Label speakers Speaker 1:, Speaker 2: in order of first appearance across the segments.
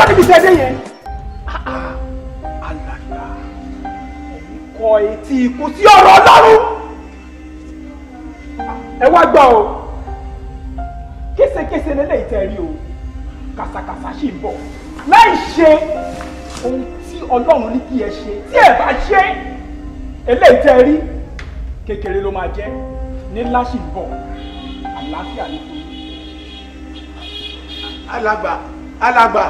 Speaker 1: Dúró níbi tẹ́ dé yẹn. Alàgbà, ẹ̀yin kọ etí ikú sí ọ̀rọ̀ Ọlọ́run. Ẹ wá gbọ́ o, késekése lélẹ́yìí tẹ́ rí o, kàsàkàsà sì ń bọ̀. Láì ṣe ohun tí Ọlọ́run ní kí ẹ ṣe, tí ẹ bá ṣe eléyìí tẹ́ rí, kékeré ló máa jẹ́, nílá sì ń bọ̀. Àlàáfíà ní fún yín.
Speaker 2: Alàgbà, alàgbà.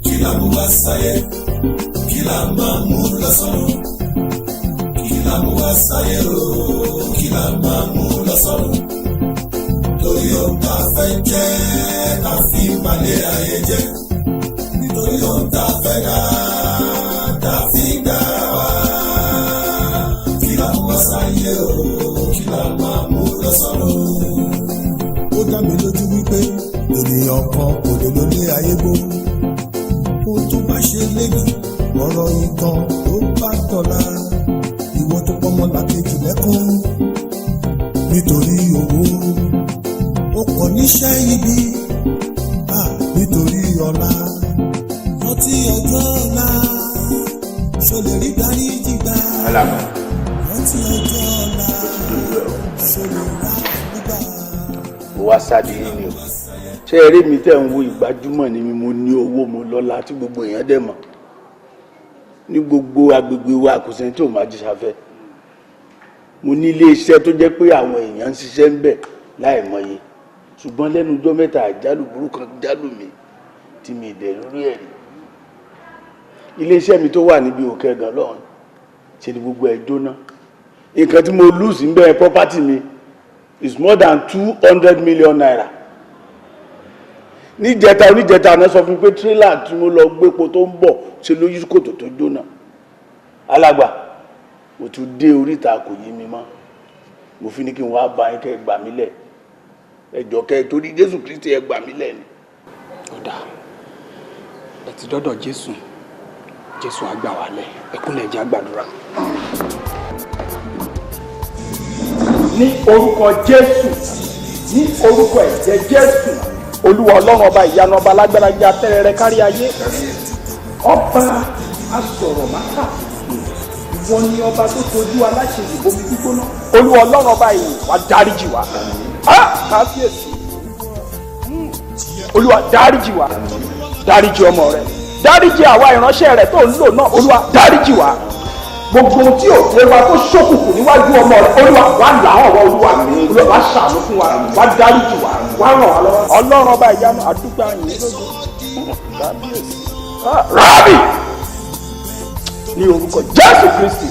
Speaker 3: Kí la mú wá sáyé? Kí la máa mú lọ sọ́run? Kí la mú wá sáyé o? Kí la máa mú lọ sọ́run? Torí ohun tá a fẹ́ jẹ́ la fi balẹ̀ ayé jẹ́, nítorí ohun tá a fẹ́ dá tá a fi dára wá. Kí la mú wá sáyé o? Kí la máa mú lọ sọ́run? Ó dá mi lójú wípé ènìyàn kan kò lè lólé ayé gbó. Ohun tó bá ṣe lẹ́yìn, ọ̀rọ̀ ìtàn ló bá dọ̀la. Ìwọ tó pọ́nmọ́ làkejì lẹ́kún nítorí owó, ó kọ̀ níṣẹ́ ibi, nítorí ọlá. Rántí ọjọ́ ọ̀la, ṣo lè rí dáríjì gbà?
Speaker 2: Alàgbà.
Speaker 3: Rántí ọjọ́ ọ̀la, ṣo lè rà nígbà?
Speaker 2: Mo wá sáde yín ni o. Ṣé eré mi tẹ̀ ń wo, ìgbájúmọ̀ ni mi. Mo ní owó, mo lọ́lá tí gbogbo èèyàn dẹ̀ mọ̀ ní gbogbo agbègbè wa. Kò sẹ́ni tí ò máa jíṣafẹ́. Mo ní ilé iṣẹ́ tó jẹ́ pé àwọn èèyàn ń ṣiṣẹ́ ń bẹ̀ láì mọye. Ṣùgbọ́n lẹ́nu ọjọ́ mẹ́ta, àjálù burúkú kan jálù mi tí mi dẹ̀ lórí ẹ̀ rí. Ilé iṣẹ́ mi tó wà níbi òkè ẹ̀gàn lọ́hùn ṣe ni gbogbo ẹ̀ jóná. Nǹkan tí mo lose ń bẹ́ẹ̀, property mi is more than ₦200 million. Níjẹta oníjẹta náà sọ fún mi pé tírélà tí mo lọ gbépo tó ń bọ̀ ṣe ló yí kòtò tó jóná. Alàgbà, mo tún dé oríta, kò yé mi mọ́. Mo fi ní kí n wá bá yín, kẹ́ ẹ gbà mí lẹ̀. Ẹ jọ̀ọ́, kẹ́ ẹ torí Jésù Kristi, ẹ gbà mí lẹ̀ ni.
Speaker 1: Ó dáa, ẹ ti dọ́dọ̀ Jésù, Jésù á gbà wá lẹ̀. Ẹ kúnlẹ̀, jẹ́ á gbàdúrà. Ní orúkọ Jésù, ní orúkọ ẹ̀jẹ̀ Jésù, Olúwa Ọlọ́run, ọba ìyanu, ọba alágbára jẹ́ atẹ́rẹrẹ kárí ayé, ọba asọ̀rọ̀ máta, ìwọ ni ọba tó tojú aláṣẹ ìbomi gbígbóná. Olúwa Ọlọ́run, ọba ìyìn, wá dáríjì wá. Ah, kábíyèsí. Olúwa, dáríjì wá, dáríjì ọmọ rẹ, dáríjì àwa ìránṣẹ́ rẹ tó ń lò náà. Olúwa, dáríjì wá. Gbogbo ohun tí ò dé wa tó ṣókùnkùn níwájú ọmọ rẹ, Olúwa, wá là á ọ̀rọ̀. Olúwa, Olúwa, wá ṣàánú fún wa, wá dáríjì wá, wá ràn wá lọ́wọ́. Ọlọ́run ọba ìyanu, àdúgbò àyìn lógo, kábíyèsí. Ah, rábì, ní orúkọ Jésù Kristi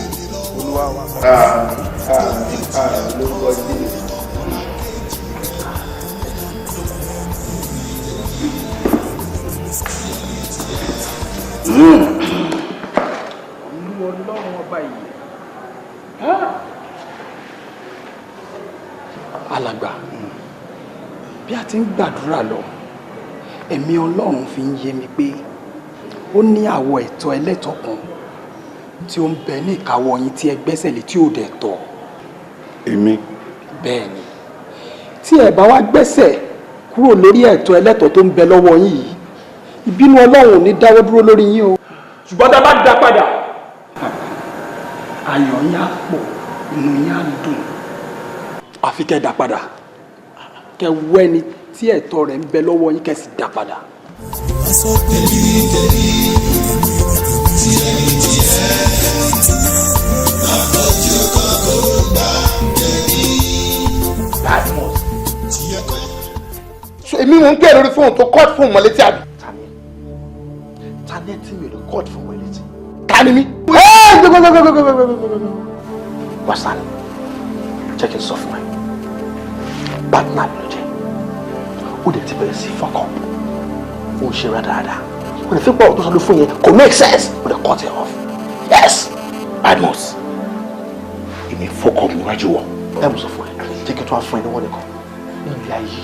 Speaker 1: Olúwa wa.
Speaker 2: Àmín, lórúkọ Jésù.
Speaker 1: Olúwa Ọlọ́run, ọba ìyè. Alàgbà, bí a ti ń gbàdúrà lọ, ẹ̀mí Ọlọ́run fi ń yé mi pé ó ní àwọ̀ ẹ̀tọ́ ẹlẹ́tọ̀ọ́ kan tí ó ń bẹ ní ìkáwọ́ yín tí ẹ gbẹ́sẹ̀ lé tí ò dẹ̀ tọ́.
Speaker 2: Èmi?
Speaker 1: Bẹ́ẹ̀ ni. Tí ẹ bá wá gbẹ́sẹ̀ kúrò lórí ẹ̀tọ́ ẹlẹ́tọ̀ọ́ tó ń bẹ lọ́wọ́ yín yìí, ìbínú Ọlọ́run ò ní dáwọ́ dúró lórí yín o. Ṣùgbọ́n tá a bá dá padà, ayọ̀ yín á pọ̀, inú yín á dùn. Àfi kẹ́ ẹ dá padà, kẹ́ wẹ́ni tí ẹ̀tọ́ rẹ̀ ń bẹ lọ́wọ́ yín, kẹ́ sì dá padà.
Speaker 3: Sọ pé kẹ́lí.
Speaker 4: mò ń pè lórí fóònù tó cut fóònù mọ́ létí àbí.
Speaker 1: Tani tí mi ò lè cut fóònù mọ́ létí.
Speaker 4: Ta ni mí?
Speaker 1: Wàsálì, jẹ́ kí n sọ fún ẹ, partner mi ló jẹ́, ó dẹ̀ ti bẹ̀rẹ̀ sí fọkàn, ó ń ṣe rádaràda, ó lè fi pọ̀ tó sọ ló fún yẹn kò make sense, ó lè cut it off. Yes, Badmus, èmi fọkàn mi wájú wọ. Ẹ mú sọ fún ẹ, jẹ́ kí n tó wá fún ẹ ní wọ́n nìkan, nílé ayé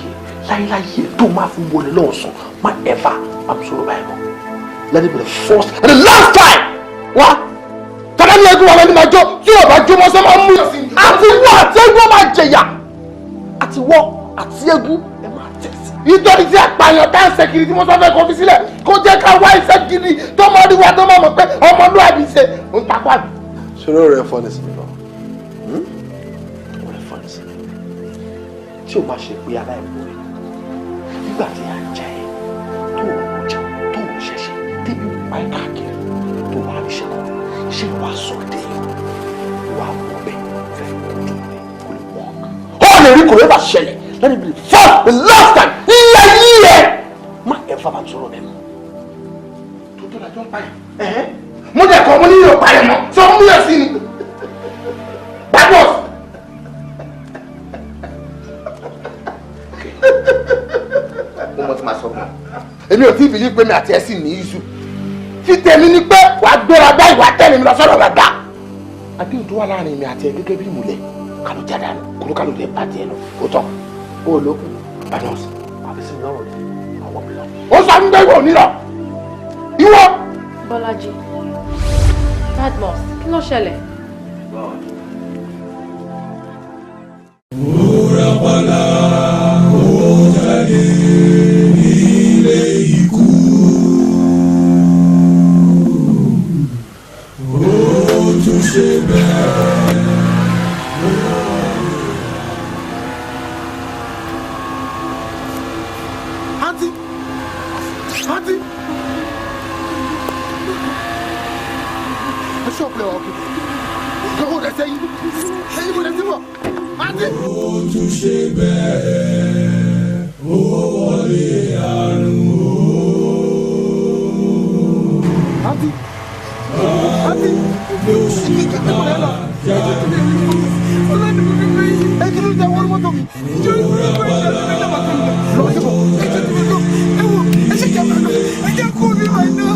Speaker 1: láyéláyé tó máa fi wọlé lọ́sùn, má ever má mi sọ̀rọ̀ báyìí mọ́. Let it be the first and the last time.
Speaker 4: Wá tọ́lá ní ẹgbẹ́ wọn ni máa jó tí ò bá jó mọ́ sọ́ máa ń mú yàn sí.
Speaker 1: Àti wọ́ àti eégún máa jẹ̀yà, àti wọ́ àti eégún ẹ máa tẹ̀sí.
Speaker 4: Nítorí tí àpàyàn tá ń ṣe kiri tí mo sọ fẹ́ kó fi sílẹ̀ kó jẹ́ ká wá iṣẹ́ gidi tó mọ rí wa tó mọ̀ mọ̀ pé ọmọlúwàbí ṣe ń takò àbí.
Speaker 1: Ṣòro rẹ̀ fọ́ ní sinmi lọ. Ó rẹ̀ fọ́ ní sinmi. Tí o bá ṣe pé aláìmọ̀ rẹ̀ nígbà tí a ń jẹ ẹ́ tó o jẹun tó o ṣẹ̀ṣẹ̀ débi pa ẹ́ káàkiri tó wà ní ṣẹ́kọ̀ ṣé wàá sọ dé wàá wọ bẹ́ẹ̀ fẹ́ fi kó tó rẹ̀ kó lè wọ́ọ̀k. Ó lè rí kò lè bá ṣẹlẹ̀. Let it be the first, the last time. Ilé yìí ẹ̀ má ẹ̀ fà bá sọ̀rọ̀ bẹ́ẹ̀ mọ́.
Speaker 4: Tó tó la jọ ń pààyàn. Mo dẹ̀ kọ́ mo ní yóò pààyàn mọ́ sọ mú yàn sí ni. Badmus. Mo mọ̀ tí màá sọ fún ọ. Èmi ò tí ì bìlí pé mi àti ẹ sì ní iṣu. Fi tèmi ni pé wàá gbéra báyìí wàá tẹ̀lé mi lọ sọ́dọ̀ bàbá. Àdéhùn tó wà láàrin mi àti ẹ gẹ́gẹ́ bí ìmùlẹ̀ kálọ̀ jáde àná kólókálò lè bá tiẹ̀ lọ. Ó tán ó lókun.
Speaker 1: Badmus, àfi sí mi lọ́rùn ni àwọn mi lọ.
Speaker 4: Ó sọ fún mi pé ìwọ ò ní lọ. Ìwọ.
Speaker 5: Bọ́lájí, Badmus, kí ló ṣẹlẹ̀?
Speaker 3: Ó rápálá, ó jáde nílé ikú. Ó tún ṣe bẹ́ẹ̀.
Speaker 4: Aunty! Aunty! Ẹ ṣọ́ọ̀pù lẹ́wọ̀ ọ̀kẹ́. Lọ́wọ́ rẹ̀ sẹ́yìn. Ẹyin mo rẹ̀ sí bọ̀. Aunty!
Speaker 3: Ó tún ṣe bẹ́ẹ̀. Ó wọlé àrùn o.
Speaker 4: Aunty! Aunty!
Speaker 3: Ló ṣì bá jáde.
Speaker 4: Ẹ kí ló jẹ́ wọ́n mọ́tò mi?
Speaker 3: Ó rápálá,
Speaker 4: Lọ́wọ́ sí bọ̀.
Speaker 6: Ẹ jẹ́ kó mi wà náà.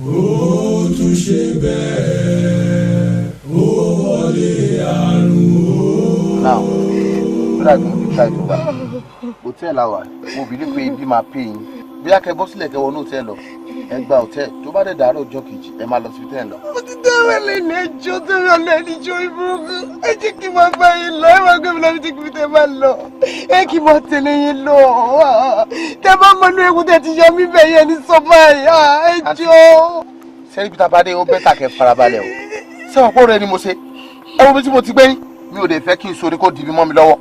Speaker 3: Ó tún ṣe bẹ́ẹ̀. Ó wọlé àrùn o.
Speaker 4: Now, brother, mo ti try to wá. Hotel àwà, mo believe pé ibi máa pay yín. Bí a kẹ bọ́ sílẹ̀ kẹ wọnú hotel lọ, ẹ gba hotel. Tó bá dẹ̀ dàárọ̀ ọjọ́ kejì, ẹ máa lọ síbi tẹ́ ẹ lọ.
Speaker 6: Mo ti dáwọ́ lẹ́nu ẹjọ́ tó rọ lẹ́nu ìjọ ìburúkú. Ẹ jẹ́ kí n máa bá yín lọ, ẹ máa gbé mi lọ bí kí n máa lọ. Ẹ kí n máa tẹ̀lé yín lọ. Tẹ bá mọ inú ewu tẹ ti yọ mí bẹ̀ yẹn ní sọ báyìí, ẹ jọ̀ọ́.
Speaker 4: Sẹ́yìn Peter Bade, ó bẹ́tà kẹ farabalẹ̀ o. Sẹ́wọ̀n pọ̀ rẹ ni mo ṣe. Ẹ wo bí tí mo ti gbé yín. Mi ò dẹ̀ fẹ́ kí n sori kó dìbí mọ́ mi lọ́wọ́.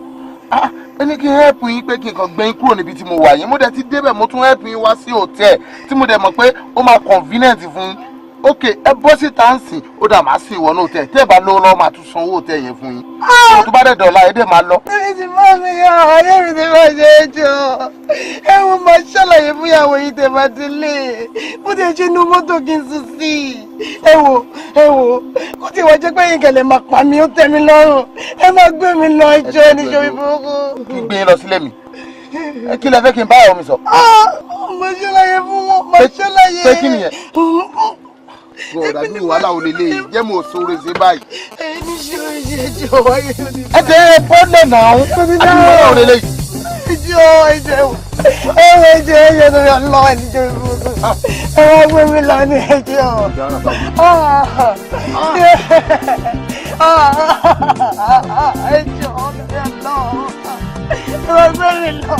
Speaker 4: Ah, ẹ ní kí n help yín pé kí n kàn gbé yín kúrò níbi tí mo wà yín. Mo dẹ̀ ti débẹ̀, mo tún help yín wá sí hòtẹ́ẹ̀ tí mo dẹ̀ mọ̀ pé ó máa convenient fún yín. Ok, ẹ bọ́ síta ń sìn, ó dà máa sìn ìwọ ní hòtẹ́ẹ̀. Tẹ́ ẹ bá lówó lọ́wọ́ máa tún san owó hòtẹ́ẹ̀ yẹn fún yín. Tó bá dẹ̀ dọ̀la, ẹ dẹ̀ máa lọ.
Speaker 6: Ẹ ti bá mi yá, ayé mi ti bá ṣe é jọ. Ẹ wo máa ṣàlàyé fún ìyàwó yìí tẹ̀ bá ti lé. Bó ti ṣe inú mọ́tò kí n sùn sí i. Ẹ wo, ẹ wo, kó tí wọ́n jẹ́ pé yín kẹ̀lẹ́ máa pa mí, ó tẹ́ mi lọ́rùn. Ẹ máa gbé mi lọ ẹjọ́ ẹni ṣe orí burúkú.
Speaker 4: Kí n gbé yín lọ sílé mi. Ẹ kí lẹ fẹ́ kí n bá ìyàwó mi sọ?
Speaker 6: Mo ṣàlàyé fún wọn, mo ṣàlàyé.
Speaker 4: Pé kí nìyẹn? Bọ̀dà bí wàhálà ò lè lè yìí, jẹ́ mo sóore ṣe báyìí.
Speaker 6: Ẹni ṣe orí ẹjọ́ wáyé.
Speaker 4: Ẹ tẹ ẹ pọ́nlẹ̀ náà, àbí wàhálà ò lè lè yìí.
Speaker 6: Ẹjọ́ ẹjọ́ ẹwọ ẹjọ́ ẹjọ́ tó yọ lọ ẹni ṣe orí burúkú. Ẹ wá gbé mi lọ ní ẹjọ́. Ẹjọ́ ẹ lọ. Ẹ wá gbé mi lọ.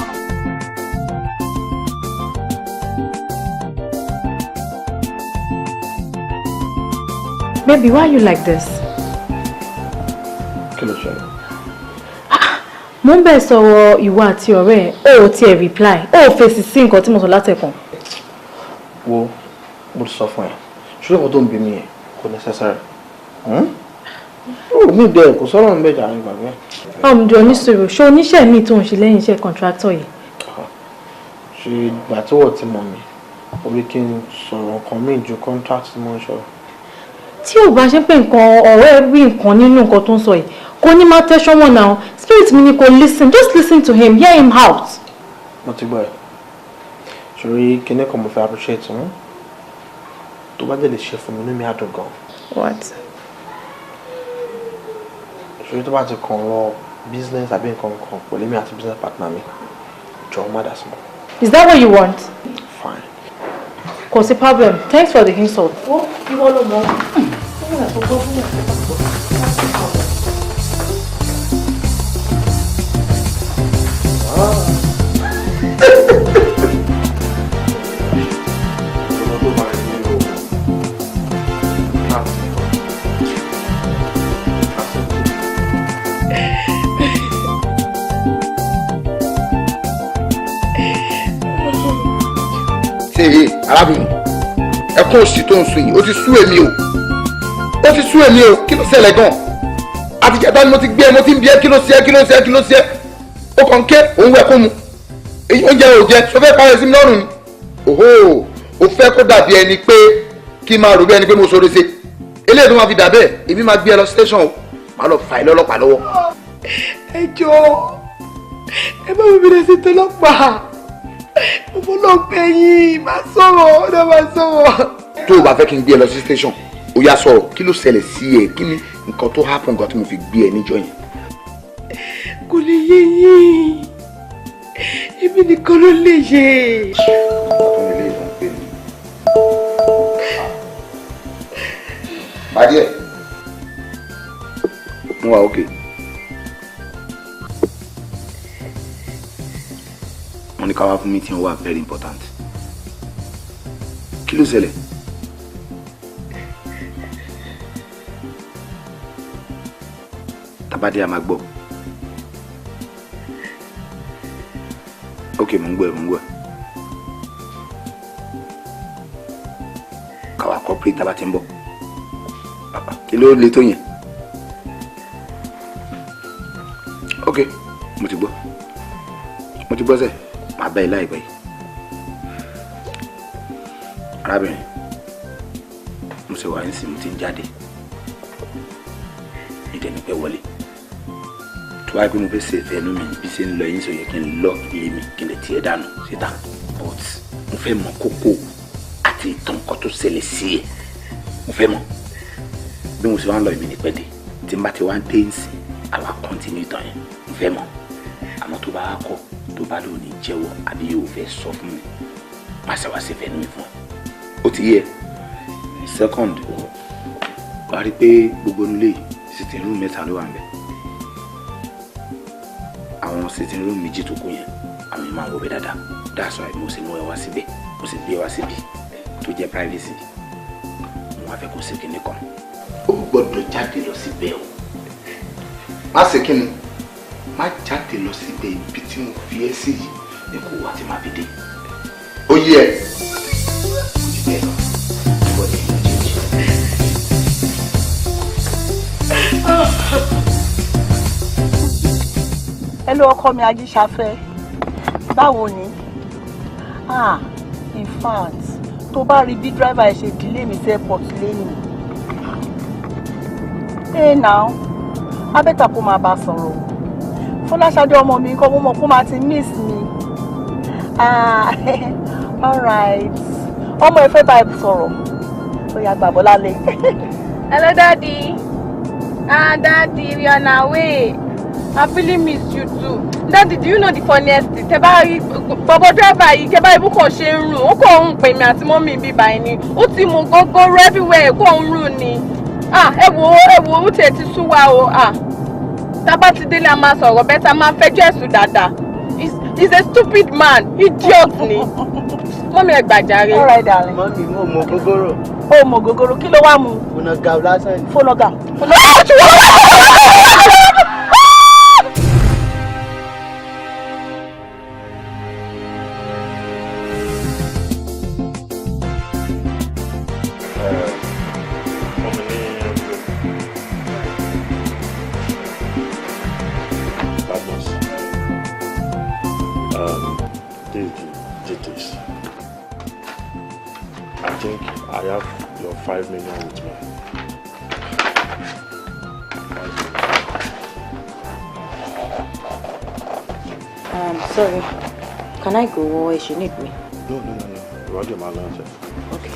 Speaker 5: Baby, why are you like this?
Speaker 1: Kí ló ṣẹlẹ̀?
Speaker 5: Mo ń bẹ̀ sọ̀rọ̀ ìwọ àti ọ̀rẹ́ ẹ̀, o ò tiẹ̀ reply, o ò fèsì sí nǹkan tí mo sọ látẹ̀kàn.
Speaker 1: Wo, mo ti sọ fún ẹ, ṣùgbọ́n nǹkan tó ń bí mi yẹn kò necessary.
Speaker 7: Ó ní ìdẹ kò sọ̀rọ̀ ń bẹ̀jà ní gbàgbé.
Speaker 5: Ọmọdé oníṣòro, ṣé oníṣẹ́ mi tó ń ṣe lẹ́yìn iṣẹ́ contractor yìí?
Speaker 7: Ṣe ìgbà tí wọ́n ti mọ̀ mí, orí kí n sọ̀rọ̀ nǹkan míì ju contract tí mo ń sọ̀rọ̀.
Speaker 5: Tí ò bá ṣe pé nǹkan ọ̀rẹ́ rí nǹkan nínú nǹkan tó ń sọ yìí, kò ní máa tẹ́ṣọ́ wọn náà. Spirit mi ni kò listen, just listen to him, hear him out.
Speaker 7: Mo ti gbọ́ ẹ̀. Ṣòrí kinní kan mo fẹ́ appreciate wọn. Tó bá dẹ̀ lè ṣe fún mi, inú mi á dùn gan.
Speaker 5: What?
Speaker 7: Ṣòrí tó bá ti kàn lọ business àbí nǹkan kan pẹ̀lú mi àti business partner mi, jọ̀ọ́ má dà sí mọ́.
Speaker 5: Is that what you want?
Speaker 7: Fine.
Speaker 5: Kò sí problem. Thanks for the insult. Ó ìwọ ló mọ̀.
Speaker 4: Ṣe arábìnrin, ẹkún òsì tó ń sun yìí, ó ti sú èmi o, ó ti sú èmi o. Kí ló ṣẹlẹ̀ gan? Àtijọ́ta ni mo ti gbé ẹ, mo ti ń bí ẹ, kí ló ṣe ẹ, kí ló ṣe ẹ, kí ló ṣe ẹ? Ó kàn ń ké, òun wẹ̀ kó mu èyí oúnjẹ ò jẹ, ṣo fẹ́ parẹ́ sí mi lọ́rùn ni? Òhó, o fẹ́ kó dàbí ẹni pé kí n máa rò bí ẹni pé mo sọ̀rọ̀ ṣe eléyìí tó máa fi dà bẹ́ẹ̀. Èmi máa gbé ẹ lọ station o, máa lọ fà ẹ lọ́lọ́pàá lọ́wọ́.
Speaker 6: Ẹ jọ̀ọ́, ẹ bá mi bẹ̀rẹ̀ sí tọlọ́pàá, mo lọ pé yín máa sọ̀rọ̀, ó dẹ̀ máa sọ̀rọ̀.
Speaker 4: Tó o bá fẹ́ kí n gbé ẹ lọ sí station, ó yá, sọ̀rọ̀. Kí ló ṣẹlẹ̀ sí ẹ? Kí ni nǹkan tó happen gan tí mo fi gbé ẹ níjọ́ yẹn?
Speaker 6: Kò lè yé yín, èmi nìkan ló lè yé.
Speaker 4: Pàdé ẹ̀, mo wà ókè. Wọ́n ní ká wá fún meeting, wà very important. Kí ló ṣẹlẹ̀? Tabade a máa gbọ́. Ok, mo ń gbọ́ ẹ, mo ń gbọ́ ẹ. Káwa corporate tábà ti ń bọ̀. Kí ló le tó yẹn? Ok, mo ti gbọ́, mo ti gbọ́ sẹ́, màá bá ẹ láìpẹ́ yìí. Arábìnrin, mo ṣe wà nísìnyí, mo ti ń jáde, nítorí pé wọlé tó wáyé pé mo fẹ́ ṣe ìfẹ́ inú mi bí ṣe ń lọ yín sọ yẹ kí n lọ ilé mi, kí n lè tiẹ̀ dànù síta, but mo fẹ́ mọ kókó àti ìtàn nǹkan tó ṣẹlẹ̀ sí ẹ. Mo fẹ́ mọ̀ bí mo ṣe wá ń lọ, èmi ní pẹ́ dé. Tí n bá ti wá ń dé nsìn, àwa kọ́ntínú ìtàn yẹn. Mo fẹ́ mọ̀, àmọ́ tó bá wá kọ̀, tó bá lò ní jẹ́wọ́ àbí yóò fẹ́ sọ fún mi, má ṣe wá ṣe ìfẹ́ inú mi fún ẹ. Ó ti yẹ. Second, wàá rí i pé gbogbo nílé sitting room mẹ́ta ló wà ń bẹ̀. Àwọn sitting room méjì tó kù yẹn, àmì máa ń wọ bẹ dáadáa. That's why mo sì mú ẹ wá síbẹ̀, mo sì gbé ẹ wá síbi tó jẹ́ privacy. Mo wá fẹ́ kó ṣe kinní kan, ó gbọ́dọ̀ jáde lọ síbẹ̀ o. Má ṣe kíni? Má jáde lọ síbẹ̀. Ibi tí mo fi ẹ́ sí yìí ni kò wá tí má fi dé. Ó yẹ ẹ. Kò jù bẹ́ẹ̀ lọ. Ìwọ ni ìlú jíjì.
Speaker 6: Hello, ọkọ mi Ajíṣafẹ́, báwo ni? Ah, in fact, tó bá rí bí driver ẹ ṣe delay mi sí airport lẹ́yìn ẹ now, á better kó máa bá a sọ̀rọ̀ o. Fọláṣadé ọmọ mi kọ́, mo mọ̀ kó máa ti miss mi. Ah, alright, ọmọ ẹ fẹ́ bá ẹ sọ̀rọ̀, ó yá, gbàgbọ́ lálẹ́.
Speaker 8: Hello, Daddy. Ah, Daddy, we are on our way. I really miss you too. Daddy, do you know the funniest thing? Tẹ́ bá rí bọ̀bọ̀ driver yìí, tẹ́ bá rí bó kàn ṣe ń rùn, ó kàn ń pè mí àti mummy bí báyìí ni. Ó ti mú gógóró everywhere, kò ń rùn ni. Ah, ẹ wo, ẹ wo, ó tiẹ̀ ti sú wa o. Ah, tá bá ti délé, a máa sọ̀rọ̀ better, máa fẹjọ́ ẹ̀sùn dáadáa. He's a stupid man, idiot ni. Mummy, ẹ gbàjáre.
Speaker 6: All right, darling.
Speaker 2: Mummy, mo mọ gógóró.
Speaker 6: Ó mọ gógóró, kí ló wá mu?
Speaker 2: Fọnàgà lásán ni.
Speaker 6: Fọnàgà.
Speaker 7: Fún mi ní
Speaker 9: I think I have your 5 million with me.
Speaker 10: 5 million. Sorry. Can I go or if you need me?
Speaker 9: No. Roger, my answer.
Speaker 10: Okay.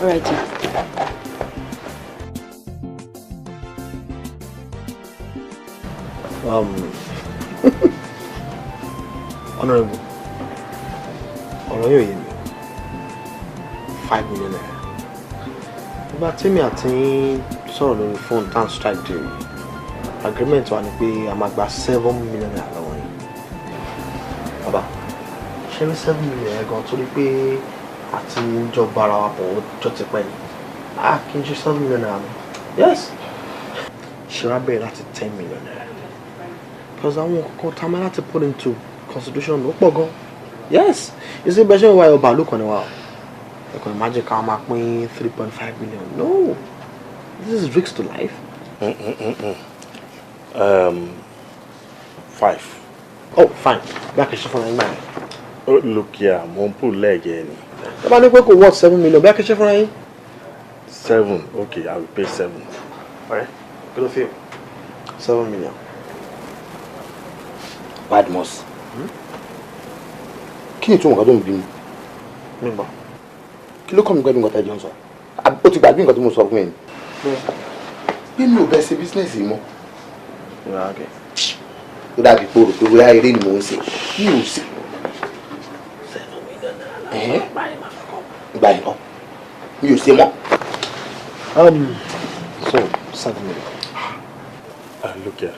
Speaker 10: All right, then.
Speaker 7: Honorable, ọ̀rọ̀ yóò yé mi. 5 million naira. Nígbà tí mi àti sọ̀rọ̀ lórí fóònù tan strike deal, agreement wa ni pé a máa gba 7 million naira lọ́wọ́ yín. Bàbá, ṣé ní 7 million yẹn gan torí pé àti ń jọ bára wa pọ̀ jọ ti pẹ́ ni? Ah, kí n ṣe 7 million naira lọ. Yes. Ṣé wàá bẹ̀rẹ̀ láti 10 million naira? Because àwọn kọ̀ọ̀kan tá a máa láti put into consideration ló pọ̀ gan. Yes. Ìsìn bẹ́ẹ̀ ṣe ń wá ọba àlùkò ni wa o. Ẹ kàn imagine ká máa pín 3.5 million. No. This is risk to life.
Speaker 9: 5.
Speaker 7: Oh, fine. Bí a kì í ṣe fún ẹ nígbà yẹn.
Speaker 9: Look here, mo ń pò lẹ́ẹ̀gẹ́ ni.
Speaker 7: Ẹ bá ní pé kò worth 7 million, bí a kì í ṣe fúnra yín.
Speaker 9: 7, okay, I will pay 7.
Speaker 7: Ọ̀rẹ́, kí ló fi? 7 million.
Speaker 4: Badmus. Kí ni ìtumọ̀ nǹkan tó ń bí mi?
Speaker 7: Mi gbọ́.
Speaker 4: Kí ló kọ́ mi pẹ̀lú nǹkan tẹ́jọ́ ń sọ? Ó ti gbàgbé nǹkan tí mo sọ fún ẹ ni. Bí mi ò bẹ́ ṣe bísínẹ́sì mọ́. Ó dàbí pé o rò pé bóyá eré ni mò ń ṣe. Mi ò ṣe.
Speaker 7: 7 million naira.
Speaker 4: Ìgbà yìí kọ́. Mi ò ṣe mọ́.
Speaker 7: So 7 million.
Speaker 9: Look here,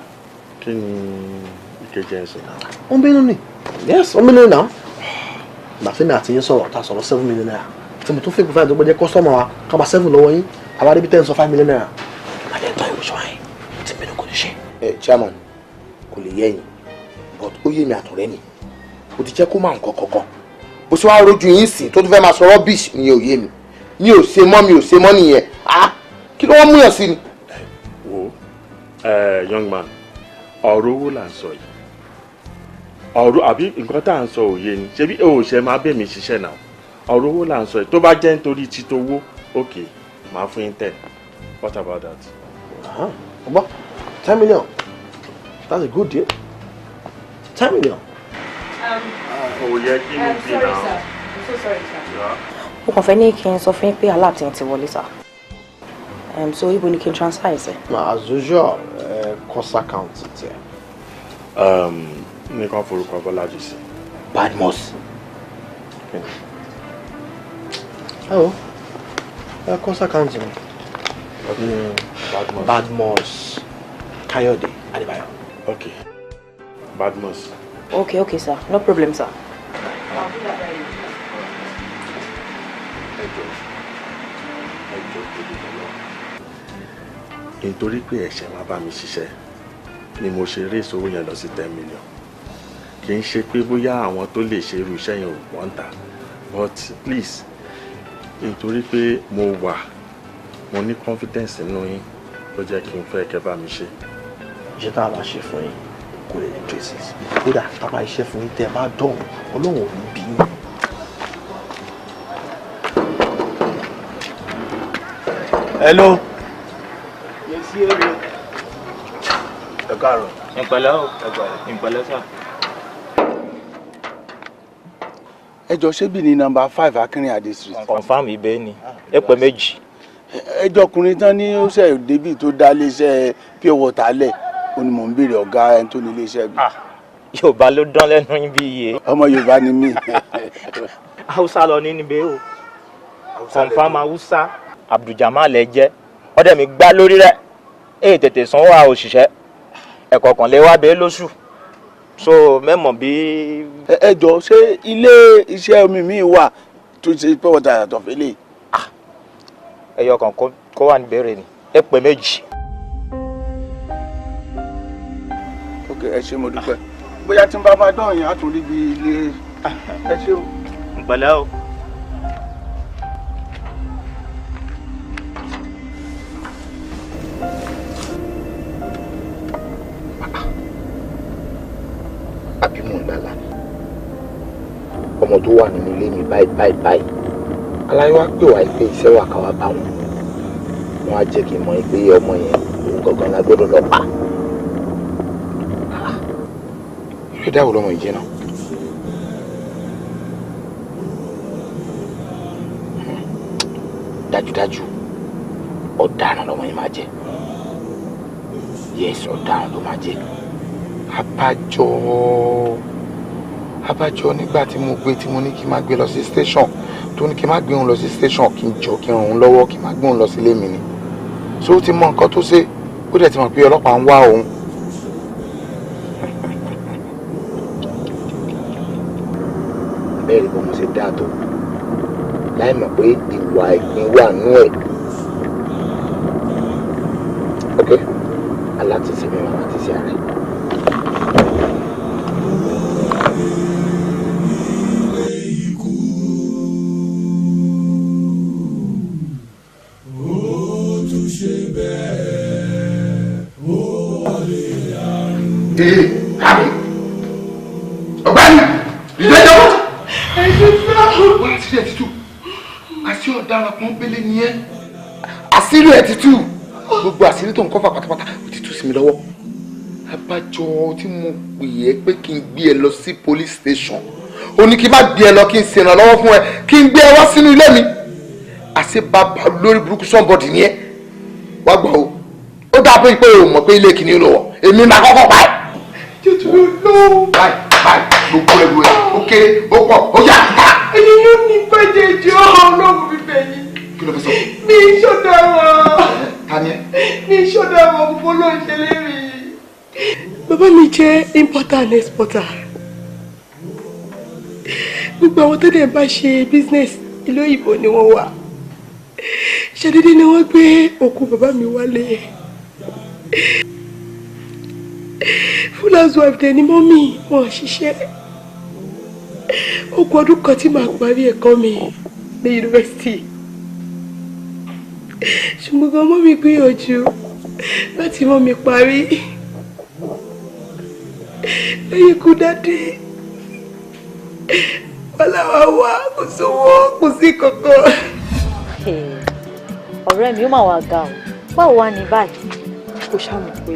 Speaker 9: kí ni ìkejì ẹ̀ sọ?
Speaker 7: Ó ń bínú ni. Yes, ó ń bínú náà. Ìgbà tí mi àti yín sọ̀rọ̀ ta sọ̀rọ̀ 7 million naira. Tí mo tún fi ìpínfà tó gbọ́dọ̀ kọ́sọ́mọ̀ wa ká máa 7 lọ́wọ́ yín, àwa débi tẹ́ ń sọ 5 million naira. Ìbàdàn tó ìwé ṣọ́ra yín tí mi kò ní ṣe.
Speaker 4: Ẹ chairman, kò lè yé yín, but ó yé mi àtọ̀rẹ́ mi. Kò ti jẹ́ kó máa nǹkan kankan. Bó ṣe wá rojú yín sìn tó tún fẹ́ máa sọ rubbish nìyẹn ò yé mi. Mi ò ṣe mọ́, mi ò ṣe mọ́ nìyẹn. Ah, kí ló wọ́n múyàn sí ni?
Speaker 9: Wo, young man, ọ̀rọ̀ owó là ń sọ yìí. Ọ̀rọ̀ àbí nǹkan tá à ń sọ òye ni. Ṣebí o ò ṣe máa bẹ̀ mí ṣiṣẹ́ náà. Ọ̀rọ̀ owó là ń sọ yìí. Tó bá jẹ́ nítorí títowó, okay, màá fún yín 10. What about that?
Speaker 7: Ọgbọ́n, 10 million. That's a good deal. 10 million.
Speaker 9: Ó yẹ kí ló bí náà.
Speaker 10: Sorry, sir. I'm so sorry, sir. Mo kàn fẹ́ ní kí n sọ fún yín pé alert yẹn ti wọlé, sir. So ibo ni kí n transfer ẹ̀ sẹ́?
Speaker 7: As usual, cost account tiẹ̀.
Speaker 9: Ní kan forúkọ Bọ́lájí sí.
Speaker 4: Badmus.
Speaker 7: Oh, cost account mi. Badmus. Káyọ̀dé Adébáyọ̀.
Speaker 9: Okay. Badmus.
Speaker 10: Okay, okay, sir. No problem, sir.
Speaker 9: Nítorí pé ẹ̀ṣẹ̀ máa bá mi ṣiṣẹ́ ni mo ṣe raise owó yẹn lọ sí 10 million. Kì í ṣe pé bóyá àwọn tó lè ṣe irú iṣẹ́ yẹn ò wọ́n ta, but please, nítorí pé mo wà, mo ní confidence nínú yín ló jẹ́ kí n fẹ́ kẹ́ bá mi ṣe.
Speaker 7: Iṣẹ́ tá a bá ṣe fún yín kò lè ní traces. Kódà tá a bá iṣẹ́ fún yín tẹ́ ẹ bá dọ̀hún, Ọlọ́run ò ní bí yín.
Speaker 2: Hello. Ẹ káàárọ̀.
Speaker 11: Ìpẹ̀lẹ́ o. Ìpẹ̀lẹ́ sà.
Speaker 2: Ẹ jọ ṣé bí ní nọ́mbà 5 Akínrìnàdé street.
Speaker 11: Confirm ibẹ̀ ni. Ẹ pẹ́ méjì.
Speaker 2: Ẹ jọ ọkùnrin tán ní ó ṣe débì tó dá iléeṣẹ́ pure water lẹ̀. Ó ní mò ń béèrè ọ̀gá ẹni tó ní iléeṣẹ́ bí.
Speaker 11: Yorùbá ló dán lẹ́nu yín bí iye.
Speaker 2: Ọmọ Yorùbá ni mí.
Speaker 11: Haúsá lọ ní níbẹ̀ o. Confirm Haúsá. Abduljamal ẹ jẹ́. Ọdẹ mi gbá lórí rẹ̀. Èyí tètè sanwó àwọn òṣìṣẹ́. Ẹ̀kọ̀ọ̀kan lè wá bẹ́ẹ̀ lóṣù. So mẹ́mọ̀ bí.
Speaker 2: Ẹ jọ ṣé ilé iṣẹ́ omi mi wà tó ṣe pure water yàtọ̀ fẹ́lẹ̀?
Speaker 11: Ẹyọ kan kó wà níbẹ̀rẹ̀ ni. Ẹ pè méjì.
Speaker 2: Ok, ẹ ṣé mo dúpẹ́. Bóyá tí n bá máa dán yẹn á tún rí bí ilé. Ẹ ṣé o.
Speaker 11: Ìpẹ̀lẹ́ o.
Speaker 4: Àbí mò ń lálàá ni? Ọmọ tó wà nínú ilé mi báyìí báyìí báyìí Aláyé wá pè wá pé iṣẹ́ wà ká wá bá wọn. Wọ́n á jẹ́ kí n mọ̀ pé ọmọ yẹn òun gangan la gbọ́dọ̀ lọ pa. Irú ìdáwó lọmọ yìí jẹ́ náà. Dájúdájú ọ̀daràn lọmọ yìí máa jẹ́. Yes, ọ̀daràn ló máa jẹ́. Abájọ nígbà tí mo gbé tí mo ní kí n má gbé lọ sí station, tó ní kí n má gbé òun lọ sí station, kí n jọ kí n ràn òun lọ́wọ́, kí n má gbé òun lọ sílé mi ni. So ó ti mọ nǹkan tó ṣe, ó dẹ̀ ti mọ̀ pé ọlọ́pàá ń wá òun. Bẹ́ẹ̀ ni mo ṣe dáa tó láì mọ̀ pé ìwà ìpín wà nú ẹ̀. Ok, aláti ṣe mi màmá ti ṣe ààrẹ. Ee, ọ̀gbẹ́ni, ìgbẹ́jọ́. Wọ́n àṣírí ẹ̀ ti tú. Àṣírí ọ̀daràn pọ́nbélé ni ẹ́. Àṣírí ẹ̀ ti tú. Gbogbo àṣírí tó ń kọ́fà pátápátá ó ti tú sí mi lọ́wọ́. Abájọ tí mo pè ẹ́ pé kí n gbé ẹ lọ sí police station. Ó ní kí n má gbé ẹ lọ, kí n ṣèrànlọ́wọ́ fún ẹ, kí n gbé ẹ wá sínú ilé mi. Àṣé bàbá lórí burúkú somebody ni ẹ́. Wá gbọ́ o. Ó dáa pé o mọ̀ pé ilé kìíní ló wọ̀. Èmi máa kọ́kọ́ pa ẹ́. Báyìí báyìí gbogbo ẹrù ẹ ó kéré ó pọ̀ ó yà á.
Speaker 6: Ẹni yóò ní bàjẹ́ jọ ọlọ́run bíbẹ̀ yìí.
Speaker 4: Kí ló fẹ́ sọ?
Speaker 6: Mi ṣọ̀daràn.
Speaker 4: Ta ni ẹ?
Speaker 6: Mi ṣọ̀daràn, gbogbo ló ń ṣe lérí. Bàbá mi jẹ́ importer and exporter. Gbogbo àwọn tó dẹ̀ bá ṣe business ìlú òyìnbó ni wọ́n wà. Ṣàdédé ni wọ́n gbé òkú bàbá mi wálé. Full housewife dẹ̀ ni mọ́mì, wọn ṣiṣẹ́. Ó kù ọdún kan tí màá parí ẹ̀kọ́ mi ní yunifásitì. Ṣùgbọ́n gan mọ́mì gbìyànjú láti mọ́ mi parí. Lẹ́yìn ikú dádì, wàhálà wá wá, kò sówó, kò sí kankan.
Speaker 5: Ọ̀rẹ́ mi ó mà wá ga o, báwo wá ní báyìí?
Speaker 6: Kò ṣàmù pé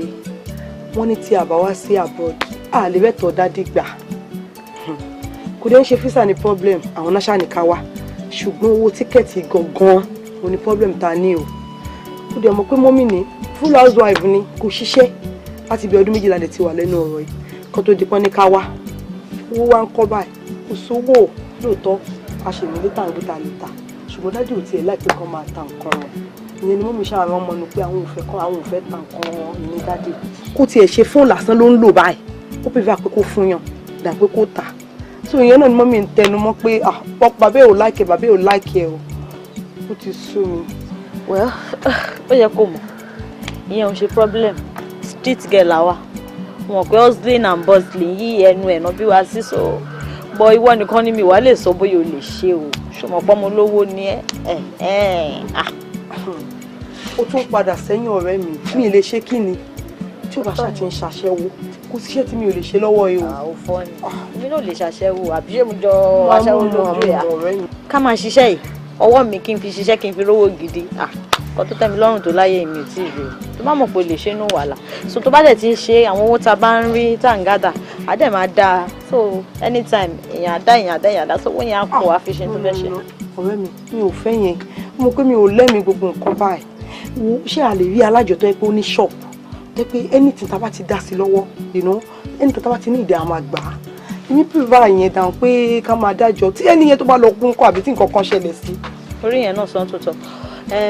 Speaker 6: wọ́n ní tí a bá wá sí abroad, a lè rẹ́tọ̀ dádì gbà. Kò dé ń ṣe físà ní problem, àwọn náṣà ní ká wá. Ṣùgbọ́n owó tíkẹ́ẹ̀tì gangan ò ní problem ta ní o. Ó dẹ̀ mọ̀ pé mọ́mì ní full housewife ni, kò ṣiṣẹ́ láti bí ọdún 12 dẹ̀ ti wà lẹ́nu ọ̀rọ̀ yìí. Kan tó di pọ́n ní ká wá. Owó wa ń kọ́ báyìí, kò sówó lóòótọ́, a ṣe ní létà ń gbé ta lè ta. Ṣùgbọ́n dádì ò tiẹ̀ láìpẹ́ kan máa ta nǹkan wọn. Ìyẹn ni mọ́mì ṣàrán ọmọ nu pé àwọn ò fẹ́ kan, àwọn ò fẹ́ ta nǹkan ní dádì. Kó tiẹ̀ ṣe fóònù lásán ló ń lò báyìí. Ó pèfà pé kó fún yàn, dà pé kó tà. So ìyẹn náà ni mọ́mì ń tẹnu mọ́ pé bàbá ò láìkẹ́, bàbá ò láìkẹ́ o. Ó ti sú mi.
Speaker 5: Well, ó yẹ kó mọ̀. Ìyẹn ò ṣe problem. Street girl làwa. Mo mọ̀ pé hustling and bustling yí ẹnu ẹ̀ náà bí wá sí so. Bọ̀ ìwọ nìkan ni mi wá lè sọ bóyá o lè ṣe o. Ṣo mọ̀ pé ọmọ olówó ni ẹ́?
Speaker 6: Ó tún padà sẹ́yìn ọ̀rẹ́ mi. Mi lè ṣe kí ni? Tí o bá ṣáà ti ń ṣaṣẹ́wó, kò síṣẹ́ tí mi ò lè ṣe lọ́wọ́ yìí o.
Speaker 5: Ó fọ́ ni. Èmi náà lè ṣaṣẹ́wó, àbí ṣé mo jọ aṣẹ́wó lójú ẹ̀? Ká máa ṣiṣẹ́ yìí, ọwọ́ mi kí n fi ṣiṣẹ́ kí n fi rówó gidi. Nǹkan tó tẹ́ mi lọ́rùn tó láyé mi ò tí ì rí o. Tó bá mọ̀ pé o lè ṣe inú wàhálà. So tó bá dẹ̀ ti ń ṣe àwọn owó tá a bá ń rí tá à ń gádà, á dẹ̀ máa dáa. So anytime èèyàn á dá, èèyàn á dá, èèyàn á dá, so owó yẹn á pọ̀, á fi ṣe tó fẹ́ ṣe.
Speaker 6: Ọ̀rẹ́ mi, mi ò fẹ́ yẹn. Mo mọ̀ pé mi ò lẹ́mìí gbogbo nǹkan báyìí. Wo ṣé a lè rí alájọ tó yẹ pé ó ní shop? Tó yẹ pé anything tá a bá ti dá sí lọ́wọ́, you know, anything tá a bá ti ní ìdí a máa gbà á. Èmi prefer yẹn dáhùn pé ká máa dájọ́ tí ẹni yẹn tó bá lọ kú ńkọ́ àbí tí nǹkan kan ṣẹlẹ̀ sí.
Speaker 5: Orí yẹn náà sọ tó tọ́.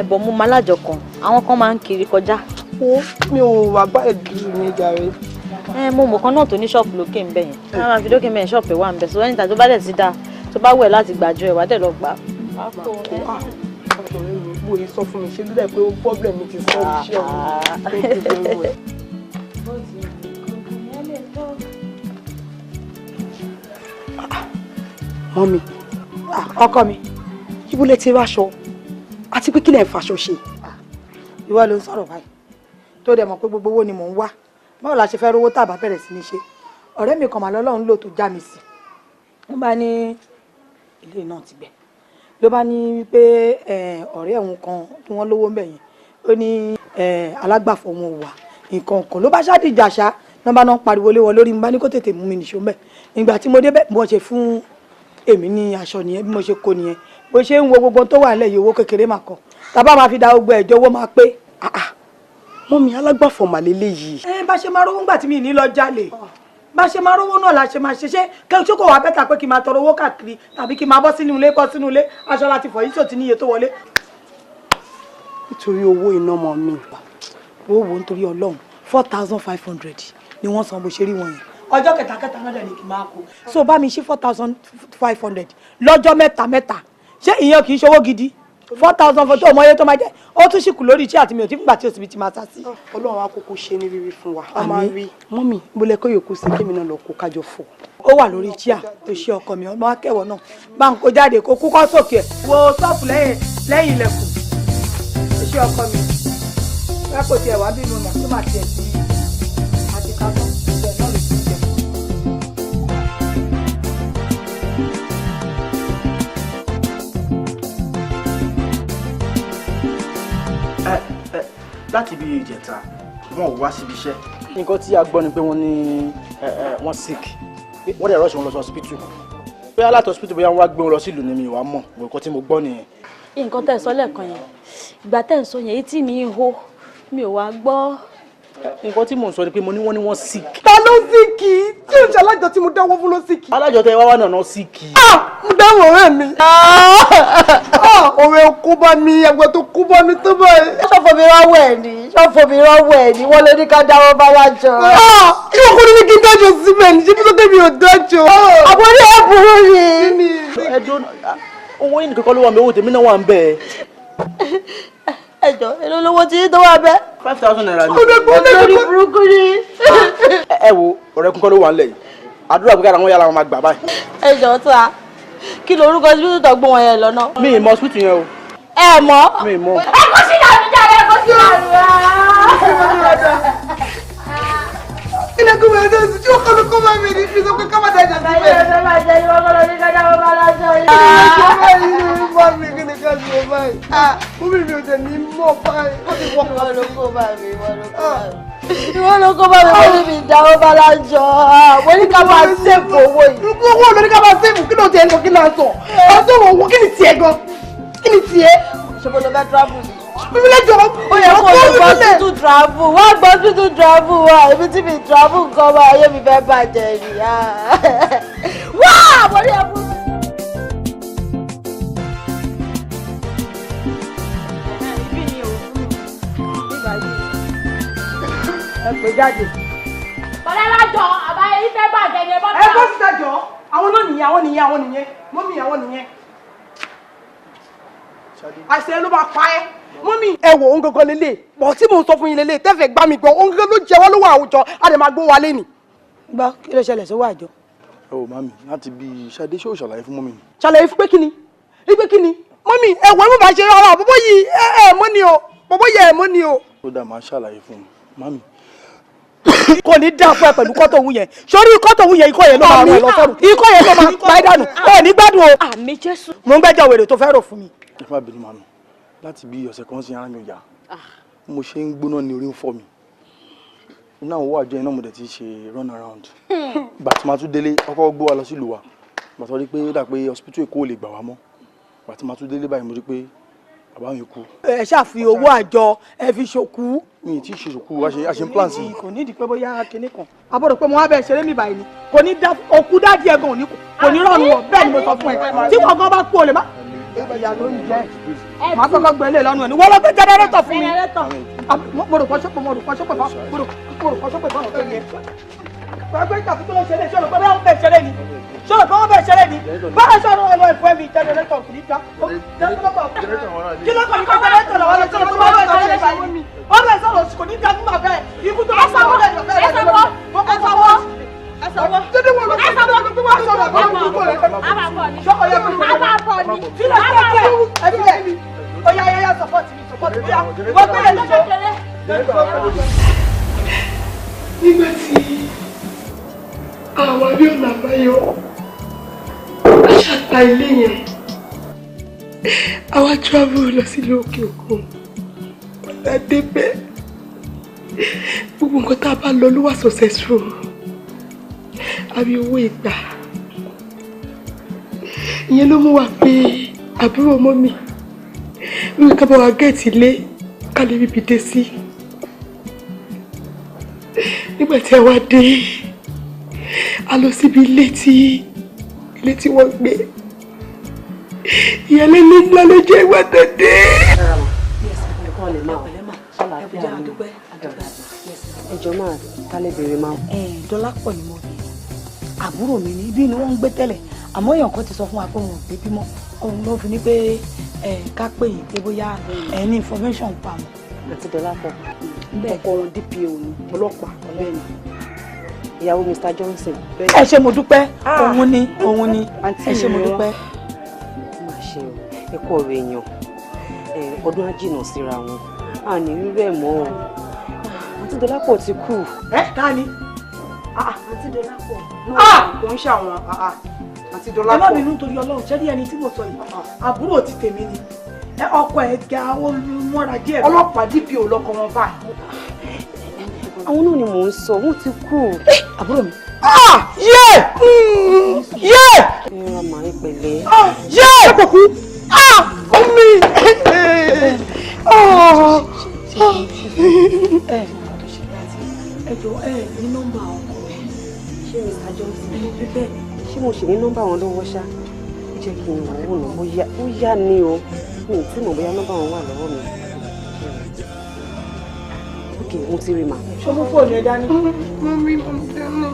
Speaker 5: Bọ̀ mo máa lájọ kan, àwọn kan máa ń kiri kọjá.
Speaker 6: Wo mi ò wà bá ẹ̀dùn mi jàre.
Speaker 5: Mo mọ̀ kan náà tó ní ṣọ́ọ̀pù lókè ń bẹ̀ yẹn. Wọ́n máa fi lókè ń bẹ̀ yẹn, ṣọ́ọ̀pù ẹ̀ wà ń bẹ̀. So anytime tó bá dẹ̀ ti dáa, tó bá wẹ̀ láti gbàjọ ẹ̀ wá dẹ̀ lọ gbà.
Speaker 6: Bó yìí sọ fún mi ṣe ló dẹ̀ pé problem mi ti sọ iṣẹ́ ọ̀hún. Thank you very much. Mọ́mì, ọkọ mi, ibo lẹ ti ráṣọ àti pé kí lẹ ń faṣọ ṣe?
Speaker 12: Ìwọ ló ń sọ̀rọ̀ báyìí tó dẹ̀ mọ̀ pé gbogbo owó ni mò ń wá. Báwo la ṣe fẹ́ rówó tàbá bẹ̀rẹ̀ sí ní ṣe? Ọ̀rẹ́ mi kan mà lọ́lọ́run lò tó já mi sí. Wọ́n bá ní ilé náà ti gbẹ. Ló bá ní wípé ọ̀rẹ́ òun kan tí wọ́n lówó ń bẹ̀ yẹn, ó ní alágbàfọ̀ wọn ò wà nǹkan kan, ló bá ṣáàdìjà ṣá nọ́mbà náà pariwo lé wọn lórí. Mo bá ní kó tètè mú mi nìṣó mbẹ̀. Ìgbà tí mo débẹ̀, mo ṣe fún èmi ní aṣọ nìyẹn, bí mo ṣe kó nìyẹn. Bó ṣe ń wo gbogbo tó wà nílẹ̀ yìí, owó kékeré máa kọ tàbá máa fi da gbogbo ẹ̀jọ̀, owó máa pé.
Speaker 6: Mọ́mí, alágbàfọ̀ màlélẹ́ yìí.
Speaker 12: Ẹ bá ṣe máa rówó ńgbà tí mi ní lọ jalè, bá ṣe máa rówó náà la ṣe máa ṣe. Ṣe kí kò wá bẹ́tà pé kí n máa tọrọ owó káàkiri tàbí kí n máa bọ́ sínú ilé, kọ́ sínú ilé aṣọ láti fọ̀ yìí sòtì níye tó wọlé.
Speaker 6: Nítorí owó iná mọ́ mi.
Speaker 12: Owó wo? Nítorí Ọlọ́run, 4,500 ni wọ́n san bó ṣe rí wọn yẹn. Ọjọ́ kẹta kẹta náà dẹ̀ ni kì í máa kó, so bá mi ṣí 4,500 lọ́jọ́ mẹ́ta mẹ́ta. Ṣé ìyẹn kì í ṣòwò gidi? 4,000 fún tó ọmọ yẹn tó máa jẹ́, ó tún ṣìkù lórí iṣẹ́ àti mi ò tí fúngbà tí òsibí ti máa sá sí.
Speaker 6: Ọlọ́run á kúkú ṣe ní rírí fún wa, a máa rí. Mọ́mí, mo lẹ kó yòókù sí kémi náà lọ kó kájọ fò.
Speaker 12: Ó wà lórí chair tó ṣe ọkọ mi, ọmọ akẹ́wọ̀ náà bá ń kó jáde kó kúkọ́ sókè ẹ̀ wo sọ́ọ̀fù lẹ́yìn lẹ́yìn ilẹ̀kùn. Tó ṣe ọkọ mi bá kò tiẹ̀ wá bínú mà tó máa tiẹ̀ sí àti ká tán ìjẹ náà lè fi jẹ.
Speaker 13: Láti bí ìjẹta, wọn ò wá síbi iṣẹ́. Nǹkan tí a gbọ́ ni pé wọ́n ní wọ́n sick, wọ́n dẹ̀ rush wọn lọ sí hospital, bóyá láti hospital, bóyá wọ́n wá gbé wọn lọ sílùú ni mi wàá mọ̀. Nǹkan tí mo gbọ́ nìyẹn.
Speaker 5: Nǹkan tẹ́ ẹ sọ lẹ́ẹ̀kan yẹn, ìgbà tẹ́ ẹ sọ yẹn, etí mi ń hó, mi ò wá gbọ́.
Speaker 13: Nǹkan tí mò ń sọ ni pé mo ní wọ́n ní wọ́n sick.
Speaker 6: Ta ló sick tí o ṣe alájọ tí mo dáwọ́ fún ló sick?
Speaker 13: Alájọ tẹ wá wá náà sick.
Speaker 6: Mo dáwọ́ ọ̀rẹ́ mi. Ọ̀rẹ́ kó bá mi, ẹgbẹ́ tó kó bá mi tó báyìí.
Speaker 5: Ṣọ́fọ̀ mi rọ́wọ́ ẹ̀ ni, ṣọ́fọ̀ mi rọ́wọ́ ẹ̀ ni, wọ́n lé ní ká dáwọ́ bá wá jọ.
Speaker 6: Ìwọ kò ní kí n dájọ́ síbẹ̀ ní, ṣé bí sókè mi ò dájọ́.
Speaker 5: Àbórí ẹ̀ burú ni.
Speaker 13: Ẹjọ́ owó yìí nìkan kọ́ ló wà mí, owó tèmi náà wà ń bẹ̀.
Speaker 5: Ẹjọ́, èló lówó tí tó wà bẹ́ẹ̀?
Speaker 13: ₦5,000 ni.
Speaker 5: Olórí burúkú ni.
Speaker 13: Ẹ wo, ọ̀rẹ́ kúnkọ́ ló wà nílẹ̀ yìí, àdúrà pé kára wọn yára wọn máa gbà báyìí.
Speaker 5: Ẹjọ́ tó a, kí lorúkọ hospital tó gbọ́n wọn yẹn lọ́nà?
Speaker 13: Mi ì mọ hospital yẹn o.
Speaker 5: Ẹ mọ̀.
Speaker 13: Mi ì mọ.
Speaker 5: Ẹ kó sí ìdàrú jáde, ẹ kó sí ìdàrú.
Speaker 6: Ilé kó máa dé sí, tí ó kọ́ ló kó máa mi ní fi sọ pé ká má dájà síbẹ̀.
Speaker 5: Báyọ̀ ló máa jẹ́ ìwọ kọ́ ló ní ká dáwọ́ bá lọ́jọ́ yìí.
Speaker 6: Kí ni ká ṣe báyìí? Ní bá mi, kí ni ká ṣe báyìí? Mummy, mi ò tẹ̀ ní mọ̀ báyìí. Ó ti wọ́n
Speaker 5: Ìwọ ló kó bá mi, ìwọ ló kó bá mi. Ìwọ ló kó bá mi, mo ní mi dáwọ́ bá lọ́jọ́. Mo ní ká máa sèfù owó yìí.
Speaker 6: Owó ló ní ká máa sèfù, kí ló tiẹ̀ ń sọ, kí ló ń sọ? Ọjọ́ wo, kí ni tiẹ̀ gan? Kí ni tiẹ̀?
Speaker 5: Ṣé mo lọ fẹ́ travel ni?
Speaker 6: Mímí lẹ́jọ́.
Speaker 5: Ó yẹ kó o gbọ́ hospital travel, wá gbọ́ hospital travel wá, èmi tí mi travel nǹkan bá ayé mi fẹ́ bàjẹ́ ni. Wá mo ní ẹ̀bùn.
Speaker 12: Ẹ pè jáde.
Speaker 8: Bọ̀dá lájọ, àbáyé yìí fẹ́ bàjẹ́ ni ẹ bọ́
Speaker 6: Ẹ bọ́ síta jọ, àwọn náà nìyẹn, àwọn nìyẹn, àwọn nìyẹn, mọ́mí, àwọn nìyẹn. Àṣẹ ló máa pa ẹ́. Mọ́mí, ẹ wò ó ń gangan lélẹ̀ pọ̀ tí mò ń sọ fún yín lélẹ̀ tẹ́fẹ̀ gbá mi gan, òun gangan ló jẹ wá lówó àwùjọ, a lè máa gbó wa lé ni.
Speaker 12: Gbọ́, kí ló ṣẹlẹ̀ sówó àjọ?
Speaker 13: Ẹ wò mami, láti bí Ṣadé ṣé ò ṣàlàyé fún mọ́mí ni.
Speaker 6: Ṣàlàyé fún pé kí ni? Pé kí ni? Mọ́mí, ẹ wò, ẹ mọ̀ bá ṣe rárá, bọ́bọ́ yìí ẹ mọ́ ni o, bọ́bọ́ yìí ẹ mọ́ ni o.
Speaker 13: Ó dà, máa ṣàlàyé fún un mami.
Speaker 12: Kò ní dá fún ẹ pẹ̀lú kọ́tò òun yẹn, sórí kọ́tò òun yẹn, ikọ́ yẹn ló máa rún ẹ lọ sọ́run, ikọ́ yẹn ló máa pa ẹ́ dànù, ò ní gbádùn o.
Speaker 5: Àmì Jésù.
Speaker 12: Mò ń gbẹ́jọ́ wèrè tó fẹ́ rò fún mi.
Speaker 13: Ẹ má bínú mami, láti bí ọ̀sẹ̀ kan sí, ara mi ò yá, mo ṣe ń gbóná ní orí ń fọ́ mi, iná owó àjọ iná mo dẹ̀ ti ṣe run around. Ìgbà tí màá tún délé, ọkọ̀ gbé wa lọ sílùú wa, ìgbà tó rí pé ó dà pé hospital Èkó ò lè gbà wá mọ́, ìgbà tí màá tún délé báyìí, mo rí pé bàbá mi kú.
Speaker 12: Ẹ ṣáà fi owó àjọ ẹ fi ṣòkú.
Speaker 13: Mi ì tí ì ṣe ṣòkú, a ṣe ń plan sí i.
Speaker 12: Kò ní ìdí pé bóyá kinní kan àbọ̀dọ̀ pé mo wá bẹ́ẹ̀ ṣeré mi báyìí ni, kò ní dá òkú dádì ẹ̀ gan, òní kò ní rọrùn wọ̀. Bẹ́ẹ̀ ni mo sọ fún ẹ, tí wọn gan bá kú, o lè má. Ìyá ló ń jẹ, màá kọ́kọ́ gbé ilé lọ́nu ẹ̀ ní wọ́n lọ gbé jẹnẹrétọ̀ fún mi. Mo rò pọ́ṣọ́pọ̀, mo rò pọ́ṣọ́pọ̀, mo rò pọ́ṣọ́pọ̀ fáwọn tó yẹ. Gbàgbé ìtàkùn tó lọ ṣẹlẹ̀, ṣọlọ pé wọ́n bẹ̀ ṣẹlẹ̀ ni, ṣọlọ pé wọ́n bẹ̀ ṣẹlẹ̀ ni, báyọ̀ sọ̀rọ̀ ẹ̀rọ ẹ̀fọ́ mi, jẹnẹrétọ̀ kì í dá. Kí ló kàn ní jẹnẹrétọ̀ lọ́wọ́ lọ, ṣọlọ pé wọ́n bẹ̀ ṣẹlẹ̀ ni, wọ́n bẹ̀ sọ̀rọ̀, kò ní dá fún bàbá ẹ̀, ikú tó bá sọ̀rọ̀
Speaker 6: Nígbà tí àwọn rí ọ̀nà àbáyọ, a ṣàtà ilé yẹn. Àwa travel lọ sílùú òkè òkun. Padà débẹ̀. Gbogbo nǹkan tá a bá lọ ló wà successful. Àbí owó ìgbà. Ìyẹn ló mú wa pé àbúrò ọmọ mi wípé ká bá wa gẹ̀ẹ́tì ilé ká lè ríbi dé sí. Nígbà tí a wá dé, a lọ síbi ilé tí wọ́n gbé. Ìyálé ní ńlá ló jẹ́ ìwà tó dé.
Speaker 10: Ẹjọ́ máa tálẹ̀ bèrè máa.
Speaker 12: Dọlápọ̀ ni mo rí, àbúrò mi ní ibi ni wọ́n ń gbé tẹ́lẹ̀, àmọ́ èèyàn kan ti sọ fún wa pé òun ò gbé bímọ, òun ló fi ní pé ká pè yín pé bóyá ẹ ní information pa mọ́.
Speaker 10: Àti Dọlápọ̀, ọkọ wọn DPO ni,
Speaker 12: ọlọ́pàá
Speaker 10: bẹ́ẹ̀ ni, ìyàwó Mr Johnson.
Speaker 12: Ẹ ṣé mo dúpẹ́, òun ni òun ni, ẹ ṣé mo dúpẹ́.
Speaker 10: Ó mà ṣe o, ẹ kú ọ̀rọ̀ èèyàn, ọdún á jìnnà síra wọn, a ní rírẹ̀ mọ́ o. Àǹtí Dọlápọ̀ ti kú.
Speaker 12: Ẹ ta ni?
Speaker 10: Àǹtí Dọlápọ̀.
Speaker 12: Kò ń ṣàwọn
Speaker 6: Àǹtí Dọlápọ̀.
Speaker 12: Ẹ má bínú nítorí Ọlọ́run, ṣé rí ẹni tí mo sọ yìí, àbúrò ti tèmi ni, ọkọ ẹ ga, ó mọ́ra díẹ̀.
Speaker 6: Ọlọ́pàá DPO lọkọ wọn báyìí.
Speaker 10: Àwọn náà ni mò ń sọ, wọ́n ti kú.
Speaker 12: Àbúrò mi. Yé! Yé!
Speaker 10: Ẹ ra màá ń pẹ̀lẹ́.
Speaker 12: Yé! Kò kú. Omi! Ẹ jọ̀ọ́, ẹ ní nọ́mbà ọkọ rẹ.
Speaker 10: Ṣé Mr Johnson? Bẹ́ẹ̀ ni. Ṣé mo ṣì ní nọ́mbà wọn lọ́wọ́ ṣá? Ó jẹ́ kí n wò ó nà, bóyá ni o. Mi ò tí mọ̀ bóyá nọ́mbà wọn wà lọ́wọ́ mi. Ok, mo ti rí mà.
Speaker 12: Ṣé mo fóònù ẹ dání?
Speaker 6: Mo rí mo dáná.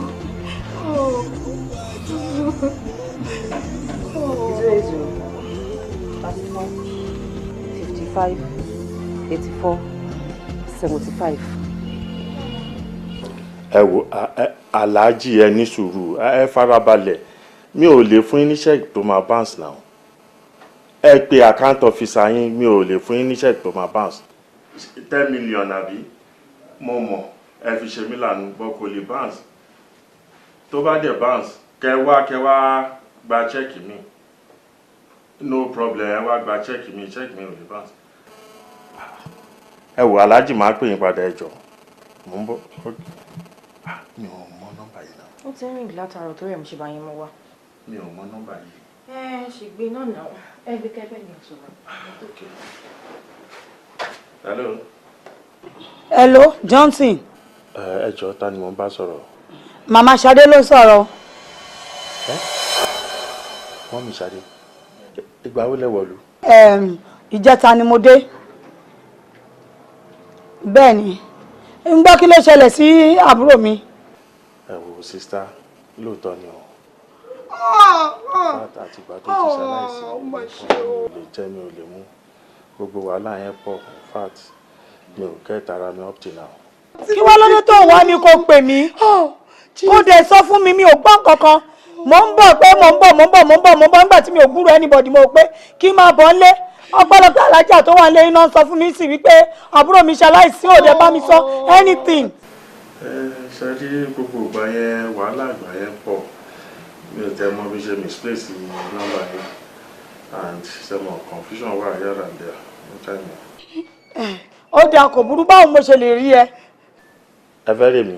Speaker 10: 00 34 55 84 75.
Speaker 9: Ẹ wo Alhaji, ẹ ní sùúrù, ẹ farabalẹ̀, mi ò lè fún yín ní check tó máa bounce now. Ẹ pe account officer yín, mi ò lè fún yín ní check tó máa bounce. 10 million àbí? Mo mọ̀, ẹ fi ṣe mí lànà gbọ́, kò lè bounce. Tó bá dẹ̀ bounce, kẹ wá gba check mi, no problem, ẹ wá gba check mi, check mi ò lè bounce. Ẹ wo Alhaji, máa pè yín padà, ẹ jọ̀ọ́, mò ń bọ̀. Mi ò mọ nọ́mbà yìí náà.
Speaker 5: Ó ti ń rìn látàárọ̀ tó rẹ̀ mo ṣe bá yín mú wá.
Speaker 9: Mi ò mọ nọ́mbà yìí.
Speaker 5: Ẹ ṣì gbé náà náà, ẹ gbé kẹfẹ ní ọ̀sọ̀rọ̀.
Speaker 9: Hello.
Speaker 12: Hello, Johnson.
Speaker 9: Ẹ jọ̀ọ́, ta ni mo ń bá sọ̀rọ̀?
Speaker 12: Màmá Ṣadé ló sọ̀rọ̀.
Speaker 9: Ẹ mummy Ṣadé, ìgbà wo lẹ wọ̀lú?
Speaker 12: Ìjẹta ni mo dé. Bẹ́ẹ̀ ni, ń gbọ́, kí ló ṣẹlẹ̀ sí àbúrò mi?
Speaker 9: Ẹ wo sister, lóòótọ́ ni o. Àtìgbà tó ti ṣaláìsí, mi ò lè jẹ́, mi ò lè mú, gbogbo wàhálà yẹn pọ̀. In fact, mi ò get ara mi up till now.
Speaker 12: Kí wá lóde tó wá mi kó pè mí kó dẹ̀ sọ fún mi? Mi ò gbọ́ kankan. Mò ń bọ̀ pé mò ń bọ̀, mò ń bọ̀, mò ń bọ̀, mò ń bọ̀. Nígbà tí mi ò gbúrò anybody, mo pé kí n máa bọ̀ ńlé. Ọpẹ́lọpẹ́ alájà tó wà lé iná sọ fún mi sí wípé àbúrò mi ṣaláìsí, òde bá mi sọ anything.
Speaker 9: Ẹ ṣe rí gbogbo ìgbà yẹn, wàhálà ìgbà yẹn pọ̀, mi ò tẹ mọ bí ṣe misplace nọ́mbà yẹn and ṣe mọ confusion wà here and there ní time yẹn.
Speaker 12: Ó dáa, kò burú. Báwo mo ṣe lè rí ẹ?
Speaker 9: Ẹ fẹ́ rí mi?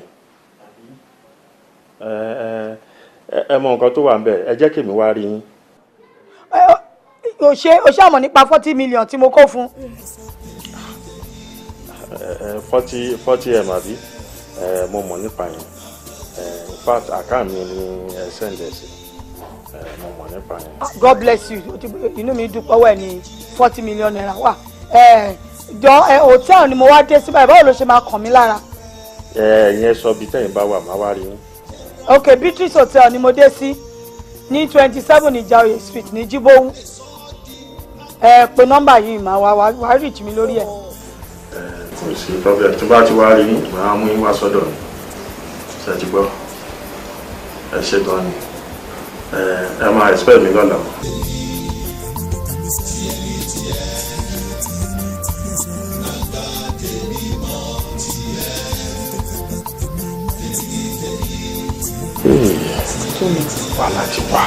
Speaker 9: Ẹ ẹ ẹ mọ nǹkan tó wà ń bẹ̀, ẹ jẹ́ kí èmi wá rí yín.
Speaker 12: O ṣe o ṣàmọ̀ nípa 40 million tí mo kó fún.
Speaker 9: 40 M àbí? Ẹ mo mọ̀ nípa yẹn. Ẹ in fact, account mi ni ẹ send ẹ sí. Ẹ mo mọ̀ nípa yẹn.
Speaker 12: God bless you. Inú mi dùn pọ́wọ́ ẹ̀ ní ₦40 million wà. Ẹ jọ, ẹ hòtẹ́ẹ̀lì ni mo wá dé sí báyìí, báwo ló ṣe máa kàn mí lára?
Speaker 9: Ẹ ìyẹn sọ bí tẹ̀yin bá wà, máa wá rí yín.
Speaker 12: Ok, Beatrice Hotel ni mo dé sí ní 27 Ìjàoyè Street ní Jíbówú. Ẹ pè nọ́mbà yìí, máa wá wá reach mi lórí ẹ̀.
Speaker 9: Kò sí problem, tí bá ti wá rí yín, màá mú yín wá sọ́dọ̀ mi. Ṣe ti gbọ́? Ẹ ṣe gan ni. Ẹ máa expect mi lọ́la. Wàhálà ti wà.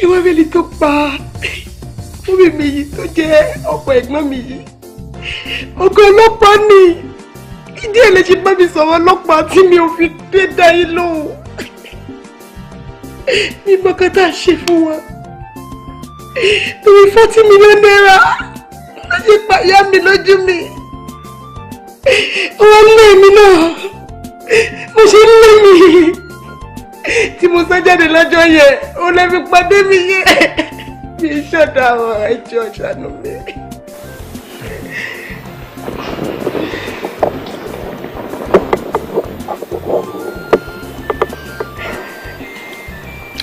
Speaker 6: Ṣé wọ́n rí tó pa fúnmi mi yìí tó jẹ́ ọkọ ẹ̀gbọ́n mi yìí? Ọ̀gá ọlọ́pàá ni. Ìdí ẹ̀ lè ṣe bá mi sọ̀rọ̀ ọlọ́pàá tí mi ò fi dé dá yín lóhùn. Mi mọ kan tá a ṣe fún wa. Torí 40 million naira ló ṣe pa ìyá mi lójú mi. Wọ́n lé mi náà. Mo ṣe ń lé mi. Tí mo sá jáde lọ́jọ́ yẹn, ó lè fi pàdé mi yẹn. Mi ṣọ̀dọ̀ àwọn ẹjọ́ ṣàánú mi.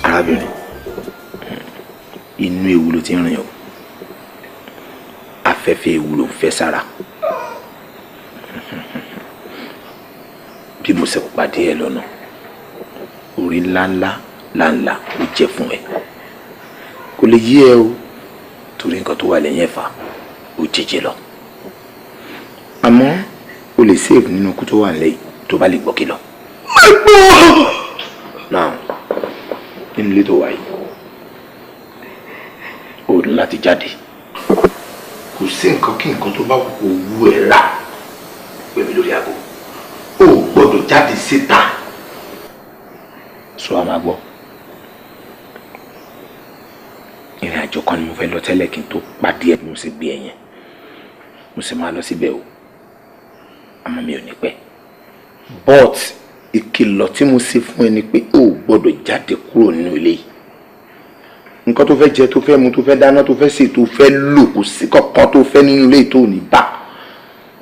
Speaker 14: Arábìnrin, inú ewu ló ti ń rìn o. Afẹ́fẹ́ ewu ló ń fẹ́ sára. Bí mo ṣe pàdé ẹ lọ́nà, orí ńláńlá láńlá ló jẹ́ fún ẹ. Kò lè yí ẹ o, torí nǹkan tó wà lẹ́yìn ẹ̀fà ó jẹjẹ lọ. Àmọ́ o lè save nínú ikú tó wà nílẹ̀ tó bá lè gbọ́ kìlọ̀.
Speaker 6: Má gbọ́.
Speaker 14: Now, nínú ilé tó wà yìí, o ní láti jáde. Kò sí nǹkan kí nǹkan tó bá wù kó wú ẹ rà pè mí lórí aago. O gbọ́dọ̀ jáde síta. Sọ a máa gbọ́. Ìrìn àjò kan ni mo fẹ́ lọ tẹ́lẹ̀ kí n tó pàdé ẹ̀ bí mo sì gbé ẹ yẹn. Mo sì máa lọ síbẹ̀ o. Àmọ́ mi ò ní pẹ́. But ìkìlọ̀ tí mo ṣe fún ẹ ni pé o gbọ́dọ̀ jáde kúrò nínú ilé yìí. Nǹkan tó fẹ́ jẹ, tó fẹ́ mu, tó fẹ́ dáná, tó fẹ́ sè, tó fẹ́ lò, kò sí kankan tó fẹ́ nínú ilé tó ní bá.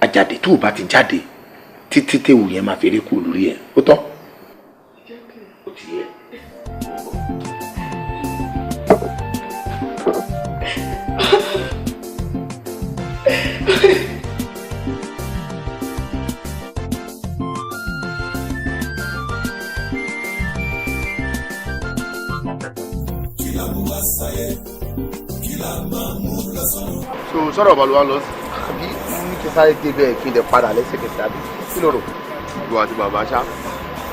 Speaker 14: Àjàdé tó o bá ti jáde títí téwù yẹn máa fèrè kúrò lórí ẹ. Ó tán. Ó ti yẹ.
Speaker 4: So sọ̀rọ̀ balùwà lọ sí. Àbí ní kí n sáré débẹ̀ kí n lè padà lẹ́sẹ̀kẹsẹ̀ àbí kí ló rò. Ìwọ àti bàbá ṣá.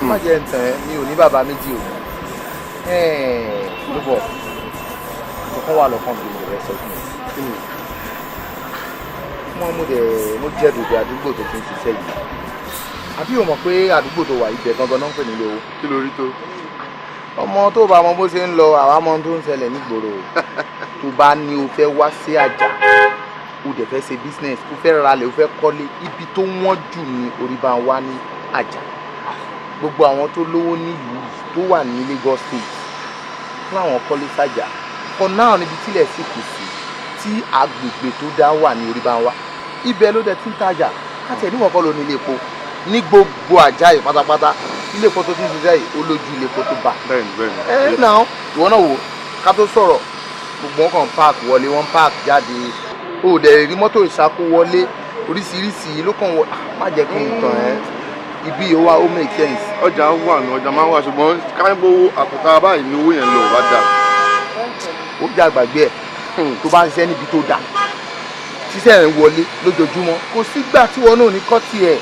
Speaker 4: Má jẹ́ ntàn ẹ́, mi ò ní bàbá méjì o. Ló bọ̀, kọ̀ọ̀kan wà lọ́kàn mi mo rẹ̀ sọ fún mi. Mo dẹ̀ mo jẹ́ dòdò àdúgbò tó ti ń ṣiṣẹ́ yìí. Àbí o mọ̀ pé àdúgbò tó wà ibẹ̀ gangan náà ń pè nílé owó. Kí ló rí tó? Ọmọ tó bá mọ bó ṣe ń lọ, àwa mọ tó ń ṣẹlẹ̀ nígboro. Tó bá ní o fẹ́ wá sí àjà, o dẹ̀ fẹ́ ṣe business, o fẹ́ ralẹ̀, o fẹ́ kọ́lé, ibi tó wọ́n jù ní orí bá wá ní àjà. Gbogbo àwọn tó lówó nílùú tó wà ní Lagos State fún àwọn kọ́lé sàjà. For now níbi tílẹ̀ sì kù sí tí agbègbè tó dá wà ní orí bá wá. Ibẹ̀ ló dẹ̀ ti ń tajà. Káàtì ẹ̀ níwọ̀n kọ́ ló ní ilé epo. Ní gbogbo àjà yìí pátápátá, ilé epo tó ti ń ṣiṣẹ́ yìí ó lójú ilé epo tó bà.
Speaker 9: Bẹ́ẹ̀ni bẹ́ẹ̀ni.
Speaker 4: Ẹ náà ìwọ náà wò ká tó sọ̀rọ̀, gbogbo wọn kàn park wọlé, wọn park jáde. O dẹ̀ rí mọ́tò ìṣàkó wọlé oríṣiríṣi ló kàn wọ. Má jẹ́ kí n tàn ẹ́, ibi yìí ó wá ó make sense.
Speaker 9: Ọjà wà ní ọjà máa ń wà, ṣùgbọ́n káyọ̀bọ̀ àkùtà báyìí ni owó yẹn lọ bá dà.
Speaker 4: Ó jẹ́ àgbàgbé ẹ̀ tó bá ń ṣiṣẹ́ níbi tó dà, ṣiṣẹ́ rẹ̀ ń wọlé lójoojúmọ́, kò sígbà tí wọn náà ní kọ́ tiẹ̀.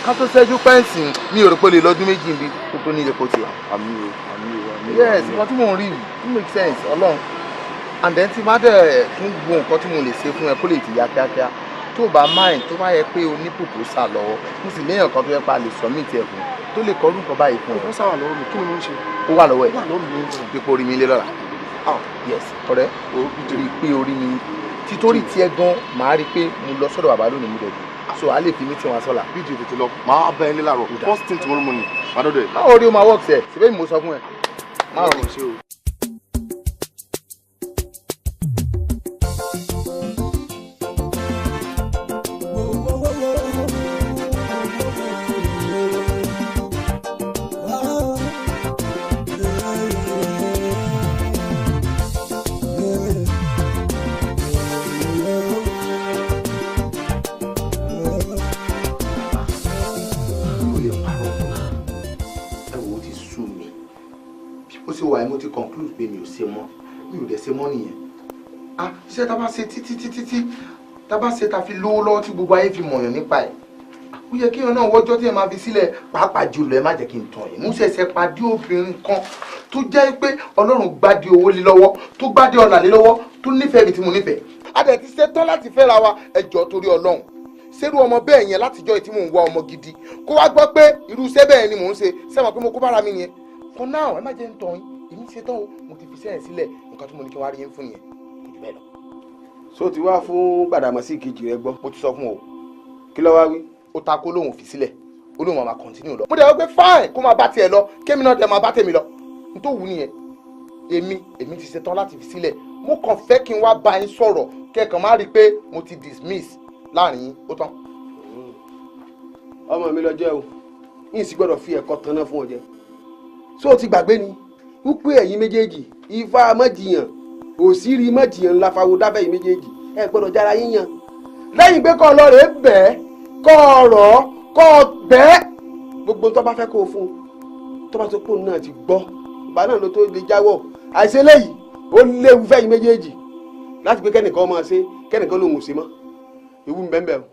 Speaker 4: Ká tó ṣẹ́jú pẹ́ǹsì mi ò rò pé lè lọ́dún méjì níbi kó tó ní ilé-epo tiẹ̀.
Speaker 9: Àmì o, àmì o, àmì o.
Speaker 4: Yes, nǹkan tí mò ń rí it make sense ọlọ́run. And then tí má dẹ̀ tún wo nǹkan tí mo lè ṣe fún ẹ kó lè ti ya kíákíá. Tó bá mind, tó bá yẹ pé o ní proposal lọ́wọ́, mo sì léèyàn kan tó yẹ pa lè submit ẹ̀ fún tó lè kọrú nǹkan báyìí fún ẹ.
Speaker 9: Proposal wà lọ́wọ́ mi, kí ni mo ń ṣe?
Speaker 4: Ó wà lọ́wọ́ ẹ̀.
Speaker 9: Ó wà lọ́wọ́ mi.
Speaker 4: Pípọ̀ orí mi lé lọ́la. Yes, ọ̀rẹ́, rí i pé orí mi títorí tiẹ̀ gan, màá rí i pé mo lọ sọ́dọ̀ bàbá lónìí mo dẹ̀ dé. So a lè fi meeting wa sọ́la.
Speaker 9: Bíjì tètè lọ, màá bá ẹ ní láàárọ̀. First thing tomorrow morning, màá dọ́dọ̀ ẹ̀.
Speaker 4: Báwo rí o máa work sẹ̀? Síbẹ̀ mo sọ fún ẹ. Má rí
Speaker 9: ṣe o.
Speaker 4: Conclude pé mi ò ṣe mọ́, mi ò dẹ̀ ṣe mọ́ nìyẹn. Ah, iṣẹ́ tá a bá ṣe títí títí tí tá a bá ṣe tá a fi lówó lọ́wọ́ tí gbogbo ayé fi mọ̀yàn nípa ẹ̀, Ó yẹ kéèyàn náà wọ́jọ́ tí ẹ máa fi sílẹ̀, pàápàá jùlọ ẹ má jẹ́ kí n tàn yín. Mo ṣẹ̀ṣẹ̀ pàdé obìnrin kan tó jẹ́ pé Ọlọ́run gbádé owó lé lọ́wọ́, tó gbádé ọlà lé lọ́wọ́, tó nífẹ̀ẹ́ mi tí mo nífẹ̀ẹ́. A dẹ̀ ti ṣetán láti fẹ́ra wa. Ẹ jọ̀ọ́ torí Ọlọ́run, ṣerú ọmọ bẹ́ẹ̀ yẹn látijọ́ tí mò ń wá ọmọ gidi, kó wá gbọ́ pé irú iṣẹ́ bẹ́ẹ̀ ni mò ń ṣe, sẹ́wọ̀n pé mo kó bára mi nìyẹn. For now, ẹ má jẹ́ ń tàn yín, èmi ṣetán o, mo ti fi sẹ́yìn sílẹ̀. Nǹkan tí mo ní kí wọ́n á rí yín fún nìyẹn, kò jù bẹ́ẹ̀ lọ.
Speaker 15: So ti wá fún Gbàdàmọ́sí kejì rẹ gbọ́?
Speaker 4: Mo ti sọ fún o.
Speaker 15: Kí ló wá wí?
Speaker 4: Ó ta kó lóun fi sílẹ̀, ó lóun máa continue lọ. Mo dẹ̀ wọ́n pé fine, kó máa bá tiẹ̀ lọ, kémi náà dẹ̀ máa bá tèmi lọ. N tó wù nìyẹn. Èmi ti ṣetán láti fi sílẹ̀. Mo kàn fẹ́ kí n wá bá yín sọ̀rọ̀, kẹ́kàn má rí i pé mo ti dismiss láàrin yín, ó tán.
Speaker 15: Ọmọ mi lọ jẹ́ o, yín sì gbọ́dọ̀ fi ẹ̀kọ́ tanná fún ọ jẹ. So ti gbàgbé ni wípé ẹ̀yin méjèèjì ifá mọ́jìyàn òsírí mọ́jìyàn ńlá fáwọn dábẹ́ yìí méjèèjì, ẹ gbọ́dọ̀ jára yín yan. Lẹ́yìn pé kọ́ ọ lọ rèé bẹ́ẹ̀, kọ́ ọ rọ̀ kọ́ ọ bẹ́ẹ̀, gbogbo tó bá fẹ́ kó o fún un, tó bá tó pòun náà ti gbọ́, ìgbà náà ló tó lè jáwọ́. Àìṣe léyìí ó léwu fẹ́yìn méjèèjì láti pé kẹ́nìkan máa ṣe kẹ́nìkan lòun ò ṣe mọ́, ewu ń bẹ́ẹ̀ bẹ́ẹ̀ o.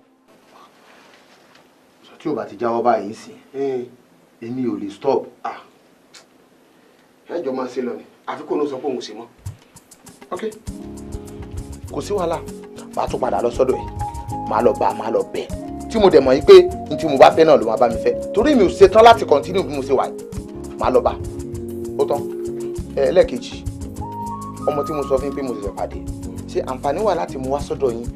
Speaker 4: Tí o bá ti jáwọ́ báyìí sí, èmi ò lè stop.
Speaker 15: Ẹ jọ máa ṣe lọ ni, àfi kó ló sọ pé òun ò ṣe mọ́.
Speaker 4: Ok, kò sí wàhálà, màá tún padà lọ sọ́dọ̀ ẹ̀, màá lọ bá, màá lọ bẹ̀, tí mo dẹ̀ mọ̀ yín pé n tí mo bá fẹ́ náà ló máa bá mi fẹ́, torí mi ò ṣetán láti continue bí mo ṣe wà yìí. Màá lọ bá, ó tán. Ẹlẹ́ẹ̀kejì, ọmọ tí mo sọ fún yín pé mo ṣẹ̀ṣẹ̀ pàdé, ṣé àǹfààní wà láti mú wá sọ́dọ̀ yín,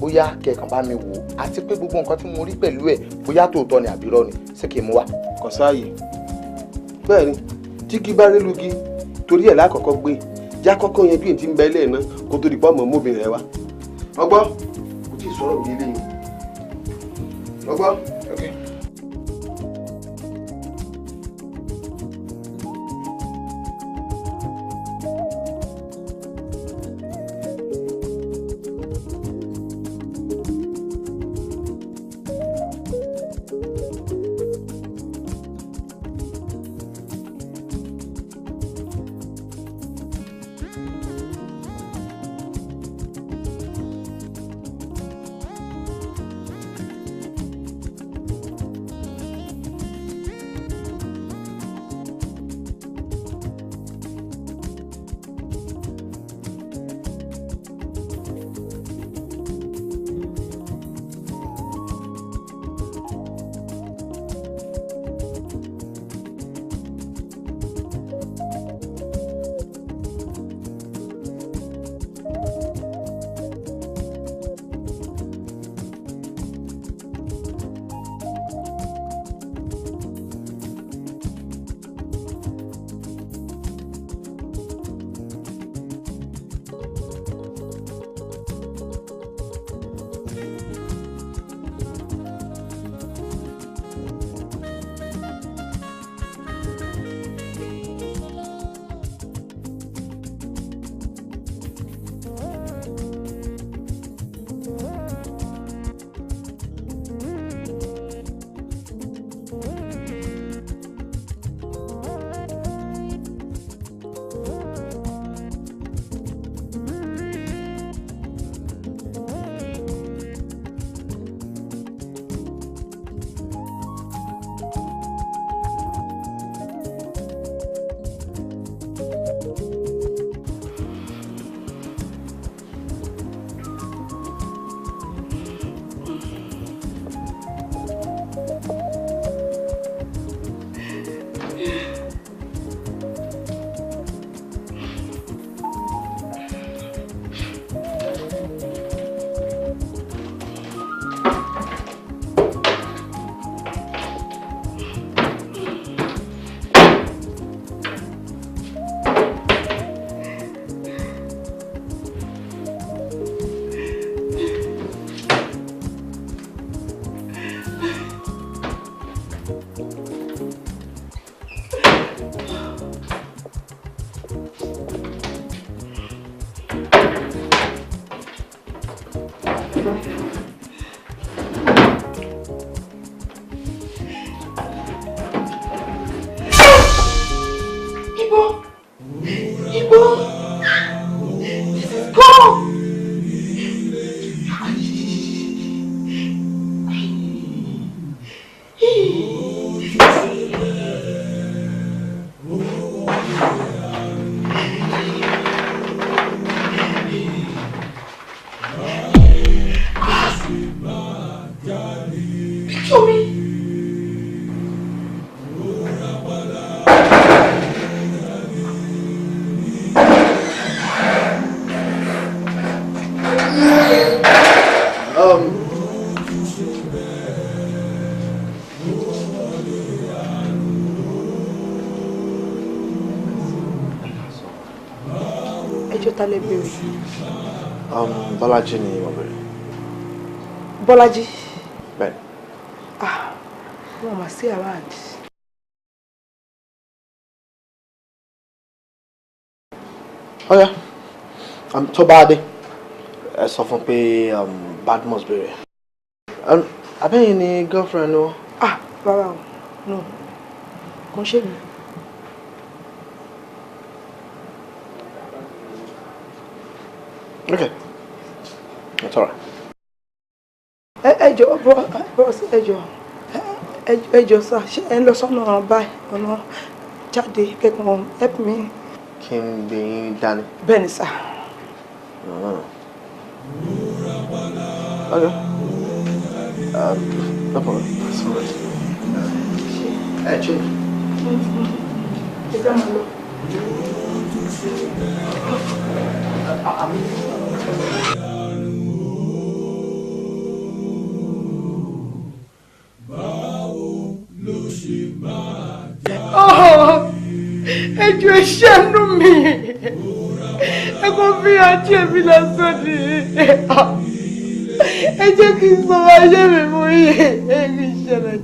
Speaker 4: bóyá kẹ̀kàn bá mi wò, àti pé gbogbo nǹkan tí mo rí pẹ̀lú ẹ̀, bóyá tòótọ́ ni àbí irọ́ ni, ṣé kì í mú wá?
Speaker 15: Kò sáàyè. Bẹ́ẹ̀ ni, tí kí bá rí lugi torí ẹ̀ lákọ̀ọ́kọ́ gbé já kọ́kọ́ yẹn bí n ti ń bẹ ilé náà kó tó di pọ́ mọ́ mọ́bìnrin rẹ wá. Ọgbọ́ kò tí ì sọ̀rọ̀ bí eléyìí. Ọgbọ́.
Speaker 4: Okay.
Speaker 12: Ẹjọ́ ta lẹ béèrè?
Speaker 7: Bọ́lájí ni mo béèrè.
Speaker 12: Bọ́lájí?
Speaker 7: Bẹ́ẹ̀.
Speaker 12: Ah, wọn mà sí around.
Speaker 7: Ọ̀yá, tó bá dé, ẹ sọ fún pé Badmus béèrè. Abẹ́yìn ni girlfriend o.
Speaker 12: Ah, rárá o, no, kò ń ṣe mi.
Speaker 7: Okay, that's all right.
Speaker 12: Ẹ jọ̀ọ́, bros, ẹ jọ̀ọ́, ẹ jọ̀ọ́ sir, ṣé ẹ ń lọ sọ́nà báyìí, ọ̀nà jáde kẹ́kọ̀ọ́ help me.
Speaker 7: Kí n gbé yín dání.
Speaker 12: Bẹ́ẹ̀ ni sir.
Speaker 7: Okay. No problem. That's all right. Ẹ change.
Speaker 12: Ẹ jẹ́ máa lọ.
Speaker 6: Ẹ jọ̀ọ́, ẹ ṣàánú mi, ẹ kò fi àjẹ mi lásán ni. Ẹ jẹ́ kí n sọ ayé mi fún yín, ẹ kì í ṣẹlẹ̀.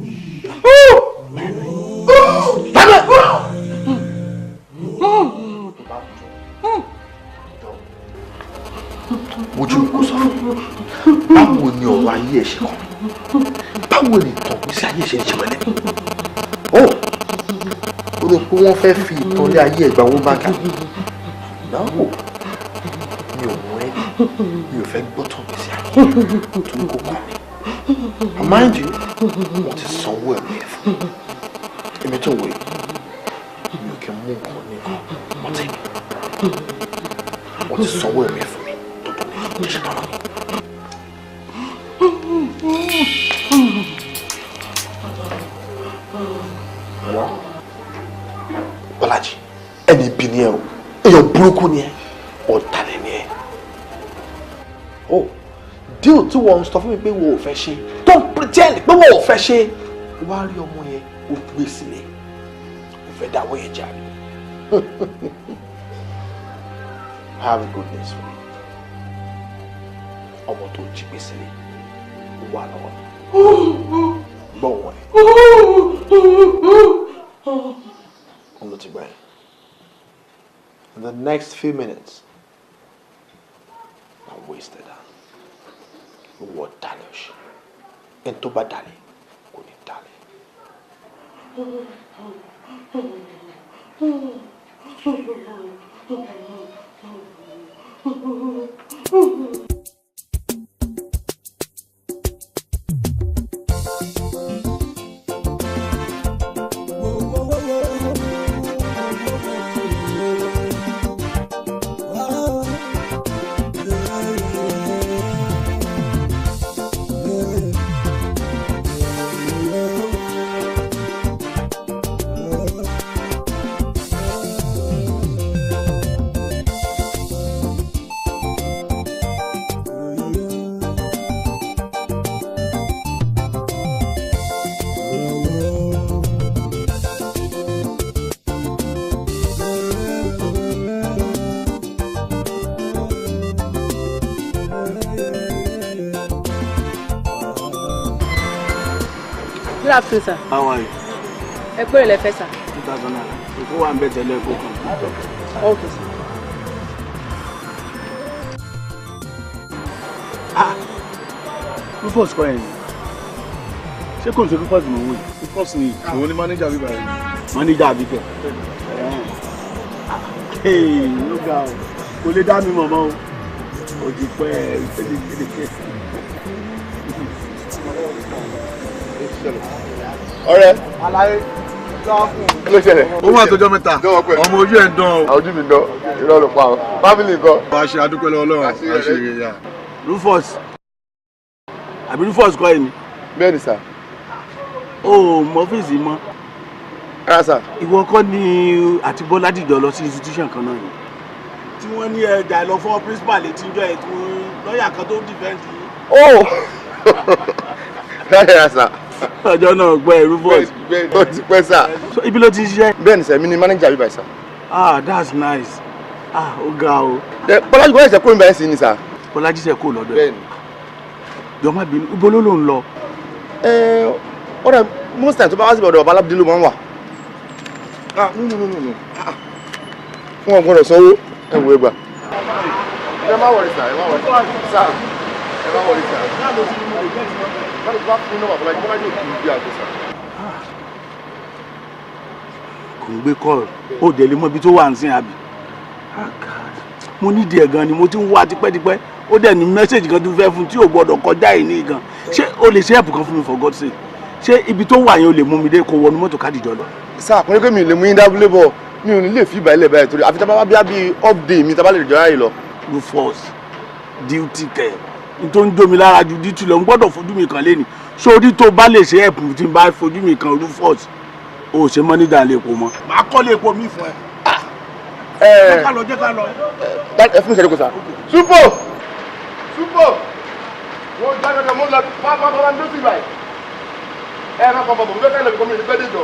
Speaker 7: Ojú mi kò sọ fún mi, báwo ni ọ̀rọ̀ ayé ẹ̀ ṣe kàn mí? Báwo ni ìtàn ìgbésí ayé ṣe ń ṣe wẹ̀lẹ́ mi? Ó rò pé wọ́n fẹ́ fi ìtàn ilé ayé ẹ̀gbà wọn bá kà náà. Mi ò mọ ẹ́, mi ò fẹ́ gbọ́ tàn ìgbésí ayé torí kò kàn mí. And mind you, wọ́n ti sanwó ẹ̀mí ẹ̀ fún mi. Èmi tó wọ̀ yìí, mi ò kí ń mú nǹkan ní nǹkan wọ́n tẹ̀ mí. Wọ́n ti sanwó ẹ̀mí ẹ̀ fún mi. Jẹ́ tọ́lọ́ mi. Bọ́lájí, ẹni ibi ni ẹ o, èèyàn burúkú ni ẹ, ọ̀dàlẹ̀ ni ẹ. O deal tí wọ́n sọ fún mi pé wọ́n ò fẹ́ ṣe, don't pretend pé wọ́n ò fẹ́ ṣe. Wá rí ọmọ yẹn, ó gbé sílẹ̀, ó fẹ́ dáwọ́ yẹn jà mí. I have good news for you. Ọmọ tó jí gbé sílẹ̀, ó wà lọ́wọ́ mi. Gbọ́ wọn ni. Òun ló ti gbà yẹn. In the next few minutes, I wasted her. Ìwọ dalẹ̀ ọ̀ṣẹ́. Ẹni tó bá dalẹ̀, kò ní dalẹ̀.
Speaker 8: Good afternoon, sir.
Speaker 2: How are you?
Speaker 8: Ẹ pé ilẹ̀ fẹ́, sir.
Speaker 2: 2000 naira. Ìkó wà ń bẹ̀ tẹ́lẹ̀ kó kàn.
Speaker 8: Okay, sir.
Speaker 2: Ah! Rufus kọ́ yẹn ni. Ṣé kò ń ṣe Rufus mọ̀ wò yìí?
Speaker 16: Rufus ni òun ni manager bíbá yìí.
Speaker 2: Manager àbíkẹ́. Ló ga o. Kò lè dá mi mọ̀ mọ́ o. Ojú pẹ́ ẹ̀.
Speaker 4: Ọ̀rẹ́.
Speaker 15: Àlàyé.
Speaker 4: Kí ló ṣẹlẹ̀?
Speaker 16: Ó wà tọjọ́ mẹ́ta. Ọmọ ojú ẹ̀ ń dán o.
Speaker 4: Ojú mi dán, irọ́ ló pa o. Fámìlì nǹkan.
Speaker 16: Wàá ṣe adúpẹ́ lọ́wọ́ Ọlọ́run, a ṣe eré ya.
Speaker 2: Rufus. Àbí Rufus kọ́ ẹ̀ ni?
Speaker 4: Bẹ́ẹ̀ni sà.
Speaker 2: O ò mọ ọ́fíìsì mọ́.
Speaker 4: Rárá sà.
Speaker 2: Ìwọ kọ́ ni àti Bọ́lá dìjọ lọ sí institution kan náà ni. Tí wọ́n ní ẹja lọ fọ́ principal létí ń jọ ẹ̀ tí wọ́n lọ́ọ̀yà kan tó ń defend yín.
Speaker 4: Ó rárá sà.
Speaker 2: Ọjọ́ náà gbọ́ ẹ Rufus.
Speaker 4: Bẹ́ẹ̀ni ó ti pẹ́ sà.
Speaker 2: So ibi ló ti ń ṣiṣẹ́?
Speaker 4: Bẹ́ẹ̀ni sà, èmi ni manager bíbá sà.
Speaker 2: Ah, that's nice. Ah, ó ga o.
Speaker 4: Bọ́lájí kò ṣẹ̀ṣẹ̀ kúrò níbẹ̀ sí ni sà.
Speaker 2: Bọ́lájí ṣe kúrò lọ́dọ̀ ẹ̀. Jọ má bínú, ibo ló ń lọ?
Speaker 4: Ọ̀rẹ́ most times tó bá wá síbi ọ̀dọ̀ bàbá Alábídé ló máa ń wà. Ah, no, no, no, no, no. Wọn ò gbọ́dọ̀ sanwó, ẹ wò ó gbà. Ẹ má wọrí sà, ẹ má wọrí sà. Ẹ má wọrí sà. Báwo bá fún nọ́mbà Bọ́lájí, Bọ́lájí ò kì í gbé àgbo sà.
Speaker 2: Kò ń gbé kọ́ọ̀lù, ó dẹ̀ lè mọ ibi tó wà ń sìn àbí. Mo nídìí ẹ̀ gan ni, mo ti ń wá tipẹ́tipẹ́, ó dẹ̀ ní mẹ́sẹ̀gì kan tó fẹ́ fún tí ò gbọ́dọ̀ kọjá yìí ní gan. Ṣé o lè ṣe ẹ̀pù kan fún mi for God's sake? Ṣé ibi tó wà yẹn o lè mú mi dé kó wọnú mọ́tò kádìjọ lọ?
Speaker 4: Sà, kò ní pé mi ò lè mú yín dábúlé bọ̀, mi ò ní lè fi ìbà ilẹ̀ báyìí torí àfi tá bá bá bí off day mi tá bá lè jọ ráyè lọ.
Speaker 2: Rufus, duty kẹ n tó ń jó mi lára ju duty lọ, n gbọ́dọ̀ fojú mi kan léni. Sórí tó bá lè ṣe ẹ̀pù tí n bá fojú mi kan Rufus, o ò ṣe mọ́níjà lè po mọ́. Màá kọ́ lè po mi fún ẹ. Jẹ́ ká lọ, jẹ́ ká lọ.
Speaker 4: Ẹ fún mi ìṣẹ́jú kò sá. Súpò! Súpò! Wọ́n já dandan mo lọ pápá pápá ní lóṣù ìbàyí. Ẹ má kọ́ bọ̀ mo fẹ́ fẹ́ lọ bí kọ́mí ní pẹ́ dé jọ.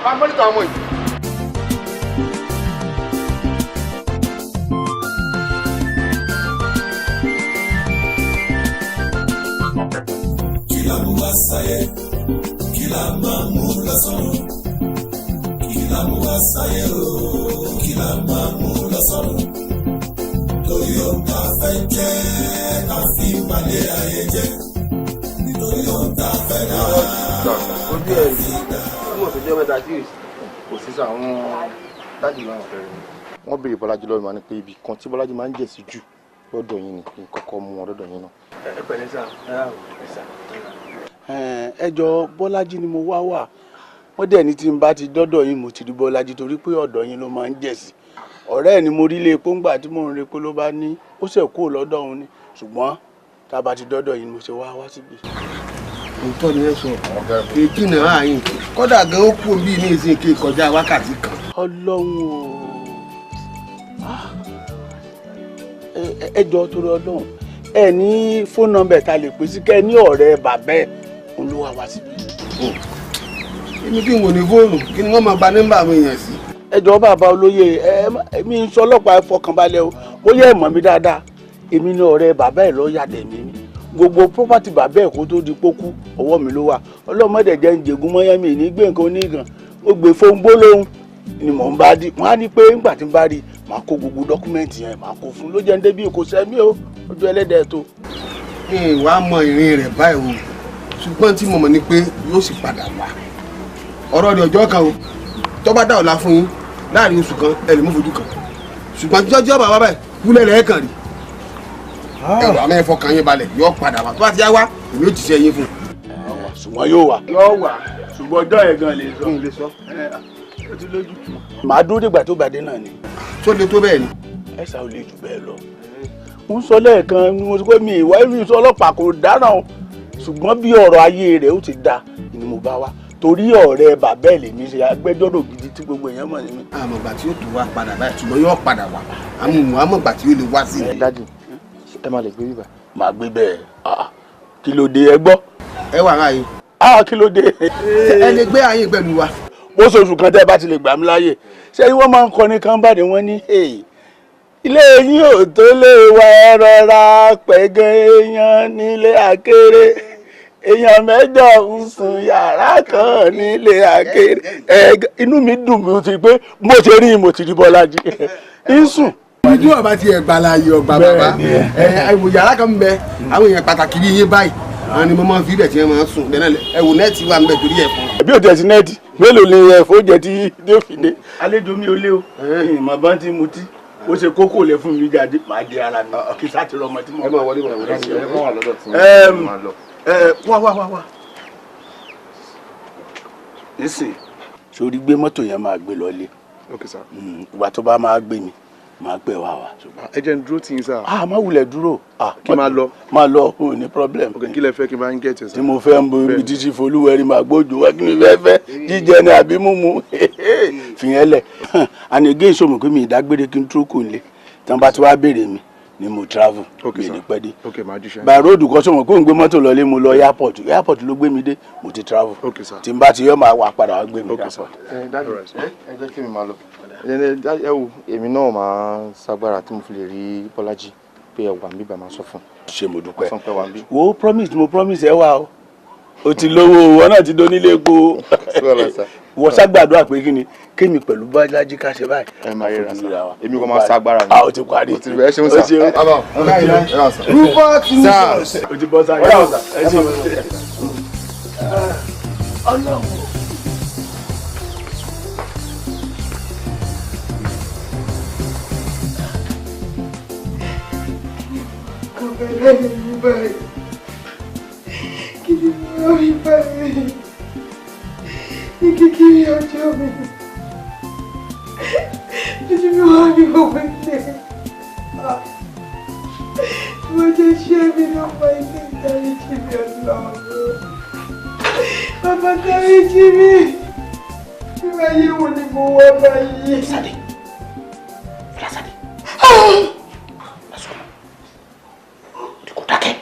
Speaker 4: Má mọ́nítà ọmọ yìí.
Speaker 3: Kí la mú wá sáyé? Kí la máa mú lọ sọ́run? Kí la mú wá sáyé o? Kí la máa mú lọ sọ́run? Torí ohun tá a fẹ́ jẹ́ la fi balẹ̀ ayé jẹ́. Nítorí ohun tá a fẹ́ dá.
Speaker 4: Ojú ẹ̀ rí fún ọ̀sẹ̀jọ́ mẹ́ta tí kò sí sọ àwọn dájú náà fẹ́ rí. Wọ́n béèrè Bọ́lájí lọ́wọ́ mi wá ní pé ibì kan tí Bọ́lájí máa ń jẹ̀ sí jù lọ́dọ̀ yín ni kí n kọ́kọ́ mú wọn lọ́dọ̀ yín náà.
Speaker 2: Ẹ pẹ̀lẹ́ sà, ẹ sà. Ẹ jọ Bọ́lájí ni mo wá wà. Wọ́n dẹ̀ ní tí n bá ti dọ́dọ̀ yín mo ti rí Bọ́lájí torí pé ọ̀dọ̀ yín ló máa ń jẹ̀ sí. Ọ̀rẹ́ ẹ̀ ni mo rí ilé epo ńgbà tí mò ń repo ló bá ní ó ṣẹ̀ kúrò lọ́dọ̀ òun ni, ṣùgbọ́n tá a bá ti dọ́dọ̀ yín mo ṣe wá wá síbi.
Speaker 15: Òótọ́ ni ẹ sọ, èjì náà àyìn kódà gan ó kú bí ní ìsìn kí kọjá wákàtí kan.
Speaker 2: Ọlọ́run o, ẹ jọ torí Ọlọ́run, ẹ ní fóònù nọ́mbà ta lè pè sí kẹ́ ẹ ní ọ̀rẹ́ bàbá ẹ̀ òun ló wá wá síbi.
Speaker 15: Èmi kí n wò ní fóònù kí ni wọ́n máa gba nọ́mbà àwọn èèyàn sí.
Speaker 2: Ẹ jọ̀ọ́ bàbá olóyè, ẹ mi ń sọ ọlọ́pàá, ẹ fọkànbalẹ̀ o, bóyá ẹ mọ̀ mi dáadáa, èmi ní ọ̀rẹ́ bàbá ẹ̀ lọ́ọ́ yàdẹ̀ mi ni. Gbogbo property bàbá ẹ̀ kó tó di pókú ọwọ́ mi ló wà. Ọlọ́mọdé jẹ́ ń jẹ̀gún mọ́yánmi ní gbé nǹkan onígan, ó gbé fóun gbólóhùn ni mò ń bá di. Wọ́n á ní pé ńgbà tí ń bá rí màá kó gbogbo dọ́kúmẹ́ǹtì yẹn màá kó fún ló jẹ́ ń débi kò sẹ́mi o, ojú ẹlẹ́dẹ̀ẹ́ tó.
Speaker 15: Ìwà mọ ìrìn rẹ̀ báyìí o, ṣùgbọ́n tí mo mọ̀ ni pé yóò sì padà wá. Ọ̀rọ̀ rẹ̀ ọjọ́ kan o, tó bá dá ọ̀la fún yín láàrin oṣù kan ẹ lè mú fojú kan, ṣùgbọ́n jọjọ́ bàbá báyìí kúlẹ̀ rẹ̀ kàn rí. Ẹ̀rọ àmọ́ ẹ̀fọ́ kan yín balẹ̀ yóò padà wá, tó bá ti yá wá èmi ò jíṣẹ́ yín fún un.
Speaker 2: Ṣùgbọ́n yóò wá.
Speaker 15: Yóò wá.
Speaker 2: Ṣùgbọ́n ọjọ́ yẹn gan lè sọ.
Speaker 15: Lè sọ.
Speaker 2: Màá dúró dìgbà tó bàdé náà ni.
Speaker 15: Tó le tó bẹ́ẹ̀ ni.
Speaker 2: Ẹ ṣá ò lè jù bẹ́ẹ̀ lọ. Mo ń sọ lẹ́ẹ̀kan mo sọ pé mi ìwà mi sọ ọlọ́pàá kò dáràn o, ṣùgbọ́n bí ọ̀rọ̀ ayé rẹ̀ ó ti da ni mo bá wá torí ọ̀rẹ́ bàbá ẹ̀ lèmi ṣe agbẹjọ́rò gidi tí gbogbo èèyàn mọ̀ ní mi.
Speaker 15: Àmọ̀gbà tí ó tó wá padà báyìí ṣùgbọ́n yóò padà wá, àmọ̀gbà tí ó lè wá sí i.
Speaker 4: Dádì, ẹ máa lè gbé bíbá.
Speaker 2: Màá gbé bẹ́ẹ̀, kí ló dé ẹ gbọ́.
Speaker 15: Ẹ wà ráàyè.
Speaker 2: Kí ló dé.
Speaker 15: Ẹ lè gbé ààyè pẹ̀lú wa.
Speaker 2: Bó ṣoṣù kan tẹ́ ẹ bá ti lè gbà mí láàyè, ṣé wọ́n máa ń kọrin kan bá ní wọ́n ní ilé yín ò tó lè wá, ẹ rọra pẹ̀gàn èèyàn nílé àkéré, èèyàn mẹ́jọ ń sùn yàrá kan nílé àkéré. Inú mi dùn mi ti pé mo ti rí mo ti rí Bọ́lájí ń sùn.
Speaker 15: Ojú ọba ti ẹ̀gbà láàyè ọgbà bàbá ẹ wò yàrá kan ń bẹ àwọn èèyàn pàtàkì bí yín báyìí, àwọn ni mo máa ń fi ibẹ̀ tí wọ́n máa ń sùn bẹ́ẹ̀ náà ẹ wò nẹ́ẹ̀tì wà ń bẹ torí ẹ̀fọn.
Speaker 2: Ẹbí ò tẹ̀ sí nẹ́ẹ̀tì mélòó ni ẹ̀fọ́ jẹ tí yóò fi dé. Àlejò mi ò lé o, ìmọ̀ bá ń ti mutí ó ṣe kókó lẹ fún mi jáde màá jẹ ara mi kí sá ti rọmọ tí mo.
Speaker 4: Ẹ máa wọlé wọlé wọlé ẹ máa wà lọ́dọ̀ tí mo máa lọ.
Speaker 2: Wá wá wá wá. Nísìn sórí gbé mọ́tò yẹn máa gbé lọlé.
Speaker 16: Ok sir.
Speaker 2: Ìgbà tó bá máa gbé mi máa pè wá wá.
Speaker 16: Ẹ jẹ́ n dúró tì yín sir.
Speaker 2: Má wulẹ̀ dúró.
Speaker 16: Kí máa lọ.
Speaker 2: Máa lọ, o ní problem.
Speaker 16: Ok, kí lẹ fẹ́ kí n bá ń gẹ̀ẹ́tì sir.
Speaker 2: Tí mo fẹ́ ń bo ibi títí Folúwẹ̀rí máa gbójú wá kí ni fẹ́ fẹ́ jíjẹ ni àbí mímu fìyẹn lẹ̀. And again sọ mọ̀ pé mi ìdágbére kí n tó kò lé tí wọ́n bá ti wá béèrè mi ni mo travel mi ní pẹ́ dé.
Speaker 16: Ok, màá jíṣẹ́.
Speaker 2: By road kọ́ sọ mọ̀ pé n gbé mọ́tò lọlé mo lọ airport, airport ló gbé mi dé mo ti travel.
Speaker 16: Ok sir.
Speaker 2: Tí n bá ti yọ máa wà padà wá gbé mi
Speaker 16: Ok sir.
Speaker 2: airport.
Speaker 4: Ẹ dájú, ẹ jẹ́ kí mi máa lọ.
Speaker 7: Ẹ wo, èmi náà máa ń sagbára tí mo fi lè rí Bọ́lájí pé ẹ wà ń bíbà, máa sọ fún.
Speaker 2: Ṣé mo dúpẹ́.
Speaker 7: Sọ pé wà ń bí.
Speaker 2: Wo, promise mo promise ẹ wá o, o ti lówó, wọn náà ti donílé epo. Wọ́n ṣàgbàdúrà pé kí ni kémi pẹ̀lú Bọ́lájí ká ṣe báyìí.
Speaker 7: Ẹ máa ríra sá, èmi kò máa sagbára mi.
Speaker 2: A ò ti parí.
Speaker 7: O ti ẹ ṣeun sá.
Speaker 2: Rupert Rufus. O ti bọ́ sáyé. Ẹ ṣeun. Ọlọ́run.
Speaker 6: Kí ni mo rí báyìí ní kékeré ọjọ́ mi, lójú mi wá ní gbogbo ilé mo jẹ́ ṣé mi ló pa ilé. Dáríjì mi, Ọlọ́run bàbá, dáríjì mi. Ìwà yìí wo ni mo wá báyìí.
Speaker 14: Sade, Fọláṣadé, kò dákẹ́.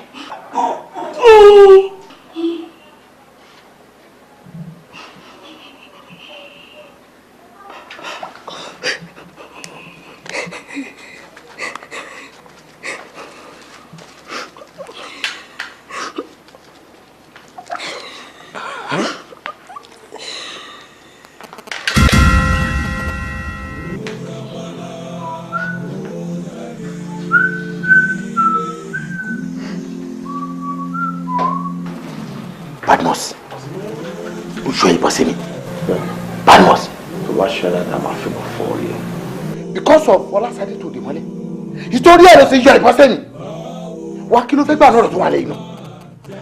Speaker 14: Badmus, o yọ ìbọn sí mi. Badmus.
Speaker 7: Tó bá ṣe dáadáa, máa fi bọ̀ fọ́ orí ẹ.
Speaker 4: Because of Fọláṣadé tó dè mọ́lẹ̀, ìtorí ẹ̀ ló ṣe yọ ìbọn sẹ́mi wá. Kí ló fẹ́ gbà lọ́rọ̀ tó wà lẹ́yìn náà?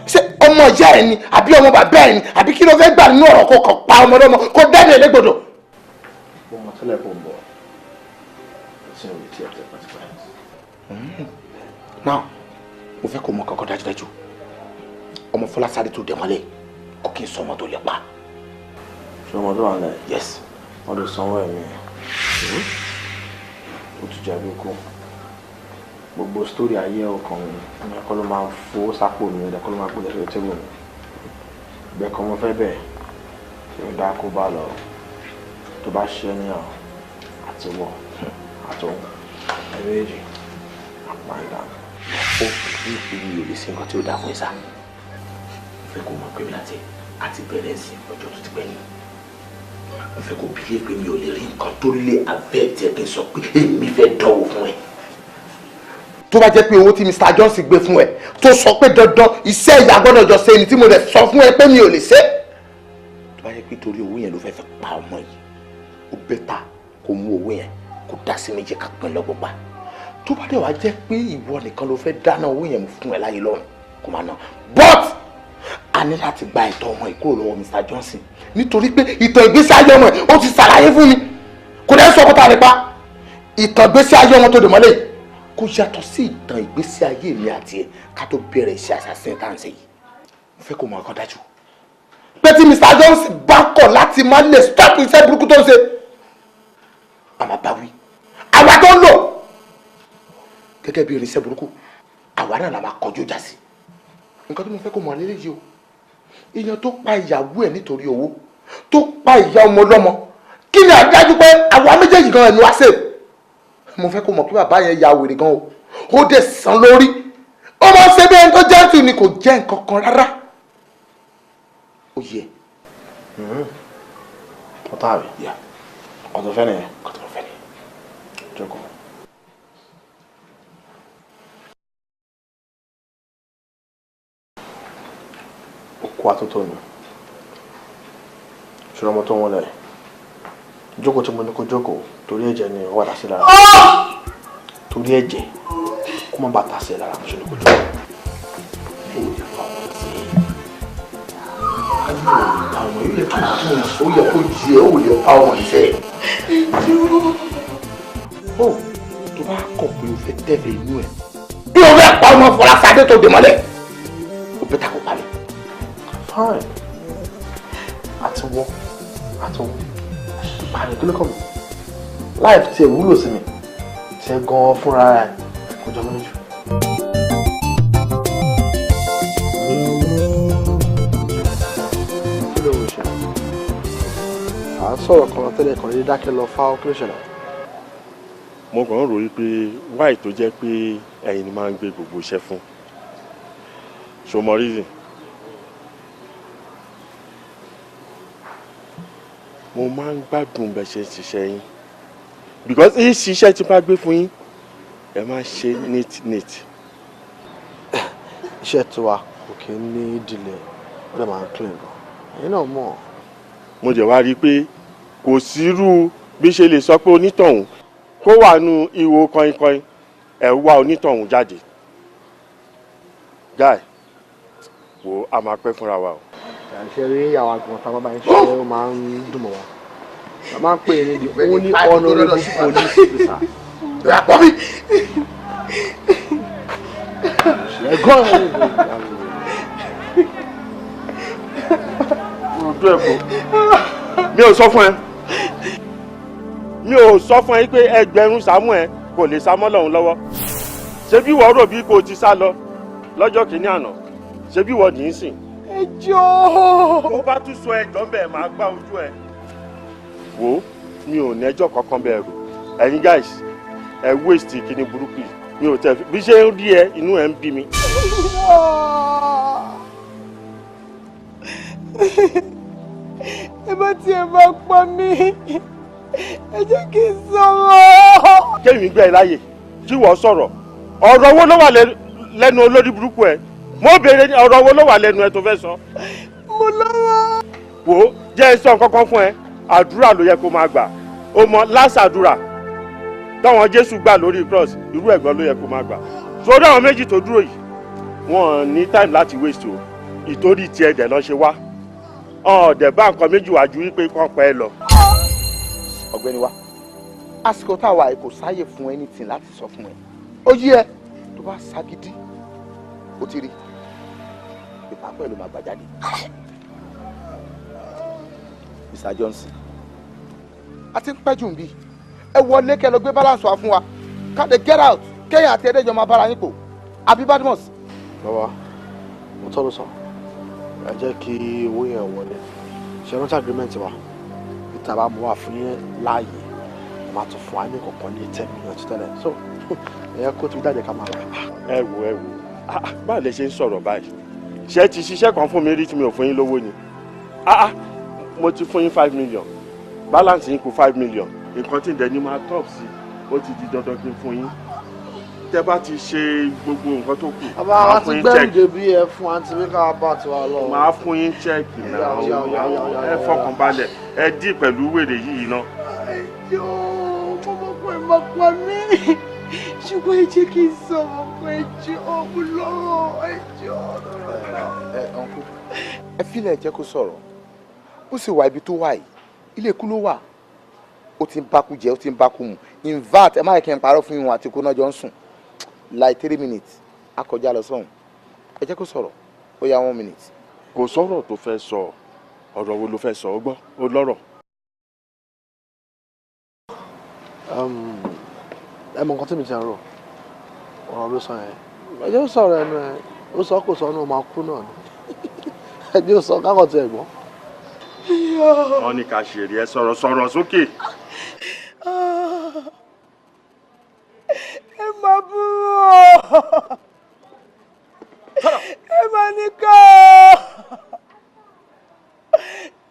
Speaker 4: Ṣé ọmọ ìyá ẹ ni àbí ọmọ bàbá ẹ ni àbí kí ló fẹ́ gbà nínú ọ̀rọ̀ kó kàn pa ọmọ ọlọ́mọ kó dẹ́nu ẹ̀ légbodò?
Speaker 7: Mo mọ tẹ́lẹ̀ kó ń bọ̀ tí n ò tí ẹ tẹ́ pátápátá.
Speaker 14: Now, mo fẹ́ kó mọ kankan dájúdájú. Ọmọ Fọláṣadé tó dè mọ́lẹ̀ kò kí n sọ ọmọ tó lè pa.
Speaker 7: Ṣé ọmọ tó wà nílẹ̀?
Speaker 14: Yes.
Speaker 7: Wọ́n lè sanwó ẹ̀mí ẹ̀. Ó ti jẹ̀bi kú. Gbogbo sítórì ayé ọkàn mi, ẹ̀kọ́ kọ́ ló máa ń fowó sápò mi, ẹ̀kọ́ kọ́ ló máa gbọ́dọ̀ sórí tébù mi. Ìgbẹ́ kan mo fẹ́ bẹ̀, ṣé ó dáa kó bá lọ? Tó bá ṣe ní ọ̀ àti wọ̀ àtòun ẹ̀ méjì, àpá ìlànà.
Speaker 14: Ó fi ìpinnu yòó lè ṣe nǹkan tí ó dáa fún ẹ sá. Mo fẹ́ kó mọ̀ pé mi àti bẹ̀rẹ̀ sí ọjọ́ tó ti pẹ́ ni. Mo fẹ́ kó bílé pé mi ò lè rí nǹkan tó lé abẹ́ tiẹ̀ kí n sọ pé èmi fẹ́ dánwò fún ẹ.
Speaker 4: Tó bá jẹ́ pé owó tí Mr. Johnson gbé fún ẹ tó sọ pé dandan iṣẹ́ ìyá gbọ́dọ̀ jọ ṣe ni, tí mo dẹ̀ sọ fún ẹ pé mi ò lè ṣe.
Speaker 14: Tó bá jẹ́ pé torí owó yẹn ló fẹ́ fẹ́ pa ọmọ yìí, ó bẹ́tà kó mú owó yẹn kó dá sí méjì ká pín lọ́gbọ̀gbà. Tó bá dẹ̀ wá jẹ́ pé ìwọ nìkan ló fẹ́ dáná owó yẹn fún ẹ láyé lọ́rùn kó máa ná, but a ní láti gba ẹ̀tọ́ ọmọ yìí kúrò lọ́wọ́ Mr. Johnson,
Speaker 4: nítorí pé ìtàn ìgbésí ayé ọmọ ẹ̀ ó ti ṣàlàyé fún mi, kò dẹ́ sọ kóta nípa ìtàn ìgbésí ayé ọmọ tó dè mọ́lẹ̀ yìí
Speaker 14: kò yàtọ̀ sí ìtàn ìgbésí ayé mi àti ẹ̀ ká tó bẹ̀rẹ̀ iṣẹ́ assassin tá à ń ṣe yìí. Mo fẹ́ kó mọ ọkọ dájú
Speaker 4: pé tí Mr. Johnson bá kọ̀ láti má lè stop iṣẹ́ burúkú tó ń ṣe,
Speaker 14: a máa bá wí.
Speaker 4: Àwa tó ń lò
Speaker 14: gẹ́gẹ́ bí irinṣẹ́ burúkú, àwa náà la máa kọjú ìjà sí.
Speaker 4: Nǹkan tí mo fẹ́ kó mọ̀ lélẹ́yìí o, èèyàn tó pa ìyàwó ẹ̀ nítorí owó, tó pa ìyá ọmọ ọlọ́mọ, kí ni àdájú pé àwa méjèèjì gan ẹnu wá sè? Mo fẹ́ kó mọ̀ pé bàbá yẹn ya wèrè gan o, ó dẹ̀ sàn lórí, ó máa ń ṣe bí ẹni tó jẹ́ tù ni, kò jẹ́ nǹkan kan rárá.
Speaker 14: Ó yẹ.
Speaker 7: Ọ̀tá rẹ̀? Ọ̀tọ̀ fẹ́ nìyẹn.
Speaker 14: Ọ̀tọ̀ fẹ́ nìyẹn.
Speaker 7: Jókòó. Òkú atótó ni. Ṣọlá ọmọ tó ń wọlé. Jókòó tí mo ní kó jókòó, torí ẹ̀jẹ̀ ni ó wà dá sí lára. Torí ẹ̀jẹ̀ kó má bàa tà sí ẹ lára, mo ṣe ní kó jókòó.
Speaker 14: Àwọn ilé tó dùn, ó yẹ kó jí ẹ, ó lè pa ọmọ ìfẹ́. Ó tó bá kọ̀ pé o fẹ́ tẹ̀lé inú ẹ̀,
Speaker 4: bí o fẹ́ pa ọmọ Fọláṣadé tó dè mọ́lẹ̀,
Speaker 14: ó bẹ́tà kó pa mí.
Speaker 7: Fine. Àti wọ́, àti wọ́. Ìpàdé kí ló kàn mí? Láì tí ẹ wúlò sí mi, tí ẹ gan-an fúnra ẹ̀ kò jọ mí lójú. Kí ló ń ṣe? À ń sọ̀rọ̀ kan tẹ́lẹ̀ kan ní dákẹ́ lọ fáwọn, kí ló ṣẹlẹ̀?
Speaker 9: Mo kàn ń ròyìn pé why tó jẹ́ pé ẹ̀yin ni máa ń gbé gbogbo iṣẹ́ fún. Ṣo mọ reason? Mo máa ń gbádùn bẹ́ẹ̀ ṣe ń ṣiṣẹ́ yín, because ṣiṣẹ́ tí bá gbé fún yín, ẹ máa ṣe neat neat.
Speaker 7: Iṣẹ́ tiwa kò kí ń ní ìdílé, ó dẹ̀ máa ń clean gan, ẹ̀yin náà mọ̀.
Speaker 9: Mo jẹ̀ wá rí i pé kò sírú bí ṣe lè sọ pé onítọ̀hún kó wà nù ihò kọinkọin, ẹ̀ wá onítọ̀hún jáde. Guy, wo, a máa pẹ́ fúnra wa o.
Speaker 7: Ṣe rí àwọn àgbọ̀n tá a bá bá yín ṣe, ó máa ń dùn mọ́ wa. A máa ń pè é ní the only honourable police officer.
Speaker 4: Pọ̀ mi.
Speaker 7: Ẹ̀gbọ́n
Speaker 9: Ojú ẹ̀ kò. Mi ò sọ fún ẹ. Mi ò sọ fún ẹ pé 1000 Samuel kò lè sá mọ́ lọ́hùn lọ́wọ́. Ṣé bí wọ́n rò bí kò ti sá lọ lọ́jọ́ kìíní àná? Ṣé bí wọ́n ní í sìn?
Speaker 6: Ẹ jọ̀ọ́.
Speaker 9: Tó bá tún sọ ẹjọ́ bẹ́ẹ̀, máa gbá ojú ẹ. Wo, mi ò nẹ́jọ́ kankan bẹ́ẹ̀ rò. Ẹ̀yin guys, ẹ waste kíní burúkú yìí. Mi ò tẹ̀ bí ṣe ń rí ẹ, inú ẹ ń bí mi.
Speaker 6: Ẹ bá tiẹ̀ bá pa mí, ẹ jẹ́ kí n sọ̀rọ̀.
Speaker 9: Kémi gbẹ́ ẹ láàyè kí wọ́n sọ̀rọ̀. Ọ̀rọ̀ wo ló wà lẹ́nu olórí burúkú ẹ? Mo béèrè ní, ọ̀rọ̀ wo ló wà lẹ́nu ẹ tó fẹ́ sọ?
Speaker 6: Mo lọ́wọ́.
Speaker 9: Wò ó, jẹ́ ẹ sọ nǹkan kan fún ẹ. Àdúrà ló yẹ kó máa gbà. Ó mọ lásàdúrà táwọn Jésù gbà lórí cross, irú ẹ̀gbọ́n ló yẹ kó máa gbà. Sórí àwọn méjì tó dúró yìí, wọn ò ní time láti waste o. Ìtorí tiẹ̀ dẹ̀ lọ́ ṣe wá. Ọ̀ọ́dẹ̀ bá nǹkan méjì wá ju wípé kán pẹ́ lọ.
Speaker 4: Ọ̀gbẹ́ni wa, àsìkò táwa yìí kò sáàyè fún anything láti sọ fún ẹ. Ó yí ẹ tó bá ságídí, ó ti rí ìpapọ̀ ẹ̀ ló máa gbà jáde.
Speaker 14: Mr. Johnson.
Speaker 4: A ti ń pẹ́ jù ń bí. Ẹ wọlé, kẹ́ lọ gbé balance wá fún wa, káde get out, kẹ́yìn àti ẹ̀ẹ́dẹ́jọ́ máa bára yín pò àbí Badmus.
Speaker 7: Bàbá, mo tọ́ ló sọ, ẹ jẹ́ kí owó yẹn wọlé. Ṣe rántí agreement wa? Ìta bá mú wa fún yín láàyè, máa tún fún wa ní kọ̀ọ̀kan ní 10 million ti tẹ́lẹ̀, so ẹ̀yẹ kó ti dájẹ́ ká máa lọ.
Speaker 9: Ẹ wo, ẹ wo, ah, ah, báwo lẹ ṣe ń sọ̀rọ̀ báyìí? Ṣé ti ṣiṣẹ́ kan fún mi rí tí mi ò fún yín lówó ni? Ah ah, mo ti fún yín 5 million, balance yín kù 5 million. Nǹkan tí ǹdẹ̀ ni máa top sí, ó ti di dandan kí n fún yín. Tẹ́ bá ti ṣe gbogbo nǹkan tó kù,
Speaker 7: Bàbá
Speaker 9: máa
Speaker 7: wa
Speaker 9: fún
Speaker 7: ti
Speaker 9: yín
Speaker 7: gbẹ́rù
Speaker 9: check.
Speaker 7: débi ẹ fún àǹtí mi, ká bá tiwa lọ.
Speaker 9: Máa fún yín check náà.
Speaker 7: Yà, yà, yà, yà, yà,
Speaker 9: Ẹ
Speaker 7: yà.
Speaker 9: fọkàn balẹ̀, ẹ dí pẹ̀lú wèrè yìí ná.
Speaker 6: Ẹ jọ̀ọ́, mo mọ̀ pé ẹ máa pa mí, ṣùgbọ́n ẹ jẹ́ kí n sọ̀rọ̀ pé ẹ jọ̀ọ́, mo lọ́rọ̀, ẹ jọ̀ọ́.
Speaker 4: Ẹ uncle, ẹ fílẹ̀, jẹ́ kó sọ̀rọ̀. Ó sì wà ibi tó wà yìí, ilé ikú ló wà. Ó ti ń bákú jẹ, ó ti ń bákú mu. In fact, ẹ má yẹ kí n parọ́ fún ìwọ̀n àti kóná jọ ń sùn like 3 minutes á kọjá lọ sọ́hùn. Ẹ jẹ́ kó sọ̀rọ̀, ó yá, 1 minute.
Speaker 9: Kò sọ̀rọ̀ tó fẹ́ sọ. Ọ̀rọ̀ wo ló fẹ́ sọ? Ó gbọ́, ó lọ́rọ̀.
Speaker 7: Ẹ mọ nǹkan tí mi ti ń rò, ọ̀rọ̀ ló sọ yẹn. Ẹ jẹ́ ó sọ̀rọ̀ ẹnu ẹ, ó sọ kò sọ ọ́nà, ó máa kú náà ni. Ẹ jẹ́ ó sọ kákọ̀ tí ẹ gbọ́.
Speaker 9: Wọ́n ní ká ṣèrè ẹ, sọ̀rọ̀, sọ̀rọ̀ sókè.
Speaker 6: Ẹ máa burú o, ẹ máa ní ká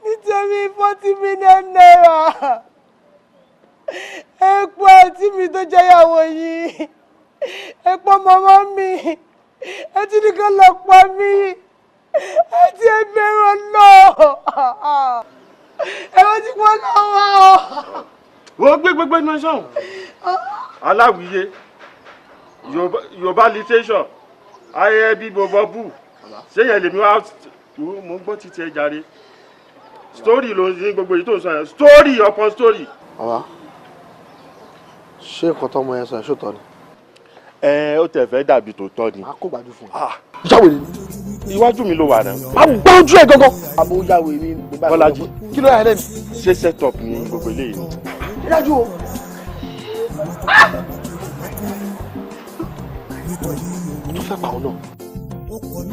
Speaker 6: nítorí ₦40 million, ẹ pa àǹtí mi tó jẹ́ ìyàwó yìí, ẹ pa màmá mi, ẹ tún ní ká lọ pa mí. Ẹ ti ẹ bẹ̀rù Ọlọ́run, ẹ wọ́n ti pọ́n lọ́wọ́.
Speaker 9: Wọ́n gbé gbégbé ní sọ̀hún aláwìyé Yorùbá literature ayẹyẹ bí gbogbo bù ṣéyẹn lèmi wá. Mo ń gbọ́ títí ẹ jàre. Story ló ń ní gbogbo èyí tó ń sọ yẹn, story upon story.
Speaker 7: Bàbá, ṣé nǹkan tọ́mọ yẹn sọ ẹ̀ ṣòtọ́ ni?
Speaker 9: Ẹ ó tẹ̀ fẹ́ dàbí tòótọ́ ni.
Speaker 7: Máa kó gbàdú fún un. Jáwé ni.
Speaker 9: Iwájú mi ló wà náà.
Speaker 7: Máa gbá ojú ẹ gangan. Àbò jáwé ni.
Speaker 9: Bọ́lájí.
Speaker 4: Kí ló yà lẹ́nu?
Speaker 9: Ṣé set up ni gbogbo eléyìí ni?
Speaker 7: Ẹ dájú o. O tún fẹ́ pa òun náà.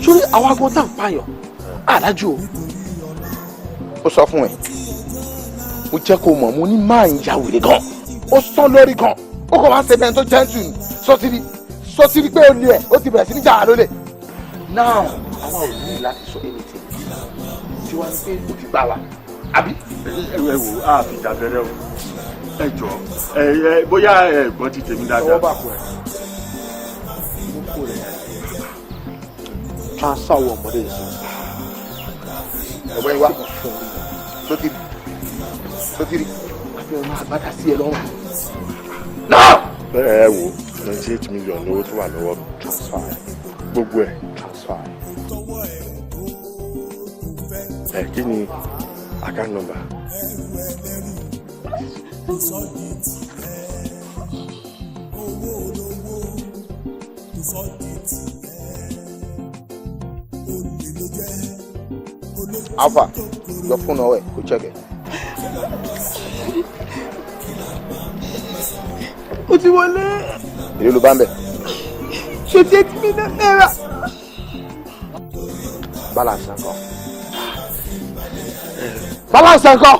Speaker 7: Sórí àwọn agbọn tá à ń pààyàn, àdájú o.
Speaker 4: Ó sọ fún ẹ. Mo jẹ́ kó mọ̀, mo ní máa ń ya wèrè gan. Ó sán lórí gan. Ó kàn máa ń ṣe bẹ́ẹ̀ tó gentle ni. Sọtiri pé ó lé ẹ̀, ó ti bẹ̀rẹ̀ sí ní jà lólè. Now, àwa ò ní láti sọ anything. Tiwa ni pé o ti gbà wá. Àbí?
Speaker 9: Ẹ wò á fi ìjà bẹ̀rẹ̀ o. Ẹ jọ ẹ ẹ bóyá ẹ gbọ́ ti tèmi dáadáa.
Speaker 7: Ọwọ́ bà kú ẹ̀. Transfer owó ọmọdé yìí sí.
Speaker 4: Ọ̀gbẹ́ni wa, sotiri sotiri, àfi ọmọ àgbàdá sí ẹ lọ́rùn. Náà.
Speaker 9: Ẹ wo 28 million lówó tó wà lọ́wọ́ mi.
Speaker 7: Transfer
Speaker 9: gbogbo ẹ̀.
Speaker 7: Transfer.
Speaker 9: Ẹ kí ni account number?
Speaker 4: Alpha, your phone ọwọ́ ẹ̀ kò check ẹ̀.
Speaker 6: Ó ti wọlé.
Speaker 4: Èló ló bá ń bẹ̀?
Speaker 6: ₦28 million.
Speaker 4: Balance ńkọ́? Balance ńkọ́?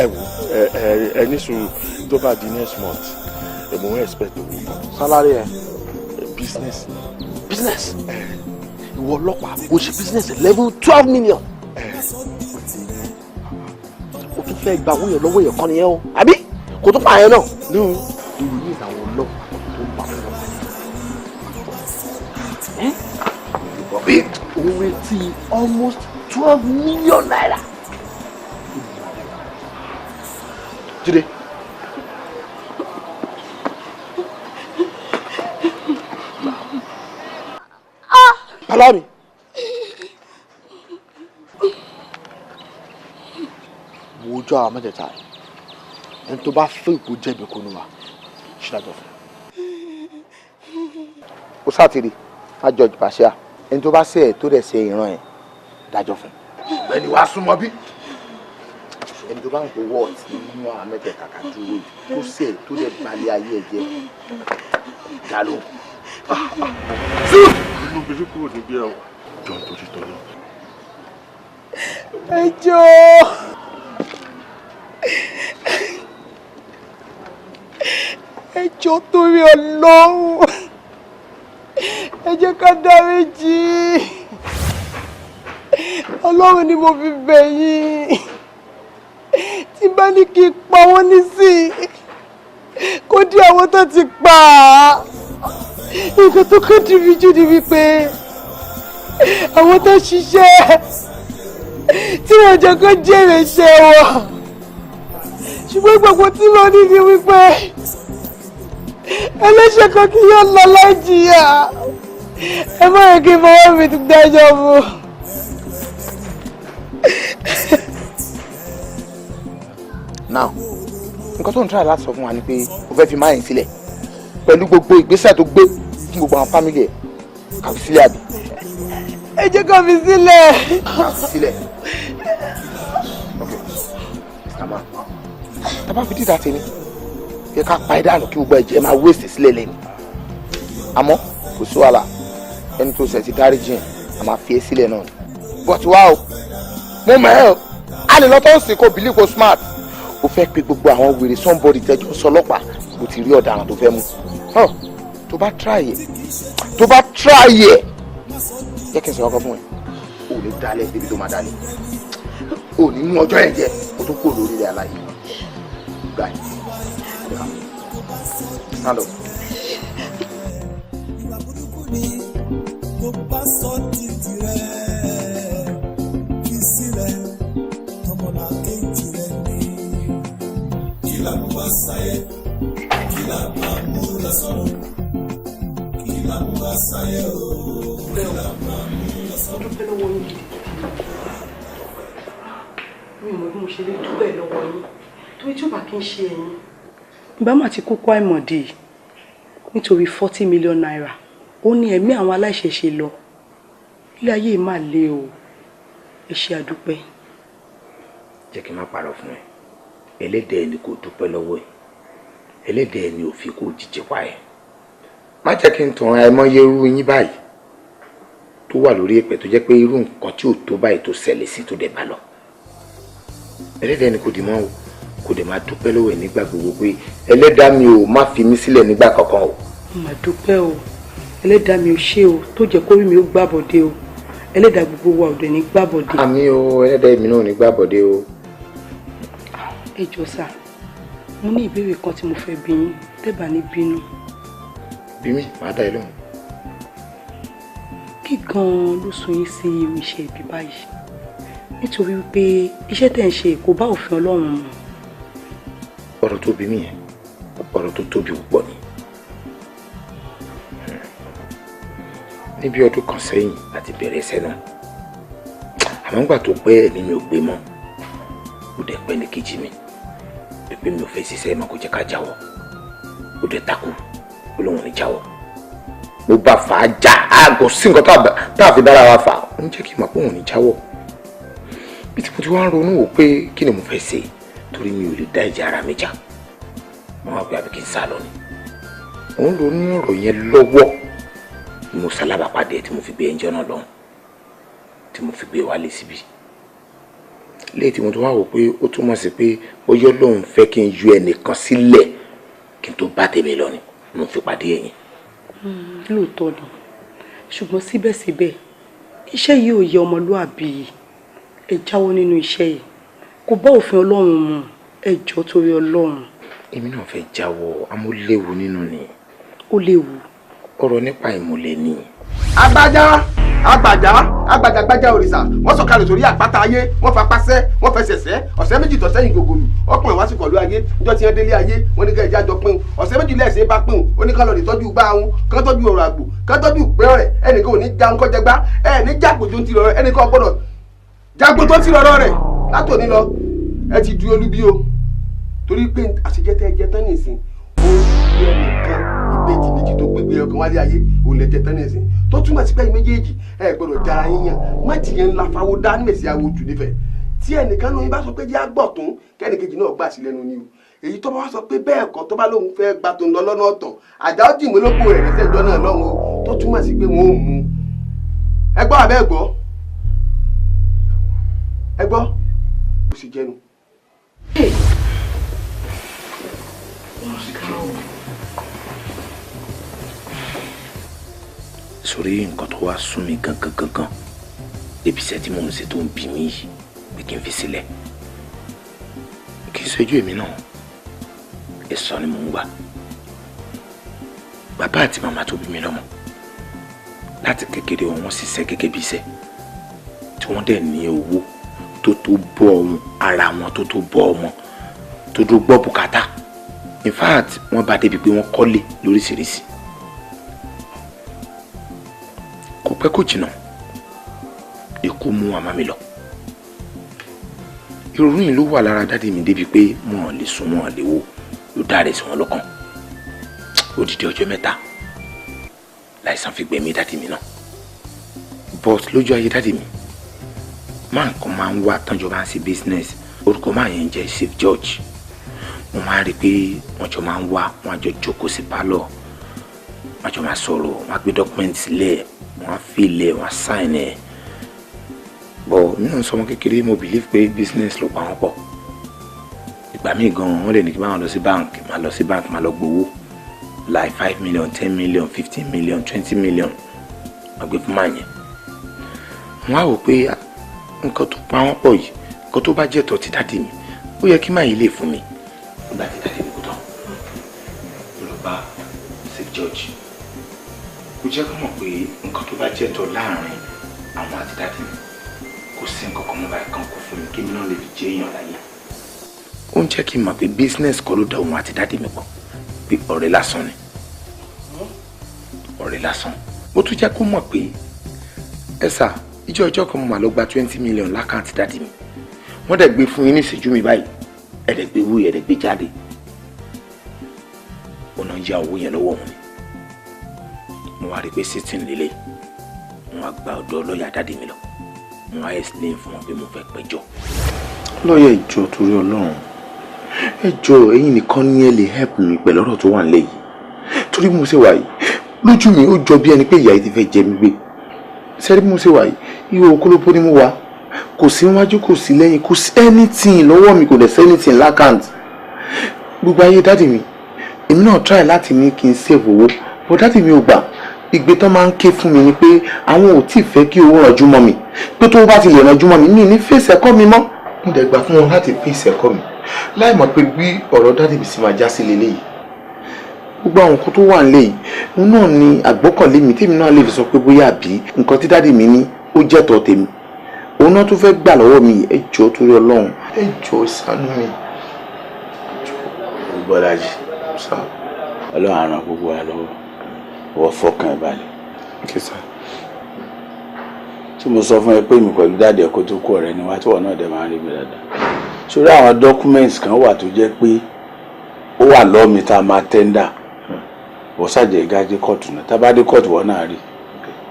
Speaker 9: Ẹ wo, ẹ ẹ ẹ ní sùúrù, tó bá di next month, ẹ mò ń expect owó kan.
Speaker 7: Salary ẹ?
Speaker 9: Business.
Speaker 7: Business? Ìwọ ọlọ́pàá, o ṣe business level 12 million. O tún fẹ́ gba owó yẹn lọ́wọ́ èèyàn kan nìyẹn o, àbí? Kò tún pààyàn náà.
Speaker 9: No.
Speaker 7: Ìròyìn àwọn ọlọ́pàá tó ń bá wọn lọ. Òun retí almost ₦12 million.
Speaker 4: Jíde. Bàlá mi.
Speaker 7: Wo ojú àwọn mẹ́tẹ̀ẹ̀ta yìí. Ẹni tó bá fẹ́ ìkó jẹ̀bi kó nu wa, ṣílájọ fún.
Speaker 4: Ó sátìrì, má judge bàṣíà. Ẹni tó bá ṣe ẹ̀ tó dẹ̀ ṣe ìran ẹ̀, dájọ́ fún. Ọ̀gbẹ́ni wa súnmọ́ bí. Ẹni tó bá ń kó wọ́ọ̀tì nínú àwọn mẹ́tẹ̀ẹ̀ta ká dúró yìí tó ṣe ẹ̀ tó dẹ̀ balẹ̀ ayé ẹ̀ jẹ́, dá lóhùn.
Speaker 9: Inú bíbí kúrò níbí ẹ o. Jọ nítorí tọ́lọ́.
Speaker 6: Ẹ jọ̀ọ́, ẹ jọ̀ọ́, torí Ọlọ́run, ẹ jẹ́ ká dáríjì. Ọlọ́run ni mo fi bẹ̀ yín. Tí bá ní kí n pa wọ́n nísìnyí, kó dí àwọn tó ti pa á. Nǹkan tó kàn dì mí jù ni wípé àwọn tó ṣiṣẹ́ tí wọ́n jẹ́ kó jèrè iṣẹ́ wọn, ṣùgbọ́n gbogbo tí mo ní ni wípé ẹlẹ́ṣẹ̀ kan kì yóò lọ láì jìyà. Ẹ má yẹ kí n fọwọ́ mi dájọ́ fún.
Speaker 4: Now, nǹkan tó ń try láti sọ fún wa ni pé o fẹ́ fi máa yẹn sílẹ̀ pẹ̀lú gbogbo ìgbésẹ̀ tó gbé fún gbogbo àwọn family ẹ̀, kà fi sílẹ̀, àbí?
Speaker 6: Ẹ jẹ́ kó fi sílẹ̀.
Speaker 4: Kà fi sílẹ̀. Ok, Mr. Man, tá bá fi dídá tèmi yẹ ká pa ẹ́ dànù kí gbogbo ẹ̀jẹ̀ máa waste sílẹ̀ lẹ́nu, àmọ́ kò sí wàhálà. Ẹni tó ṣẹ̀ ti dáríjì ẹ̀, a máa fi ẹ́ sílẹ̀ náà ni. But wá o, mo mọ̀ ẹ́ o, a lè lọ tó ń sìn kó believe kó smart. O fẹ́ pe gbogbo àwọn wèrè somebody tẹ́jọ́ sọlọ́pàá, o ti rí ọ̀daràn tó fẹ́ mú. Tó bá try ẹ̀, tó bá try ẹ̀, jẹ́ kí n sọ̀rọ̀ kan fún ẹ, o ò ní dalẹ̀ débi tó máa dalẹ̀, o ò ní mú ọjọ́ yẹn jẹ o tó kúrò lórí ilẹ̀ aláyé. Guy, stand up.
Speaker 3: Tó bá sọ di tirẹ̀, fi sílẹ̀, tọmọlàkejì rẹ̀ ní. Kí la mú wá sáyé? Kí la máa mú lọ sọ́run? Kí la mú wá sáyé o? Kí la máa mú lọ sọ́run?
Speaker 10: Dúpẹ́ lọ́wọ́ yín gidigidi. Mi ò mọ bí mo ṣe lè dúpẹ́ lọ́wọ́ yín, torí tí ó bá kí ń ṣe ẹ̀yin, ìbá mà ti kúkú àìmọ̀dé nítorí ₦40 million. Ó ní ẹ̀mí àwọn aláìṣẹ̀ṣe lọ. Ilé ayé mà le o. Ẹ ṣe, àdúpẹ́.
Speaker 14: Jẹ́ kí n má parọ́ fún ẹ, ẹlẹ́dẹ̀ẹ́ ni kò dúpẹ́ lọ́wọ́ ẹ, ẹlẹ́dẹ̀ẹ́ ni ò fi kó jíjẹ pa ẹ.
Speaker 4: Má jẹ́ kí n tàn ẹ mọ́yé irú yín báyìí tó wà lórí ẹ̀pẹ̀, tó jẹ́ pé irú nǹkan tí ò tó báyìí tó ṣẹlẹ̀ sí tó dẹ̀ bá lọ.
Speaker 14: Ẹlẹ́dàá ni kò dì mọ́ o, kò dẹ̀ máa dúpẹ́ lọ́wọ́ ẹ̀ nígbà gbogbo pé ẹlẹ́dàá mi ò má fi mí sílẹ̀ nígbà kankan o.
Speaker 10: Mo mà dúpẹ́ o, ẹlẹ́dàá mi ò ṣe o, tó jẹ́ kórí mi ó gbàbọ̀dé o. Ẹlẹ́dàá gbogbo wa ò dẹ̀ ní gbàbọ̀dé.
Speaker 14: Àmín o, ẹlẹ́dàá èmi náà ò ní gbàbọ̀dé o.
Speaker 10: Ẹ jọ̀ọ́ sà, mo ní ìbéèrè kan tí mo fẹ́ bi yín, tẹ́ bá ní bínú.
Speaker 14: Bí mi, màá dá ẹ lóhùn.
Speaker 10: Kí gan-an ló sún yín sí irú iṣẹ́ ibi báyìí? Nítorí wípé iṣẹ́ tẹ̀ ń ṣe kò bá òfin Ọlọ́run mu.
Speaker 14: Ọ̀rọ̀ tó bí mi yẹn, ọ̀rọ̀ tó tóbi púpọ̀ ni. Níbi ọdún kan sẹ́yìn láti bẹ̀rẹ̀ iṣẹ́ náà, àmọ́ ńgbà tó pẹ́ ẹ̀mí mi ò gbé mọ́, ó dẹ̀ pẹ́ ní kejì mi pé mi ò fẹ́ ṣiṣẹ́ mọ́, kó jẹ́ ká jáwọ́. Ó dẹ̀ takú, ó lóun ò ní jáwọ́. Mo bá fà á já, kò sí nǹkan tá a fi bára wa fà, ó ń jẹ́ kí n mọ̀ pé òun ò ní jáwọ́. Bí tí mo ti wá ń ronú wò pé kí ni mo fẹ́ ṣe, torí mi ò lè dá ìjà ara mi jà, mo wá pé àbí kí n sá lọ ni. Mo ń ronú ọ̀rọ̀ yẹn lọ́wọ́ ni mo ṣalábàápàdé tí mo fi gbé ẹnjẹ́ náà lọ́hùn, tí mo fi gbé wálé síbí. Léyìí tí mo tún wá wò pé ó túmọ̀ sí pé bóyá Ọlọ́run fẹ́ kí n yọ ẹnìkan sílẹ̀ kí n tó bá tèmi lọ ni mo fi pàdé ẹ̀yìn.
Speaker 10: Lóòótọ́ ni, ṣùgbọ́n síbẹ̀síbẹ̀ iṣẹ́ yìí ò yẹ ọmọlúàbí. Ẹ jáwọ́ nínú iṣẹ́ yìí, kò bá òfin Ọlọ́run mu. Ẹ jọ̀ọ́ torí Ọlọ́run.
Speaker 14: Èmi náà fẹ́ jáwọ́, àmọ́ léwu nínú ni.
Speaker 10: Ó léwu.
Speaker 14: Ọ̀rọ̀ nípa ìmùlẹ̀ ni.
Speaker 15: Agbájá agbàjá agbàjàgbàjà òrìṣà, wọ́n sọ̀kalẹ̀ sórí àpáta ayé, wọ́n fapá sẹ́, wọ́n fẹsẹ̀ sẹ́, ọ̀sẹ̀ méjì tó sẹ́yìn gògòlù ọkùnrin wá sí kọ̀lú ayé. Níjọ́ tí wọ́n délé ayé, wọ́n ní kẹ́ ẹ̀já jọ pín un. Ọ̀sẹ̀ méjì lẹ́sẹ̀ bá pín un, ó ní ká lọ lè tọ́jú gbá wọn, kán tọ́jú ọ̀rọ̀ àgbò, kán tọ́jú ìpẹ́ ọ̀rẹ́. Ẹnìkan ò ní já ńkọ́ jẹgbá, ẹ ní jágbó tó ń ti rọrọ, ẹnìkan gbọ́dọ̀ jágbó tó ń ti rọrọ rẹ̀ látòní lọ. Ẹ ti di olúbi o, torí pé àṣejẹ tẹ́ ẹ jẹ tán nìsín, ó ní ẹnìkan ìbejì méjì tó gbégbé ọkàn wálé ayé ò lè jẹ tán nìsín, tó túmọ̀ sí pé ẹ̀yin méjèèjì ẹ gbọ́dọ̀ jara yín yàn. Má jìyẹn ńlá fáwọ́ dá nímẹ̀sí awo jù nífẹ̀ẹ́. Tí ẹnìkan lóyún bá sọ pé jẹ́ àgbọ̀tún, kẹ́nìkejì náà gbà sí lẹ́nu ni o. Èyí tó bá wá sọ pé bẹ́ẹ̀ kọ́, tó bá lóun fẹ́ gba tó ń lọ lọ́nà ọ̀tọ̀, àjà ó dìmú lóko rẹ̀ lẹ́sẹ̀ ìjọ náà lọ́hùn o, tó túmọ̀ sí pé wọ́n ò mú. Ẹ gbọ́ àbẹ́ gbọ́? Ẹ gbọ́? Ó sì jẹnu.
Speaker 14: Sórí nǹkan tó wá sún mi gangan gangan débi iṣẹ́ tí mò ń ṣe tó ń bí mi yìí pé kí n fi sílẹ̀, kí n ṣojú èmi náà, ẹ̀san ni mò ń gbà. Bàbá àti màmá tó bí mi lọ́mọ láti kékeré wọn ṣiṣẹ́ gẹ́gẹ́ bí iṣẹ́ tí wọ́n dẹ̀ ní owó tó tó bọ́ ohun ara wọn, tó tó bọ́ ọmọ, tó tó gbọ́ bùkátà. In fact, wọ́n bá débi pé wọ́n kọ́lé lóríṣiríṣi. Kò pẹ́ kò jìnnà, ikú mú màmá mi lọ. Ìrònú yìí ló wà lára dádì mi débi pé wọn ò lè sùn, wọn ò lè wò, ló dáre sí wọn lọ́kàn. Odidi ọjọ́ mẹ́ta láìsàn fi gbẹ̀mí dádì mi náà. But lójú ayé dádì mi, máa nǹkan máa ń wà tánjọ máa ń ṣe business. Orúkọ máa yẹn jẹ́ Chief George. Mo máa rí i pé wọ́n jọ máa ń wá, wọ́n á jọ jókòó sí pálọ̀, wọ́n á jọ máa sọ̀rọ̀, wọ́n á gbé document sílẹ̀, wọ́n á fill ẹ̀, wọ́n á sign ẹ̀. But mi náà sọmọ kékeré, mo believe pé business ló pa wọ́n pọ̀. Ìgbà míì gan-an wọ́n lè ní kí n máa lọ sí bank, máa lọ sí bank, máa lọ gbowó like 5 million, 10 million, 15 million, 20 million, máa gbé fún máa yẹn. Wọ́n á wò pé nǹkan tó pa wọ́n pọ̀ yìí, nǹkan tó bá jẹ́ tọ́ ti dádì mi, ó yẹ kí máa yìí lè fún mi. Nígbà tí dádì mi kú tán, mo lọ bá Chief George. Ó jẹ́ kó mọ̀ pé nǹkan tó bá jẹ́ tọ́ láàrin àwọn àti dádì mi, kò sí nǹkan kan mọ́ báyìí kan kó fún mi kí mi náà lè fi jẹ́ èèyàn láyé. Ó ń jẹ́ kí n mọ̀ pé business kọ́ ló dá òun àti dádì mi pọ̀, pé ọ̀rẹ́ lásán ni, ọ̀rẹ́ lásán. Mo tún jẹ́ kó mọ̀ pé ẹ sà, ìjọ ọjọ́ kan mo mà lọ gba 20 million lákàntì dádì mi, wọ́n dẹ̀ gbé fún yín ní ìṣẹ́jú mi báyìí, ẹ dẹ̀ gbé owó yẹn, ẹ dẹ̀ gbé jáde. Ó náà ń ya owó yẹn lọ́wọ́ òun ni. Mo wá rí i pé sitting lélẹ̀, mo wá gba ọ̀dọ̀ lọ́ọ̀yà dádì mi lọ, mo wá explain fún wọn pé mo fẹ́ pẹjọ́. Lọ́ọ̀yà, ìjọ torí Ọlọ́run, ẹ jọ̀ọ́, ẹ̀yin nìkan ni ẹ lè help mi pẹ̀lú ọ̀rọ̀ tó wà nílẹ̀ yìí. Torí bí mo ṣe wà yìí, lójú mi ó jọ bí ẹni pé ìyá yìí ti fẹ́ jẹ mí gbé. Sẹ́rí bí mo ṣe wà yìí, ihò kólóbó ni mo wà. Kò sí níwájú, kò sí lẹ́yìn, kò sí anything lọ́wọ́ mi, kò dẹ̀ sí anything l'account. Gbogbo ayé daddy mi, èmi náà try láti ní kí n save owó, but daddy mi ò gbà. Ìgbé tán máa ń ké fún mi ni pé àwọn ò tí ì fẹ́ kí owó rànjú mọ́ mi, pé tó bá ti lè rànjú mọ́ mi, mi ní fèsì ẹ̀kọ́ mi mọ́. Mo dẹ̀ gbà fún wọn láti fèsì ẹ̀kọ́ mi, láì mọ̀ pé bí ọ̀rọ̀ daddy mi sì máa já sí leléyìí. Gbogbo àwọn nǹkan tó wà nílẹ̀ yìí, òun náà ni àgbọ́kànlé mi, tèmi náà lè fi sọ pé bóyá àbí nǹkan tí daddy mi ní ó jẹ́tọ̀ tèmi, òun náà tún fẹ́ gbà lọ́wọ́ mi. Ẹ jọ̀ọ́, torí Ọlọ́run, ẹ jọ̀ọ́, ṣàánú mi.
Speaker 2: Bọ́lájì, Ọlọ́run á ràn gbogbo wa lọ́wọ́. Wọ́n fọkàn ẹ̀ balẹ̀.
Speaker 14: Okay, sir.
Speaker 2: Tí mo sọ fún ẹ pé mi pẹ̀lú daddy ẹ̀ kó tó kú, ọ̀rẹ́ ni wá, tí wọ́n náà dẹ̀ máa ń rí mi dáadáa. Sórí àwọn documents kan wà tó jẹ́ pé ó wà lọ́ọ̀mì tá a máa tender. Wọ́n ṣàjẹ́ ìgájẹ́ kóòtù náà. Tá a bá dé kóòtù, wọ́n náà rí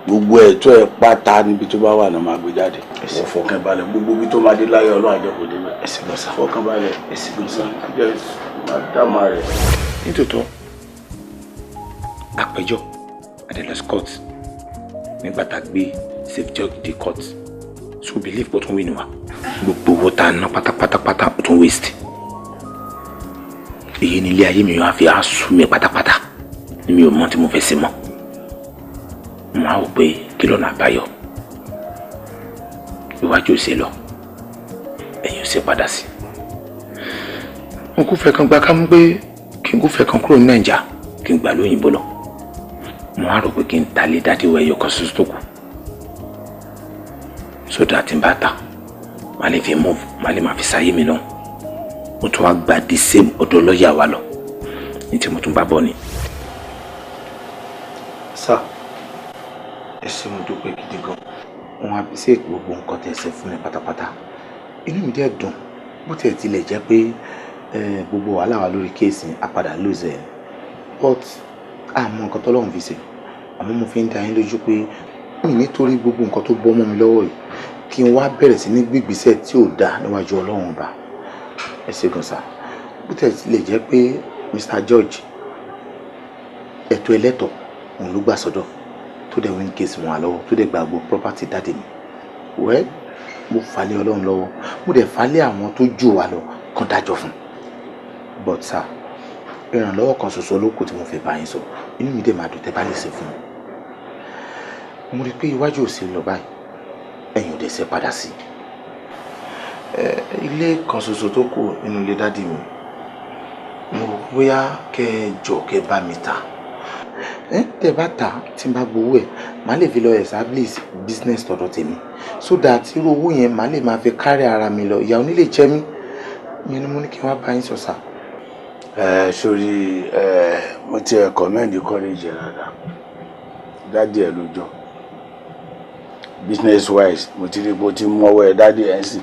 Speaker 2: gbogbo ẹ̀tọ́ ẹ̀ pátá. Níbi tó bá wà náà máa gbé jáde. Wọ́n fọkàn balẹ̀. Gbogbo ibi tó máa dé láyé, Ọlọ́run àjọkò débẹ̀.
Speaker 14: Ẹsẹ̀ lọ sá.
Speaker 2: Fọkàn balẹ̀.
Speaker 14: Ẹsẹ̀ lọ sá.
Speaker 2: Jẹ́ máa dáàmú rẹ̀.
Speaker 14: Nítòótọ́, àpẹjọ́ adé court. Nígbà tá a gbé safe judge dé court, so believe pé ó tún win wa. Gbogbo owó tá a ná pátápátápátá, ó tún waste. Èyí ni ilé ayé mi wá fi á sú mi pátápátá, ni mi ò mọ tí mo fẹ́ ṣe mọ́. Mo á wò pé kí lọ́nà àbáyọ. Iwájú ò ṣe lọ, ẹ̀yìn ò ṣe padà sí. Mo kò fẹ́ kan gba ká mú pé kí n kò fẹ́ kan kúrò ní Nàìjà, kí n gbà lóyìnbó lọ. Mo á rò pé kí n ta lé daddy wa ẹyọ kan ṣoṣo tó kù, so that tí n bá ta, màá lè fi move, màá lè máa fi sáyé mi lọ. Mo tún wá gba the same ọ̀dọ̀ lọ́ọ̀yà wa lọ ní tí mo tún bá bọ̀ ni. Sir, ẹ ṣé, mo dúpẹ́ gidi gan. Wọn á ṣe gbogbo nǹkan tẹ́ ṣe fún mi pátápátá. Inú mi dẹ̀ dùn. Bó tiẹ̀ tilẹ̀ jẹ́ pé gbogbo wàhálà wa lórí case a padà lose ẹ̀, but àmọ́ nǹkan tọ́lọ́run fi ṣe. Àmọ́ mo fi ń dá yín lójú pé mi nítorí gbogbo nǹkan tó bọ́ mọ́ mi lọ́wọ́ yìí, kí n wá bẹ̀rẹ̀ sí ní gbígbísẹ̀ tí ò dáa níwájú Ọlọ́run Ọba. Ẹ ṣé gan, sir. Bó tiẹ̀ tilẹ̀ jẹ́ pé Mr. George, ẹ̀tọ́ ẹlẹ́tọ̀ òun ló gbà sọ́dọ̀, tó dẹ̀ win case wọn lọ́wọ́, tó dẹ̀ gbàgbọ́ property daddy mi, well, mo falẹ̀ Ọlọ́run lọ́wọ́, mo dẹ̀ falẹ̀ àwọn tó jù wá lọ kàn dájọ́ fún. But sir, ìrànlọ́wọ́ kan ṣoṣo ló kù tí mo fẹ́ bá yín sọ. Inú mi dẹ̀ máa dùn tẹ́ bá lè ṣe fún mi. Mo rí i pé iwájú ò sí lọ báyìí, ẹ̀yìn ò dẹ̀ ṣe padà sí. Ilé kan ṣoṣo tó kù nínú ilé daddy mi, mo rò bóyá kẹ́ ẹ jọ, kẹ́ ẹ bá mi tà. Tẹ́ bá tà, tí n bá gbowó ẹ̀, màá lè fi lọ establish business tọ̀dọ̀ tèmi, so that irú owó yẹn, màá lè máa fi kárí ara mi lọ. Ìyà ò ní lè jẹ mí. Ìyẹn ni mo ní kí n wá bá yín sọ, sir.
Speaker 2: Ẹ sórí ẹ, mo ti ẹ commend courage ẹ dáadáa. Daddy ẹ ló jọ. Business wise, mo ti rí pé o ti mọ́wọ́ ẹ daddy ẹ ń sìn,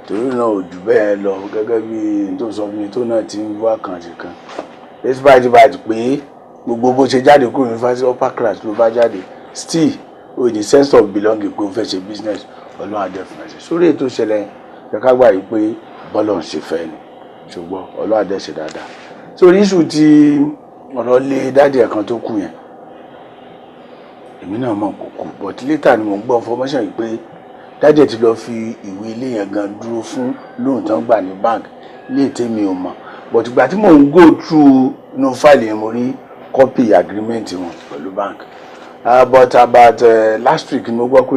Speaker 2: torí náà ò jù bẹ́ẹ̀ lọ. Gẹ́gẹ́ bí n tó sọ fún mi, tó náà ti ń wá kan sí kan, despite the pé gbogbo bó ṣe jáde kúrò ní fásitì, upper class ló bá jáde, still o ní sense of belonging pé o fẹ́ ṣe business. Ọlọ́run adé fún ẹ sórí ètò ìṣẹ̀lẹ̀ yẹn. Ká gbà yìí pé bọ́lọ̀ ń ṣe fẹ́ ni, ṣùgbọ́n Ọlọ́run adé ṣe dáadáa sórí issue tí ọ̀rọ̀ lé daddy ẹ̀ kan tó kù yẹn. Èmi náà mọ̀ kó kú, but later ni mo ń gbọ́ information yìí pé daddy ẹ̀ ti lọ fi ìwé ilé yẹn gan dúró fún loan tán gbà ní bank ilé tèmi ò mọ̀. But ìgbà tí mò ń go through inú file yẹn, mo rí copy agreement wọn pẹ̀lú bank. But about last week ni mo gbọ́ pé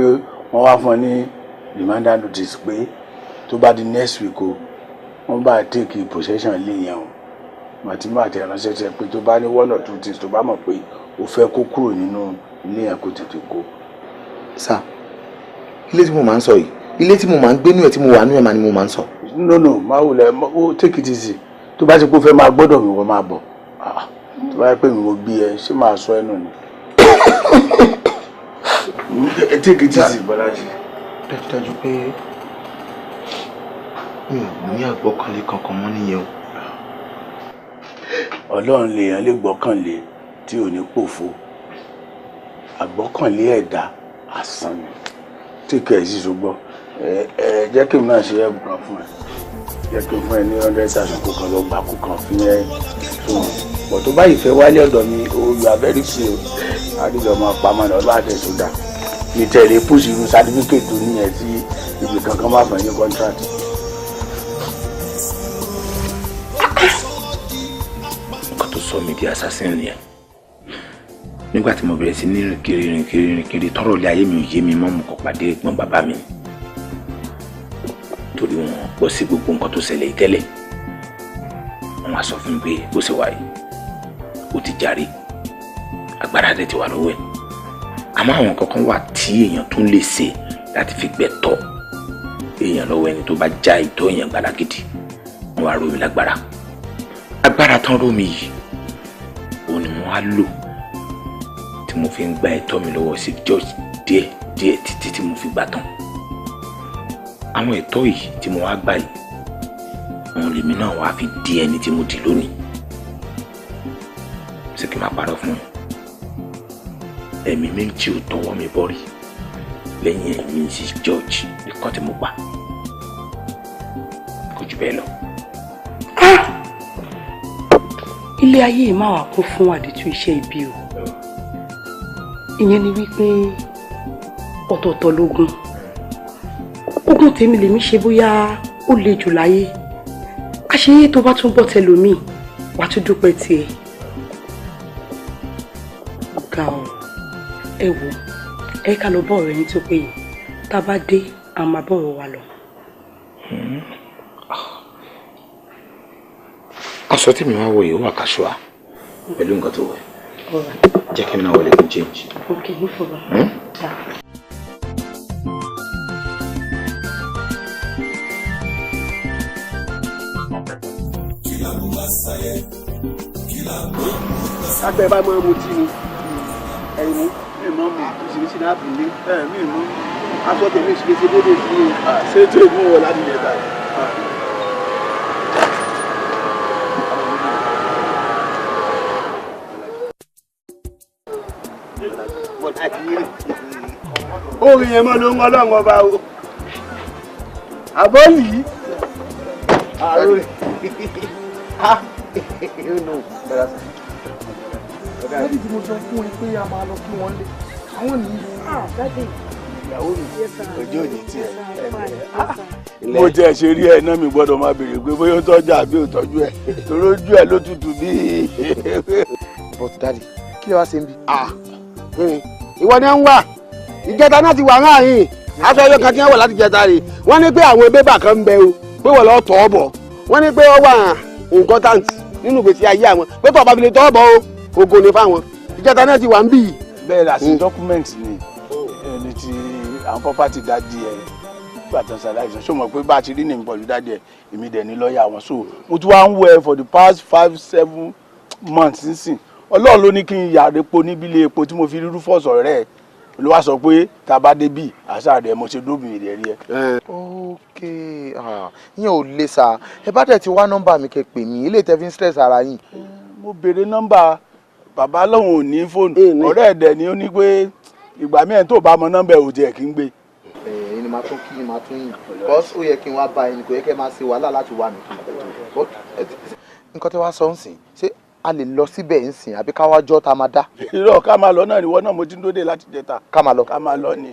Speaker 2: wọ́n wá fún ọ ní reminder notice pé tó bá di next week o, wọ́n bá take possession ilé yẹn o. Màtí má tẹ ránṣẹ́ sẹ pé tó bá ní one or two things tó bá mọ̀ pé o fẹ́ kó kúrò nínú ilé yẹn, kó tètè kó.
Speaker 14: Sir, ilé tí mo máa ń sọ yìí, ilé tí mo máa ń gbénú ẹ̀, tí mo wà nú ẹ̀ máa ni mo máa ń sọ.
Speaker 2: No, má wulẹ̀ ó, take it easy. Tó bá ti kó fẹ́ máa gbọ́dọ̀ mi, wọ́n máa bọ̀. Tó bá yẹ pé mi mo bí ẹ, ṣé máa sọ ẹ nù ni? Take it easy, Bọ́lájí.
Speaker 14: Dájúdájú pé mi ò ní àgbọ́kànlé kankan mọ́ nìyẹn o.
Speaker 2: Ọlọ́run lèèyàn lè gbọ́kànlé tí ò ní pòfo. Àgbọ́kànlé ẹ̀dá, asán ni. Take it easy, ṣùgbọ́n ẹ ẹ jẹ́ kí n náà ṣe ẹ̀bùn kan fún ẹ. Jẹ́ kí n fún ẹ ní 100,000, kó kan lọ gbà, kó kan fi ẹ fún ọ. Bọ̀ tó bá ìfẹ́ wálé ọ̀dọ̀ mi o, you are very free o. Àdìjọ máa pamọ́ ní ọlọ́àdẹ tó dáa. Mi tẹ̀lé push irú certificate tó níyẹn sí ibi kankan má fẹ́ ní contract.
Speaker 14: Nǹkan tó sọ mi di assassin nìyẹn. Nígbà tí mo bẹ̀rẹ̀ sí ní rìn kiri rìn kiri rìn kiri, tọ́rọ̀ ilé ayé mi ò yé mi mọ́, mo kàn pàdé ẹ̀gbọ́n bàbá mi, torí wọn gbọ́ sí gbogbo nǹkan tó ṣẹlẹ̀ yìí tẹ́lẹ̀. Wọ́n á sọ fún mi pé bó ṣe wà yìí, ó ti jàre, agbára rẹ̀ ti wà lọ́wọ́ ẹ̀, àmọ́ àwọn kankan wà tí èèyàn tún lè ṣe láti fi gbẹ̀tọ́ èèyàn lọ́wọ́ ẹni tó bá já ìtọ́ èèyàn gbàlágìdì. Wọ́n wá ró mi lágbára. Agbára tán ró mi yìí, òun ni mo wá lò tí mo fi ń gba ẹ̀tọ́ mi lọ́wọ́ sí George díẹ̀ díẹ̀ títí tí mo fi gbà tán. Àwọn ẹ̀tọ́ yìí tí mo wá gbà yìí, òun lèmi náà wá fi di ẹni tí mo di lónìí. Ṣé kí n máa parọ́ fún ẹ? Ẹ̀mí méjì ò tọwọ́ mi bọ́ rí lẹ́yìn ẹ̀mí sí George nìkan tí mo pa. Kò jù bẹ́ẹ̀ lọ.
Speaker 10: Ilé ayé yìí máa wà kún fún àdìtú iṣẹ́ ibi o. Ìyẹn ni wípé ọ̀tọ̀ọ̀tọ̀ lógún. Ogún tèmi lèmi ṣe bóyá ó le jù láyé. Àṣeyé tó bá tún gbọ́ tẹlòmíì, wàá tún dúpẹ́ tiẹ̀. Ga ọ, ẹ wò, ẹ ká lọ bọ́ ọ̀rẹ́ yín tó pé yìí. Tá a bá dé, a máa bọ̀rọ̀ wa lọ.
Speaker 14: Aṣọ tí mi wá wọ̀ yìí ó wà kàṣùà pẹ̀lú nǹkan tó wẹ̀. Jẹ́ kí n náà wọlé kí n change.
Speaker 10: Okay, no problem.
Speaker 14: Hmm?
Speaker 10: Yeah.
Speaker 15: Kápẹ́ bá máa mutí ni ẹ̀yin mú mi mọ́ mu ìsinmi sí náà bìíní mi mú aṣọ tèmi ìṣe ṣe déédéé sí i.
Speaker 2: Ṣé tó ìmú wọ láti lè ta?
Speaker 15: Orin yẹn mọ́ ló ń ọlọ́run ọba o. Àbọ̀ yìí. Àrò rẹ̀.
Speaker 13: Daddy, tí mo sọ fún ẹ pé a máa lọ kí wọ́n lé àwọn nìyí.
Speaker 2: Ìyàwó mi, ojú òní tiẹ̀. Mo tiẹ̀ ṣe rí ẹ náà, mi gbọ́dọ̀ máa béèrè pé bóyá ó tọ́jú àbí ò tọ́jú ẹ̀, torí ojú ẹ̀ ló tutù bíi.
Speaker 4: But daddy, kí ló wá ṣe ń bí?
Speaker 15: Ìwọ ni ń wà ìjẹta náà ti wà láàyè aṣọ ẹyọ kan tí wọ́n wọ̀ láti jẹta rè. Wọ́n ní pé àwọn bébà kan ń bẹ o, pé wọ́n lọ́ọ́ tọ́ ọ bọ̀. Wọ́n ní pé ó wà important nínú ìgbésí ayé àwọn, pé tó ọba fi lè tọ́ ọ bọ̀ o, ògo ni fáwọn. Ìjẹta náà ti wà ń bì.
Speaker 2: Bẹ́ẹ̀ la sí document ni ẹni tí àwọn property dájí ẹ nígbà tó ń ṣàlàyé. Ṣó mọ̀ pé bá a ti rí ní pẹ̀lú dájí ẹ, èmi dẹ̀ ní lọ́ọ̀yà wọn. So mo tún wá ń wọ ẹ for the past 5-7 months nísìn. Ọlọ́run ló ní kí n yàrá epo níbi ilé epo tí mo fi rírú fọ́ọ̀sọ̀ rẹ̀ ló wá sọ pé tá a bá dé bí àṣà rẹ̀ mo ṣe dóbìn rẹ̀ rí ẹ.
Speaker 4: Ok, ìyẹn ò le sá. Ẹ bá dẹ̀ ti wá nọ́mbà mi kẹ́ pè mí, ilé tẹ́ fi ń stress ara yín.
Speaker 2: Mo béèrè nọ́mbà bàbá, lòun ò ní fóònù. Ọ̀rẹ́ ẹ̀ dẹ̀ ni ó ní pé ìgbà mìíràn tó bá mọ nọ́mbà ẹ̀ ò tiẹ̀ kí ń gbé.
Speaker 4: Ẹ̀yin ni màá tún kí ni màá tún yìn, because ó yẹ kí n wá bá ẹni, kò yẹ kẹ́ máa ṣe wàhálà láti wá mi kiri. But nǹkan tí wàá sọ ń sìn, ṣé a lè lọ síbẹ̀ ń sìn àbí ká wá jọ́ tá a máa dá?
Speaker 2: Irọ́, ká máa lọ náà ni. Ìwọ náà mo ti ń dóde láti jẹta.
Speaker 4: Ká máa lọ.
Speaker 2: Ká máa lọ ni.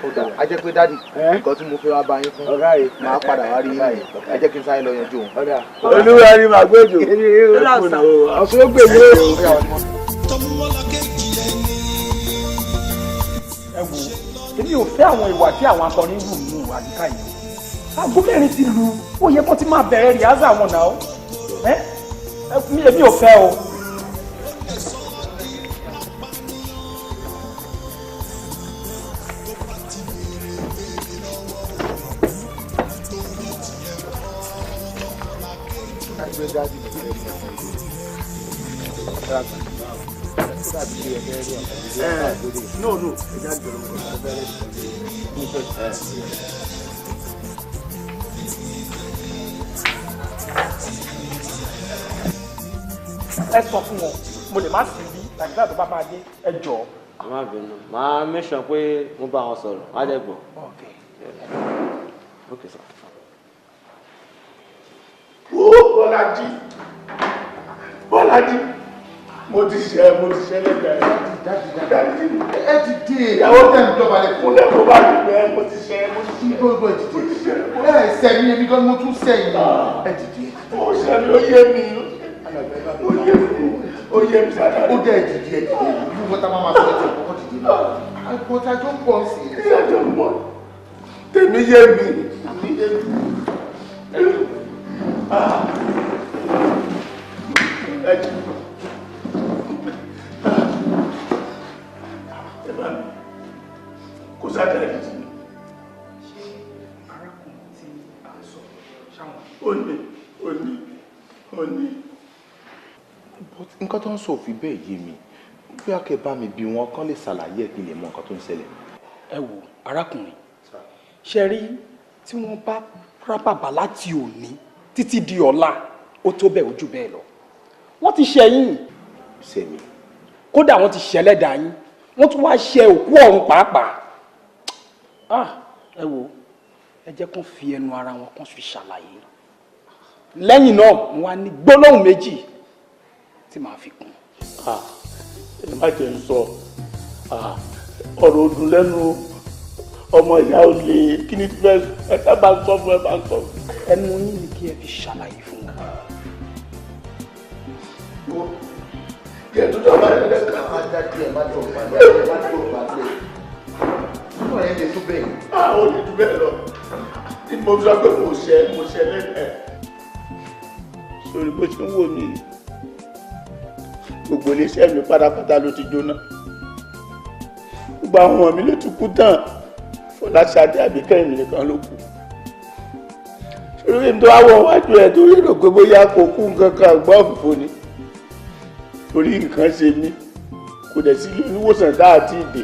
Speaker 4: Ó dáa, a jẹ́ pé daddy, nǹkan tí mo fẹ́ wá bá yín fún, máa padà wá rí yín. Ẹ jẹ́ kí n sáré lọ yanjú òun.
Speaker 2: Olúwa ni màá gbèjò. Ọ̀sùn ó gbèjò.
Speaker 1: Ẹ wo, èmi ò fẹ́ àwọn ìwà tí àwọn akọrin wù nínú àyíká yìí. Aago 4 ti lu, ó yẹ kó ti máa bẹ̀rẹ̀ rehearsal wọn náà. Ẹ èmi ò fẹ́ o.
Speaker 2: No, ẹja jọrọ nǹkan.
Speaker 1: Ẹ sọ fún wọn, mo lè má sí bí nàìjíríà tó bá máa dé, ẹ jọ̀ọ́.
Speaker 17: Ẹ má bínú, màá make sure pé mo bá wọn sọ̀rọ̀, má dẹ̀ gbọ́. Ok sir.
Speaker 2: Wo Bọ́lájí, Bọ́lájí, Mo ti ṣe lẹ́gbẹ̀ẹ́.
Speaker 4: Ẹ ti dé ìyàwó tẹ̀ ń dọ̀bálẹ̀ fún.
Speaker 2: Mo bá ti bẹ́ẹ̀ mo ti ṣe.
Speaker 4: Gbogbo ẹ ti dé. Ẹ sẹ́mi èmi gan mo tún sẹ́yìn. Ẹ ti dé.
Speaker 2: Ó ṣe mi, ó yé mi. Ó yé mi. Ó yé mi sára.
Speaker 4: Ó dẹ́ ẹ ti dé ẹ ti dé. Ìlú kọ́tà máa ma sọ ẹ ti kọ́kọ́ ti dé. Àgbọ̀tà tó ń pọ̀ sí i.
Speaker 2: Ìyàjọ̀ ń bọ̀. Tèmi yé mi. Kò sáà jì.
Speaker 1: Ṣé arákùnrin tí a ń sọ ṣáwọn?
Speaker 2: Ó ní.
Speaker 14: But nǹkan tó ń sọ òfin bẹ́ẹ̀ yé mi. Bí a kẹ́ bá mi bí wọn kán lè ṣàlàyé ẹ̀ kí n lè mọ nǹkan tó ń ṣẹlẹ̀.
Speaker 1: Ẹ wo arákùnrin, ṣe rí tí wọ́n bá rábàbà láti òní títí di ọ̀la, ó tó bẹ́ẹ̀ ojú bẹ́ẹ̀ lọ. Wọ́n ti ṣe yín.
Speaker 14: Ṣe mi.
Speaker 1: Kódà wọ́n ti ṣẹlẹ́dàá yín, wọ́n tún wá ṣe òkú ọ̀run pàápàá. Ẹ wo, ẹ jẹ́ kán fi ẹnu ara wọn kán fi ṣàlàyé. Lẹ́yìn náà mo wá ní gbólóhùn méjì tí màá fi kún.
Speaker 2: Ẹ má jẹ́ ń sọ ọ̀rọ̀ ọdún lẹ́nu ọmọ ìyá ò lè kí ni fẹ́ ẹ bá ń sọ fún ẹ bá ń sọ.
Speaker 1: Ẹnu yín ni kí ẹ fi ṣàlàyé fún wọn.
Speaker 2: Kí ẹ tó dọ̀ bá rẹ̀ lẹ́ka.
Speaker 4: Má dájú ẹ má dọ̀ balẹ̀ ẹ má dọ̀ balẹ̀. Ọ̀rọ̀ yẹn lè tó bẹ́ẹ̀.
Speaker 2: Ó lè tó bẹ́ẹ̀ lọ. Ní mo sọ pé mo ṣe lẹ́nu ẹ̀. Sórí bó ṣe ń wò mí, gbogbo iléeṣẹ́ mi pátápátá ló ti jóná. Gbogbo àwọn ọmọ mi ló ti kú tán. Fọláṣadé Àbíkẹ́ mi nìkan ló kù. Sórí mi tó wá wọ wájú ẹ̀ tó rò pé bóyá kò kú nǹkan kan àgbọ̀ òfìfo ni. Torí nǹkan ṣe mí, kò dẹ̀ sí ilé oníwòsàn tá àti ìdè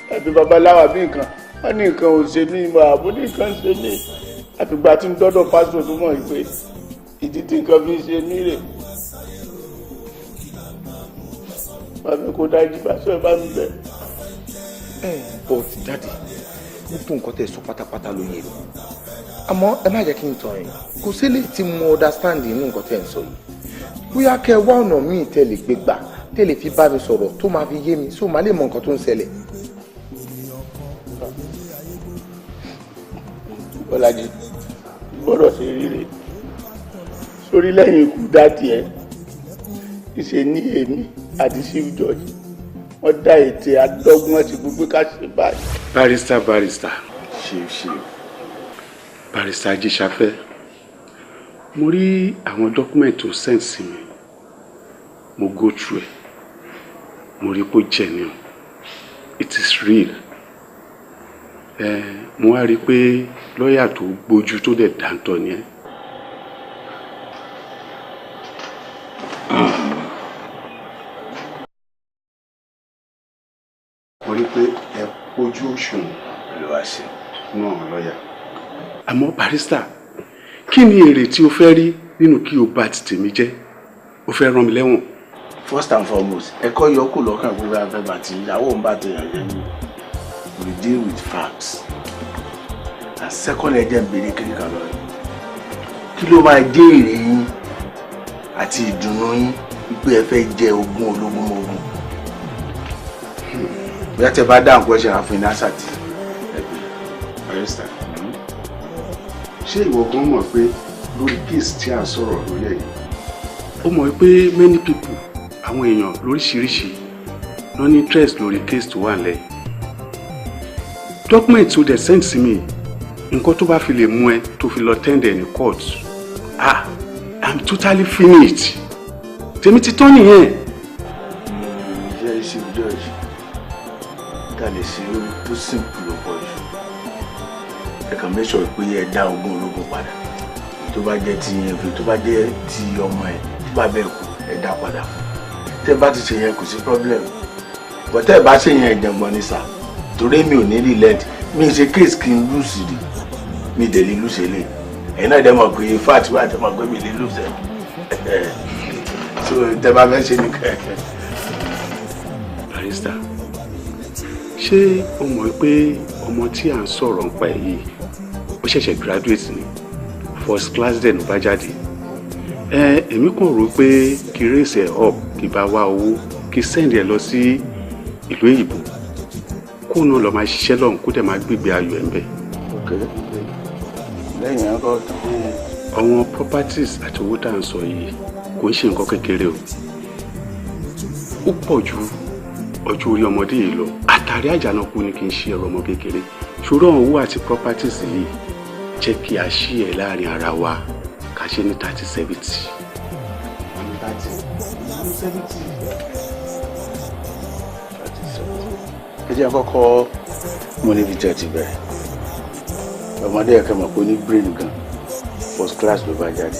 Speaker 2: tàbí babaláwa bí nǹkan. Wọ́n ní nǹkan ò ṣe mí, mo àbó ní nǹkan ṣe mí. Àfìgbà tí ń dọ́dọ̀ pásítọ̀ tó mọ̀ pé ìdí tí nǹkan fi ń ṣe mí rè. Bàbá kò dájú pásítọ̀ ẹ bá mi bẹ̀.
Speaker 14: But daddy, gbogbo nǹkan tẹ́ sọ pátápátá ló yé mi. Àmọ́ ẹ má jẹ́ kí n tàn yín. Kò sí lè tí mo understand inú nǹkan tẹ́ ń sọ yìí. Bóyá kẹ́ wá ọ̀nà míì tẹ́ lè gbé gbà tẹ́ lè fi bá mi sọ̀rọ̀ tó máa fi yé mi, so màá lè mọ nǹkan tó ń ṣẹlẹ̀.
Speaker 2: Bọ́lájí, gbọ́dọ̀ ṣe ríre. Sórí lẹ́yìn ikú dádì ẹ̀, ìṣe ní èmi àti Chief Judge, wọ́n dá ète àdọ́gbọ́n ti gbogbo ká ṣe báyìí.
Speaker 9: Barrister.
Speaker 14: Ṣe.
Speaker 9: Barrister Ajíṣafẹ́, mo rí àwọn document tó send sí mi, mo go through ẹ̀, mo rí pé ó genuine, it is real. Mo wá rí i pé lọ́ọ̀yà tó gbójú tó dẹ̀ dáńtọ́ ni ẹ́. Mo rí i pé ẹ pójú òṣùwọ̀n nínú àwọn lọ́ọ̀yà. Àmọ́ barrister, kí ni èrè tí o fẹ́ rí nínú kí o bà ti tèmi jẹ́? O fẹ́ rán mi lẹ́wọ̀n.
Speaker 2: First and foremost, ẹ̀kọ́ yọkù lọ́kàn gbogbo afẹ́ bàtí ìyàwó ń bá tẹ̀yàn jẹ́ ní. We deal with facts. And second, ẹ jẹ́ n béèrè kiri kan lọ yìí. Kí ló máa jẹ́ èrè yín àti ìdùnnú yín wípé ẹ fẹ́ jẹ ogún ológun mọ́gún? Bóyá tẹ bá dáhùn question àfin ní àṣà tí ẹ bèrè.
Speaker 9: Barrister, ṣé ìwọ gan mọ̀ pé lórí case tí a sọ̀rọ̀ lórí ẹ̀ yìí, ó mọ̀ pé many people, àwọn èèyàn lóríṣiríṣi ló ní interest lórí case tó wà nílẹ̀. Document tó dẹ̀ send sí mi, nǹkan tó bá fi lè mú ẹ tó fi lọ tender ní court, I'm totally finished. Tèmi ti tán nìyẹn.
Speaker 2: Ṣé Chief Judge, ká lè ṣe ó simple ló pọ̀ jù. Ẹ kàn make sure pé ẹ dá ogún ológun padà. Tó bá jẹ́ ti yẹn fi, tó bá jẹ́ ti ọmọ ẹ, tó bá bẹ́ẹ̀ kú, ẹ dá padà fún. Tẹ́ bá ti ṣe yẹn kò sí problem. But tẹ́ bá ṣe yẹn ìjàngbọ̀n ni sà. Torí mi ò ní relent, mi ṣe case kí n lose rí, mi dẹ̀ lè lose lè. Ẹ̀yin náà dẹ̀ mọ̀ pé fact wà tẹ́ mọ̀ pé mi lè lose ẹ̀. So tẹ́ bá fẹ́ ṣe ní kẹ̀kẹ́.
Speaker 9: Barrister, ṣé o mọ̀ pé ọmọ tí à ń sọ̀rọ̀ nípa ẹ̀ yìí, ó ṣẹ̀ṣẹ̀ graduate ni, first class dẹ̀ ló bá jáde. Ẹ èmi kàn rò pé kí raise ẹ up, kí bá wá owó, kí send ẹ lọ sí ìlú òyìnbó, kó náà lọ máa ṣiṣẹ́ lọ́hùn, kó dẹ̀ máa gbégbé ayọ̀ ẹ̀ ń bẹ̀.
Speaker 2: Lẹ́yìn ẹ̀kọ́.
Speaker 9: Àwọn properties àti owó tá à ń sọ yìí kò ń ṣe nǹkan kékeré o. Ó pọ̀ ju ọjọ́ orí ọmọdé yìí lọ. Àtàrí àjànàkú ni, kì í ṣe ẹ̀rọ ọmọ kékeré. Ṣòro àwọn owó àti properties yìí, jẹ́ kí a ṣí ẹ̀ láàrin ara wa, ká ṣe ní 30-70.
Speaker 2: 30-70. Ẹ jẹ́ kọ́kọ́ mo níbi tí ẹ ti bẹ̀rẹ̀. Ọmọdé ẹ̀kẹ́ mọ̀ pé ó ní brain gan, first class ló bá jáde.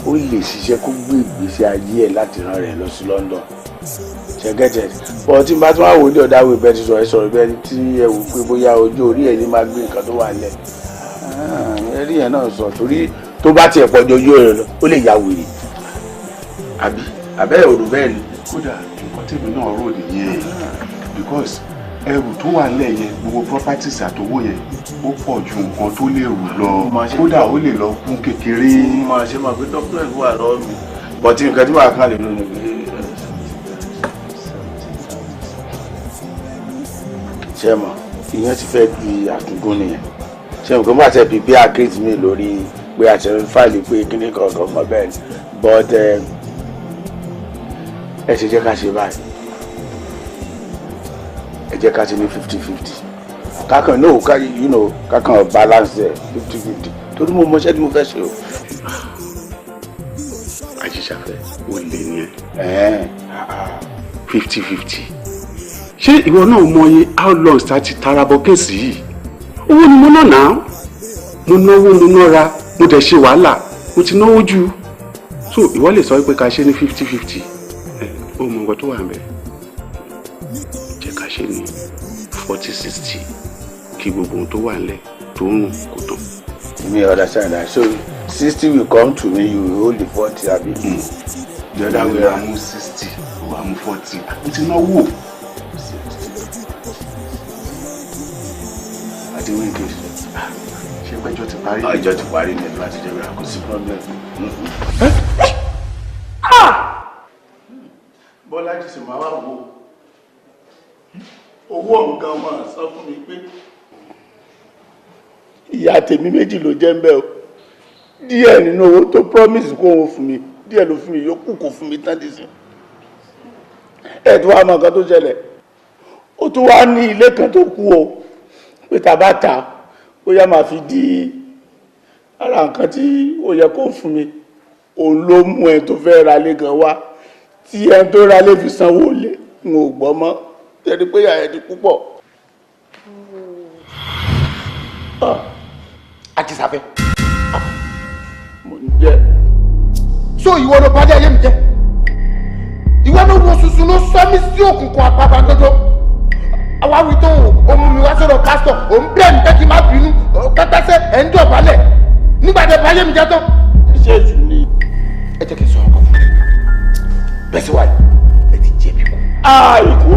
Speaker 2: Ó lè ṣiṣẹ́ kó gbé ìgbésí ayé ẹ̀ láti rán rẹ̀ lọ sí London, ṣe get it? But tí n bá tún wá wò ó ní ọ̀dà wo ìbẹ́ ti sọ̀rọ̀, ẹ sọ̀rọ̀ bẹ́ẹ̀ tí ẹ wò pé bóyá ojú orí ẹ̀ ní máa gbé nǹkan tó wà lẹ̀. Ẹ rí yẹn náà sọ, torí tó bá tiẹ̀ pọ̀ ju ojú rẹ̀ lọ, ó lè ya wèrè, àbí àbẹ́ òrò bẹ́ẹ̀ ni.
Speaker 9: Kódà nǹkan tèmi náà rò nìyẹn, because ẹrù tó wà nílẹ̀ yẹn, gbogbo properties àtowó yẹn, ó pọ̀ ju nǹkan tó lè rù lọ. Kódà ó lè lọ kún kékeré.
Speaker 2: Máa ṣe máa pé document wà lọ́wọ́ mi, but nǹkan tí màá kàn lè lò ní pé ṣé mọ̀, ìyẹn ti fẹ́ di àtúngún nìyẹn. Ṣé nǹkan bá tẹ prepare case mi lórí pé a ti ń file pé kíní kankan mọ́ bẹ́ẹ̀ ni. But ẹ ṣe jẹ́ ká ṣe báyìí, ẹ jẹ́ ká ṣe ní 50-50, kákan no ká kákan balance ẹ 50-50, torí mo mọṣẹ́ tí mo fẹ́ ṣe o.
Speaker 9: Àjíṣàfẹ́, ó lè ní ẹ 50-50. Ṣé ìwọ náà mọye how long ta ti tarabọ case yìí? Owó ni mo ná náà, mo náwó, mo nára, mo dẹ̀ ṣe wàhálà, mo ti náwó jù. So ìwọ lè sọ pé ká ṣe ní 50-50? Ó mọ nǹkan tó wà níbẹ̀. Jẹ́ ká ṣe ní 40-60, kí gbogbo ohun tó wà nílẹ̀ tó ń rùn kó tán.
Speaker 2: Me understand that. So 60 will come to me, you will hold the 40, abi?
Speaker 9: The other way round. Mú 60, wà mú 40. Mo ti náwó.
Speaker 2: Àti wíńkì.
Speaker 9: Ṣé péjọ ti parí?
Speaker 2: Ìjọ ti parí ní ẹ̀dùn àti ìjọba, kò sí problem.
Speaker 18: Bọ́lájí sì máa wá wo owó ọ̀gá wọn sọ fún mi pé ìyá tèmi méjì ló jẹ́ ń bẹ́ o. Díẹ̀ nínú owó tó promise kó òun fún mi, díẹ̀ ló fún mi, yòókù kò fún mi tán dì sí. Ẹ̀ tó wá mọ nǹkan tó ṣẹlẹ̀, ó tún wá ní ilé kan tó kú o, pé tá a bá ta bóyá máa fi di ara nǹkan tí ó yẹ kó fún mi. Òun ló mú ẹ tó fẹ́ ra ilé gan wá, tí ẹ tó ra ilé fi sanwó lé. N ò gbọ́ mọ́ tẹ́lẹ̀ pé ìyá ẹ ti púpọ̀.
Speaker 4: Àjíṣàfẹ́.
Speaker 2: Mo ń jẹ́.
Speaker 4: So ìwọ ló bá dé ayé mi jẹ́, ìwọ ló wo ṣuṣu ló sọ mí sí òkùnkùn àpapàǹdodo. Àwa wí tó o mú mi wá sọ̀rọ̀ pásítọ̀, ò ń bẹ́ẹ̀ mi pé kí n má bínú pẹ́pẹ́sẹ́ ẹ̀ ń dọ̀bálẹ̀ nígbà tẹ bá ayé mi jẹ́ tán.
Speaker 2: Ṣé èṣù ni?
Speaker 4: Ẹ jẹ́ kí n sọ ọkọ fún mi bẹ́ẹ̀ sì wáyé, ẹ ti jẹ̀bi kú.
Speaker 2: Ikú.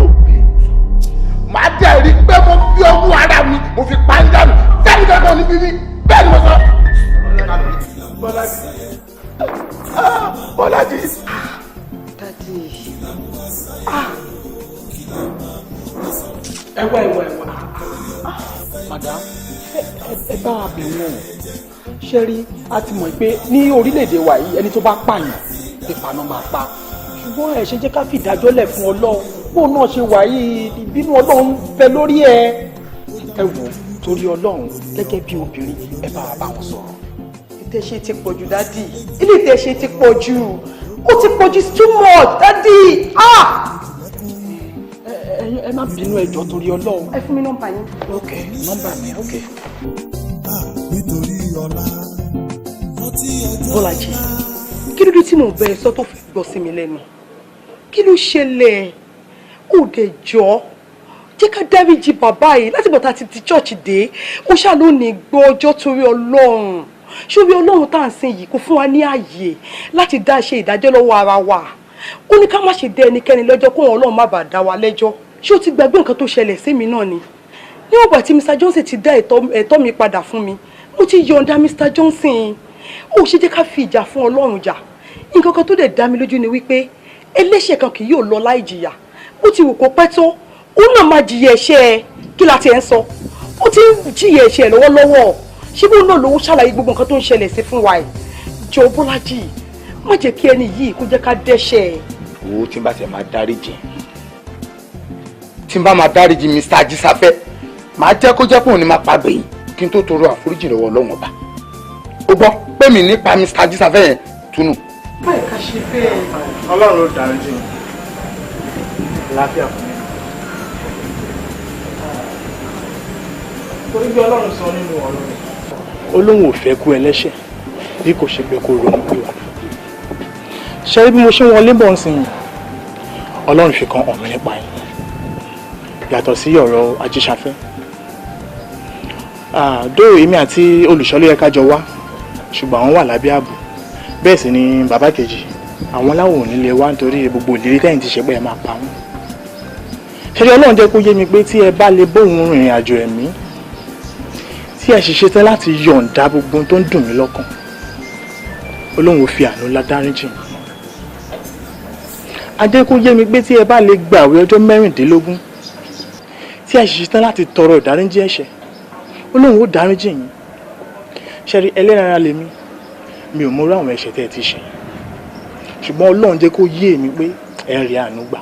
Speaker 4: Màá dẹ̀ rí pé mo fi ọwọ́ ara mi mo fi pa ń dànù sẹ́ni kankan ní bíbí bẹ́ẹ̀ ni mo sọ.
Speaker 2: Bọ́lájí. Bọ́lájí.
Speaker 10: Daddy. Ẹ wá, ẹ wá, ẹ wá. Madam, ẹ bá wa bẹ̀ wọ́n. Ṣé rí, a ti mọ̀ pé ní orílẹ̀-èdè wa yìí, ẹni tó bá pààyàn pípa náà máa pa. Ṣùgbọ́n ẹ ṣe jẹ́ ká fìdájọ́ lẹ̀ fún Ọlọ́run. Bóun náà ṣe wà yìí, ìbínú Ọlọ́run bẹ lórí ẹ. Ẹ wò, torí Ọlọ́run, gẹ́gẹ́ bí obìnrin, ẹ bá wa bá wọn sọ̀rọ̀.
Speaker 12: Ìtẹ̀ṣe ti pọ̀ jù, daddy. Ilé ìtẹ̀ṣe ti pọ̀ jù. Ó ti pọ̀ jù, it's too much, daddy. Ah!
Speaker 10: Ẹ má bínú, ẹ jọ̀ọ́, torí Ọlọ́run.
Speaker 12: Ẹ fún mi nọ́mbà yín.
Speaker 10: Ok, nọ́mbà mi, ok.
Speaker 3: Nítorí ọlá, rántí ọjọ́.
Speaker 10: Bọ́lájí,
Speaker 12: kí ló dé tí mò ń bẹ ẹ sọ tó fi gbọ́ sí mi lẹ́nu? Kí ló ṣẹlẹ̀? Ó dẹ̀ jọ́, jẹ́ ká dáríjì bàbá yìí. Láti bọ̀tà ti ti church dé, ó ṣáà ló ní gbọ́ ọjọ́. Torí Ọlọ́run, ṣórí Ọlọ́run tá à ń sìn yìí kò fún wa ní ààyè láti dá ṣe ìdájọ́ lọ́wọ́ ara wa. Ó ní ká má ṣe dé ẹnikẹ́ni lẹ́jọ́, kó wọn Ọlọ́run má bàa dá wa lẹ́jọ́. Ṣé o ti gbàgbé nǹkan tó ṣẹlẹ̀ sí mi náà ni? Níwọ̀n ìgbà tí Mr Johnson ti dá ẹ̀tọ́ mi padà fún mi, mo ti yọ̀ǹda Mr Johnson. Ó ṣe jẹ́ ká fi ìjà fún Ọlọ́run jà.
Speaker 10: Nǹkan kan tó dẹ̀ dá mi lójú ni wípé ẹlẹ́ṣẹ̀ kan kì yóò lọ láì jìyà. Bó ti wù kó pẹ́ tó, ó náà máa jìyà ẹ̀ṣẹ̀ ẹ̀. Kí la ti ẹ̀ ń sọ? Ó ti ń jìyà ẹ̀ṣẹ̀ lọ́wọ́lọ́wọ́. Ṣé bóun náà lòun ṣàlàyé gbogbo nǹkan tó ń ṣẹlẹ̀ sí fún wa ẹ̀? Jọ Bọ́lájì, má jẹ́ kí ẹni yìí kó jẹ́ ká dẹ́ṣẹ̀ ẹ̀.
Speaker 14: Wo, tí n bá tẹ̀ máa dáríjì, tí n bá máa dáríjì Mr. Ajísáfẹ́, màá jẹ́ kó jẹ́ pé òun ni máa pa gbẹ̀yìn kí n tó tọrọ àforíjì lọ́wọ́ Ọlọ́run Ọba. Ó gbọ́ pé mi nípa Mr. Ajísáfẹ́ yẹn túnú.
Speaker 10: Báyìí ká ṣe bẹ́ẹ̀.
Speaker 13: Ọlọ́run ló dáríjì yín. Àlàáfíà fún mi. Torí bí Ọlọ́run sọ nínú ọ̀rọ̀ rẹ̀, ó lóun ò fẹ́ kú ẹlẹ́ṣẹ̀ bí kò ṣe pé kó ronú pìwàdà. Ṣé bí mo ṣe ń wọlé bọ̀ ń sìn yìí, Ọlọ́run fi kan hàn mí nípa yín yàtọ̀ sí ọ̀rọ̀ Ajíṣafẹ́. Dóò èmi àti olùṣọ́ ló yẹ ká jọ wá, ṣùgbọ́n àwọn wà lábẹ́ ààbò. Bẹ́ẹ̀ sì ni bàbá kejì, àwọn láwọn ò ní lè wá nítorí gbogbo ìlérí tẹ́yìn ti ṣe pé ẹ máa pa wọ́n. Ṣé Ọlọ́run jẹ́ kó yé mi pé tí ẹ bá lè bóun rìnrìn àjò ẹ̀mí, tí ẹ sì ṣetán láti yọ̀ǹda gbogbo ohun tó ń dùn mí lọ́kàn, Ọlọ́run ò fi àánú ńlá dáríjì yín. A jẹ́ kó yé mi pé tí ẹ bá lè gbààwẹ̀ ọjọ́ 16, tí ẹ sì ṣetán láti tọrọ ìdáríjì ẹ̀ṣẹ̀, Ọlọ́run ó dáríjì yín. Ṣé rí, ẹlẹ́ran ara lèmi, mi ò mọrú àwọn ẹ̀ṣẹ̀ tẹ́ ẹ ti ṣẹ̀, ṣùgbọ́n Ọlọ́run jẹ́ kó yé mi pé ẹ rí àánú gbà.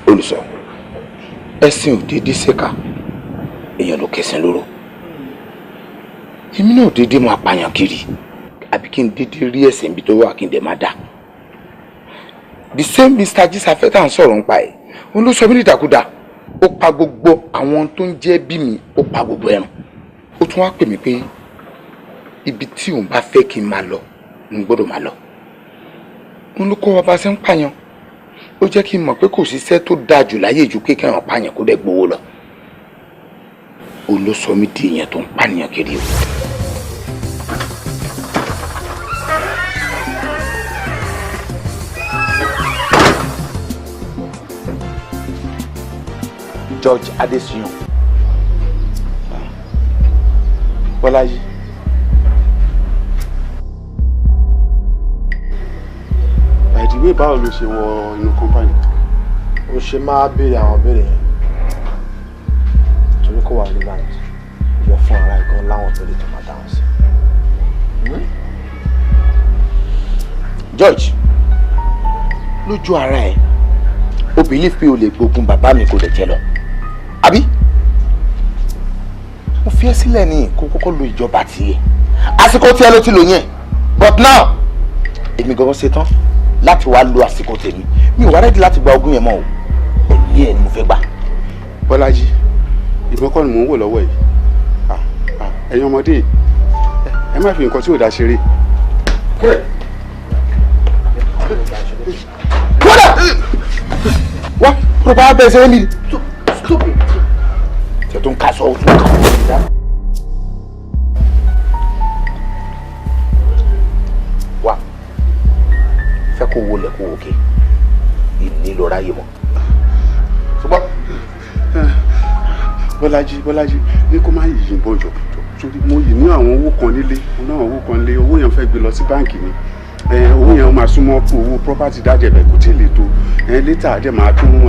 Speaker 14: Olùsọ, ẹ̀sìn ò déédéé ṣèkà, èèyàn ló kẹsìn lóró. Èmi náà ò déédéé máa pààyàn kiri, àbí kí n déédéé rí ẹ̀sìn ibi tó wà kí n dẹ̀ máa dà. The same Mr. Ajísáfẹ́ tá à ń sọ̀rọ̀ nípa ẹ̀, òun ló sọ mí nídàkúdà. Ó pa gbogbo àwọn tó ń jẹ́ bí mi, ó pa gbogbo ẹran. Ó tún wá pè mí pé ibi tí òun bá fẹ́ kí n máa lọ, n gbọ́dọ̀ máa lọ. Òun ló kọ́ wa bá ṣe ń pààyàn. Ó jẹ́ kí n mọ̀ pé kò síṣẹ́ tó dáa jù láyé ju pé kéèyàn pààyàn kó dẹ̀ gbowó lọ. Òun ló sọ mí di èèyàn tó ń pànìyàn kiri o. George Adesiyan.
Speaker 16: Bọ́lájí. By the way, báwo ló ṣe wọ inú company?
Speaker 7: Ó ṣe máa béèrè àwọn béèrè yẹn torí kò wà relevant. Ìwọ fún ara ẹ̀ gan láwọn béèrè tó máa dáhùn sí.
Speaker 14: George, lójú ara ẹ, o believe pé o lè gbógun bàbá mi kò lè jẹ lọ, àbí? Mo fi ẹ́ sílẹ̀ ní kó kọ́kọ́ lo ìjọba tiẹ̀. Àsìkò tiẹ̀ ló ti lò yẹn, but now èmi gangan ṣetán láti wá lo àsìkò tèmi. Mi ò wá ready láti gba ogún yẹn mọ́ o, ẹ̀mí ẹ̀ ni mo fẹ́ gbà.
Speaker 16: Bọ́lájí, ìbọn kọ́ ni mò ń wò lọ́wọ́ yìí. Ẹ̀yin ọmọdé, ẹ má fi nǹkan tí ò dá ṣeré.
Speaker 4: Kódà wá rò pa bẹ́ẹ̀ ṣeré mi.
Speaker 14: Ṣé tó ń ká sọ ọ́ tó ń ká. Wá fẹ́ kó wọlé kó wòkè ìní ló ráyè mọ́.
Speaker 4: Ṣùgbọ́n
Speaker 16: Bọ́lájí, Bọ́lájí ní kó má yìnbọn jọ sórí. Mo yìí ní àwọn owó kan nílé, mo ní àwọn owó kan nílé. Owó yẹn fẹ́ gbé lọ sí báǹkì ni. Owó yẹn máa súnmọ́ owó property dájẹ́ bẹ̀, kò tí ì lè tó later dẹ̀ máa tún.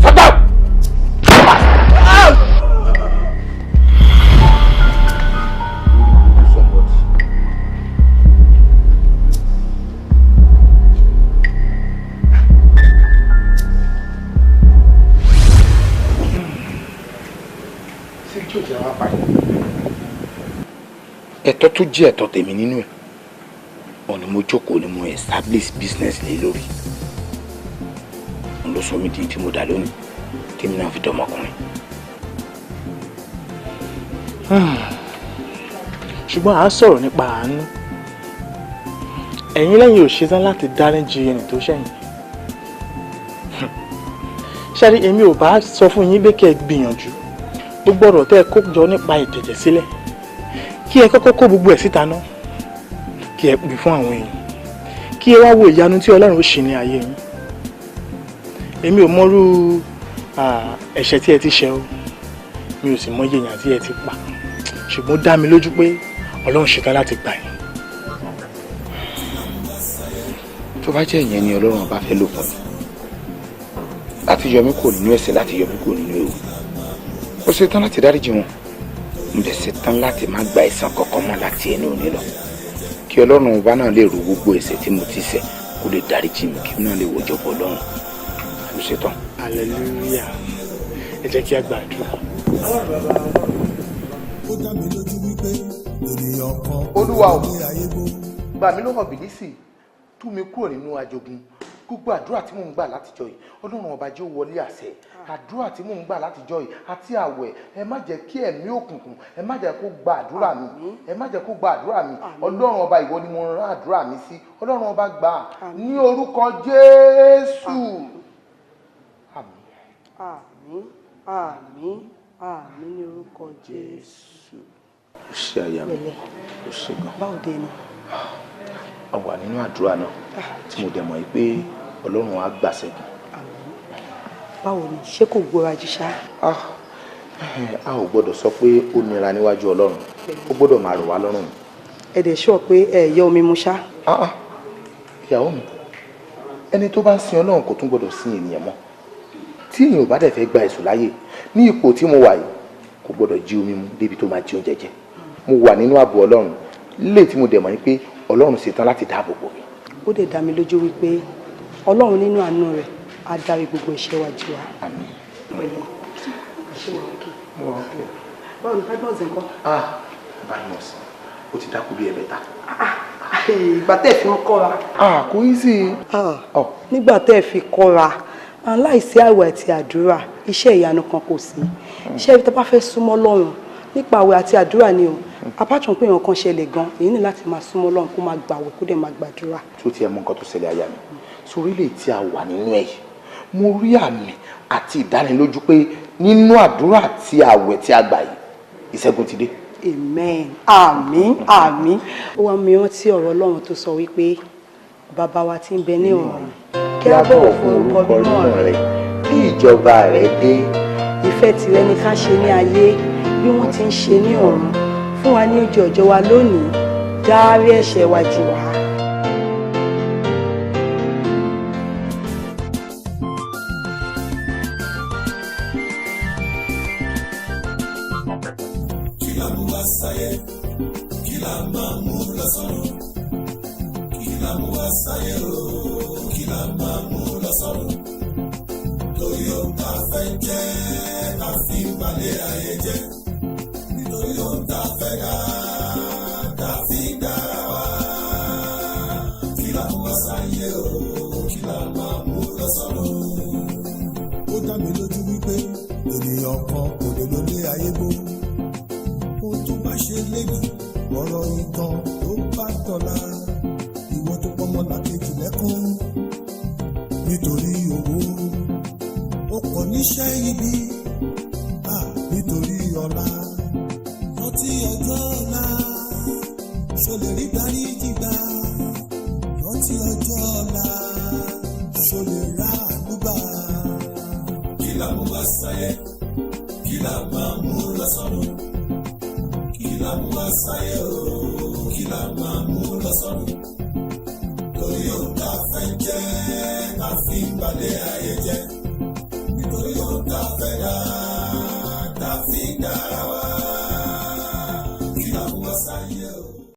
Speaker 14: Ẹ̀tọ́ tó jẹ́ ẹ̀tọ́ tèmi nínú ẹ̀ ọ̀nà mo jókòó ni mo establish business lé lórí. Òun ló sọ mí di tí mo dà lónìí, tèmi náà fi dọmọkùnrin.
Speaker 13: Ṣùgbọ́n à ń sọ̀rọ̀ nípa àánú. Ẹ̀yin lẹ́yìn ò ṣetán láti dáríjì ẹni tó ṣẹ̀yìn. Ṣẹ́rí, èmi ò bá sọ fún yín pé kí ẹ gbìyànjú gbogbo ọ̀rọ̀ tẹ́ ẹ kó jọ nípa ìtẹ̀jẹ̀ sílẹ̀, kí ẹ kọ́kọ́ kó gbogbo ẹ̀ síta náà, kí ẹ pè fún àwọn èèyàn, Kí ẹ wá wo ìyanu tí Ọlọ́run ó ṣe ní ayé yín. Èmi ò mọrú ẹ̀ṣẹ̀ tí ẹ ti ṣẹ̀ o, mi ò sì mọ iye èèyàn tí ẹ ti pa, ṣùgbọ́n ó dá mi lójú pé Ọlọ́run ṣetán láti gbà yín.
Speaker 14: Tó bá jẹ́ ìyẹn ni Ọlọ́run ọba fẹ́ lò fún mi láti yọ mí kúrò nínú ẹ̀ṣẹ̀, láti yọ mí kúrò nínú ewu, ó ṣetán láti dáríjì wọn. Mo dẹ̀ ṣetán láti má gba ẹ̀san kankan mọ́ láti ẹnu òní lọ, kí Ọlọ́run ọba náà lè ro gbogbo ẹ̀ṣẹ̀ tí mo ti ṣẹ̀, kó lè dáríjì mi, kí n náà lè wọjọ́ bọ̀ lọ́run. Mo ṣetán.
Speaker 13: Hallelujah. Ẹ jẹ́ kí a gbàdúrà.
Speaker 3: Ó dá mi lójú wípé ènìyàn kan
Speaker 4: Olúwa o,
Speaker 3: ní ayé gbó.
Speaker 4: Gbà mí lọ́wọ́ bìlísì, tú mi kúrò nínú ajogun. Gbogbo àdúrà tí mò ń gbà látijọ́ yìí, Ọlọ́run ọba, jẹ́ ó wọlé àṣẹ. Àdúrà tí mò ń gbà látijọ́ yìí àti àwẹ̀, ẹ má jẹ́ kí ẹ̀mí òkùnkùn, ẹ má jẹ́ kó gba àdúrà mi, ẹ má jẹ́ kó gba àdúrà mi. Ọlọ́run ọba, ìwọ ni mo rán àdúrà mi sí. Ọlọ́run ọba, gbà á ní orúkọ Jésù.
Speaker 10: Àmín, àmín, àmín ní orúkọ Jésù.
Speaker 14: Ó ṣe, àyà mi.
Speaker 10: Pẹ̀lẹ́.
Speaker 14: Ó ṣe gan.
Speaker 10: Báwo dé ni?
Speaker 14: A wà nínú àdúrà náà tí mo dẹ̀ mọ̀ pé Ọlọ́run á gbà ṣẹ́gun.
Speaker 10: Báwo ni? Ṣé kò gbóra jù ṣá?
Speaker 14: A ò gbọ́dọ̀ sọ pé ó nira níwájú Ọlọ́run, ó gbọ́dọ̀ máa rọ̀ wá lọ́rùn.
Speaker 10: Ẹ dẹ̀ sọ pé ẹ yọ omi mu ṣá?
Speaker 14: Ìyàwó mi, ẹni tó bá ń sin Ọlọ́run kò tún gbọ́dọ̀ sin ènìyàn mọ́. Tí èèyàn ò bá dẹ̀ fẹ́ gba èṣù láàyè ní ipò tí mo wà yìí, kò gbọ́dọ̀ jí omi mu débi tó máa jí oúnjẹ jẹ. Mo wà nínú ààbò Ọlọ́run lè tí mo dẹ̀ mọ̀ pé Ọlọ́run ṣetán láti dáàbò bò mí.
Speaker 10: Ó dẹ̀ dá mi lójú wípé Ọlọ́run nínú àánú rẹ̀ á dárí gbogbo iṣẹ́ wa jì wá.
Speaker 14: Àmín.
Speaker 10: Pẹ̀lẹ́, ṣé wà ókè? Báwo ni Badmus ńkọ́?
Speaker 14: Ah, Badmus ó ti dákú bí ẹ̀mẹ́ta.
Speaker 10: Ìgbà tẹ́ ẹ̀ fi ń kọ́ra.
Speaker 14: Ah, kò easy.
Speaker 10: Nígbà tẹ́ ẹ̀ fi kọ́ra, aláìsí àwẹ̀ àti àdúrà, iṣẹ́ ìyanu kan kò sí. Iṣẹ́ ibi tó bá fẹ́ súnmọ́ Ọlọ́run nípa àwẹ̀ àti àdúrà ni o. Apart from pé èèyàn kan ṣẹlẹ̀ gan, èyí ní láti máa súnmọ́ Ọlọ́run, kó máa gbàwẹ̀, kó dẹ̀ máa gbàdúrà.
Speaker 14: Tó tiẹ̀ mọ nǹkan tó ṣẹlẹ̀, aya mi, sórí lè tí a wà nínú ẹ̀ yìí, mo rí àmì àti ìdánilójú pé nínú àdúrà àti àwẹ̀ tí a gbà yìí, ìṣẹ́gun ti dé.
Speaker 10: Amen, àmín, àmín. Ó wá mi rántí ọ̀rọ̀ Ọlọ́run tó sọ wípé, "Bàbá wa tí ń bẹ ní ọ̀run,
Speaker 14: kí a bọ̀wọ̀ fún orúkọ mímọ́ rẹ, kí ìjọba rẹ dé.
Speaker 10: Ìfẹ́ tìrẹ ni ká ṣe ní ayé bí wọ́n ti ń ṣe ní ọ̀run. Fún wa ní oúnjẹ òòjọ́ wa lónìí. Dárí ẹ̀ṣẹ̀ wa jì wá."
Speaker 3: Kí la mú wá sáyé? Kí la máa mú lọ sọ́run? Kí la mú wá sáyé o? Kí la máa mú lọ sọ́run? Torí ohun tá a fẹ́ jẹ́ la fi ń balẹ̀ ayé jẹ́, nítorí ohun tá a fẹ́ dá tá a fi ń dára wá. Kí la mú wá sáyé o? Kí la máa mú lọ sọ́run? Ó dá mi lójú wípé ènìyàn kan kò lè lólé ayé gbó. Ohun tó bá ṣe lẹ́yìn, ọ̀rọ̀ ìtàn ló bá dọ̀la. Ìwọ tó pọmọ làkejì lẹ́kún nítorí owó, ó pọ̀ níṣẹ́ ibi, nítorí ọlá. Rántí ọjọ́ ọ̀la, ṣo lè rí dárí jìgbà? Rántí ọjọ́ ọ̀la, ṣo lè rà àdúgbà? Kí la mú wá sáyé? Kí la máa mú lọ sọ́run? Kí la mú wá sáyé o? Kí la máa mú lọ sọ́run? Torí ohun tá a fẹ́ jẹ́ la fi ń balẹ̀ ayé jẹ́.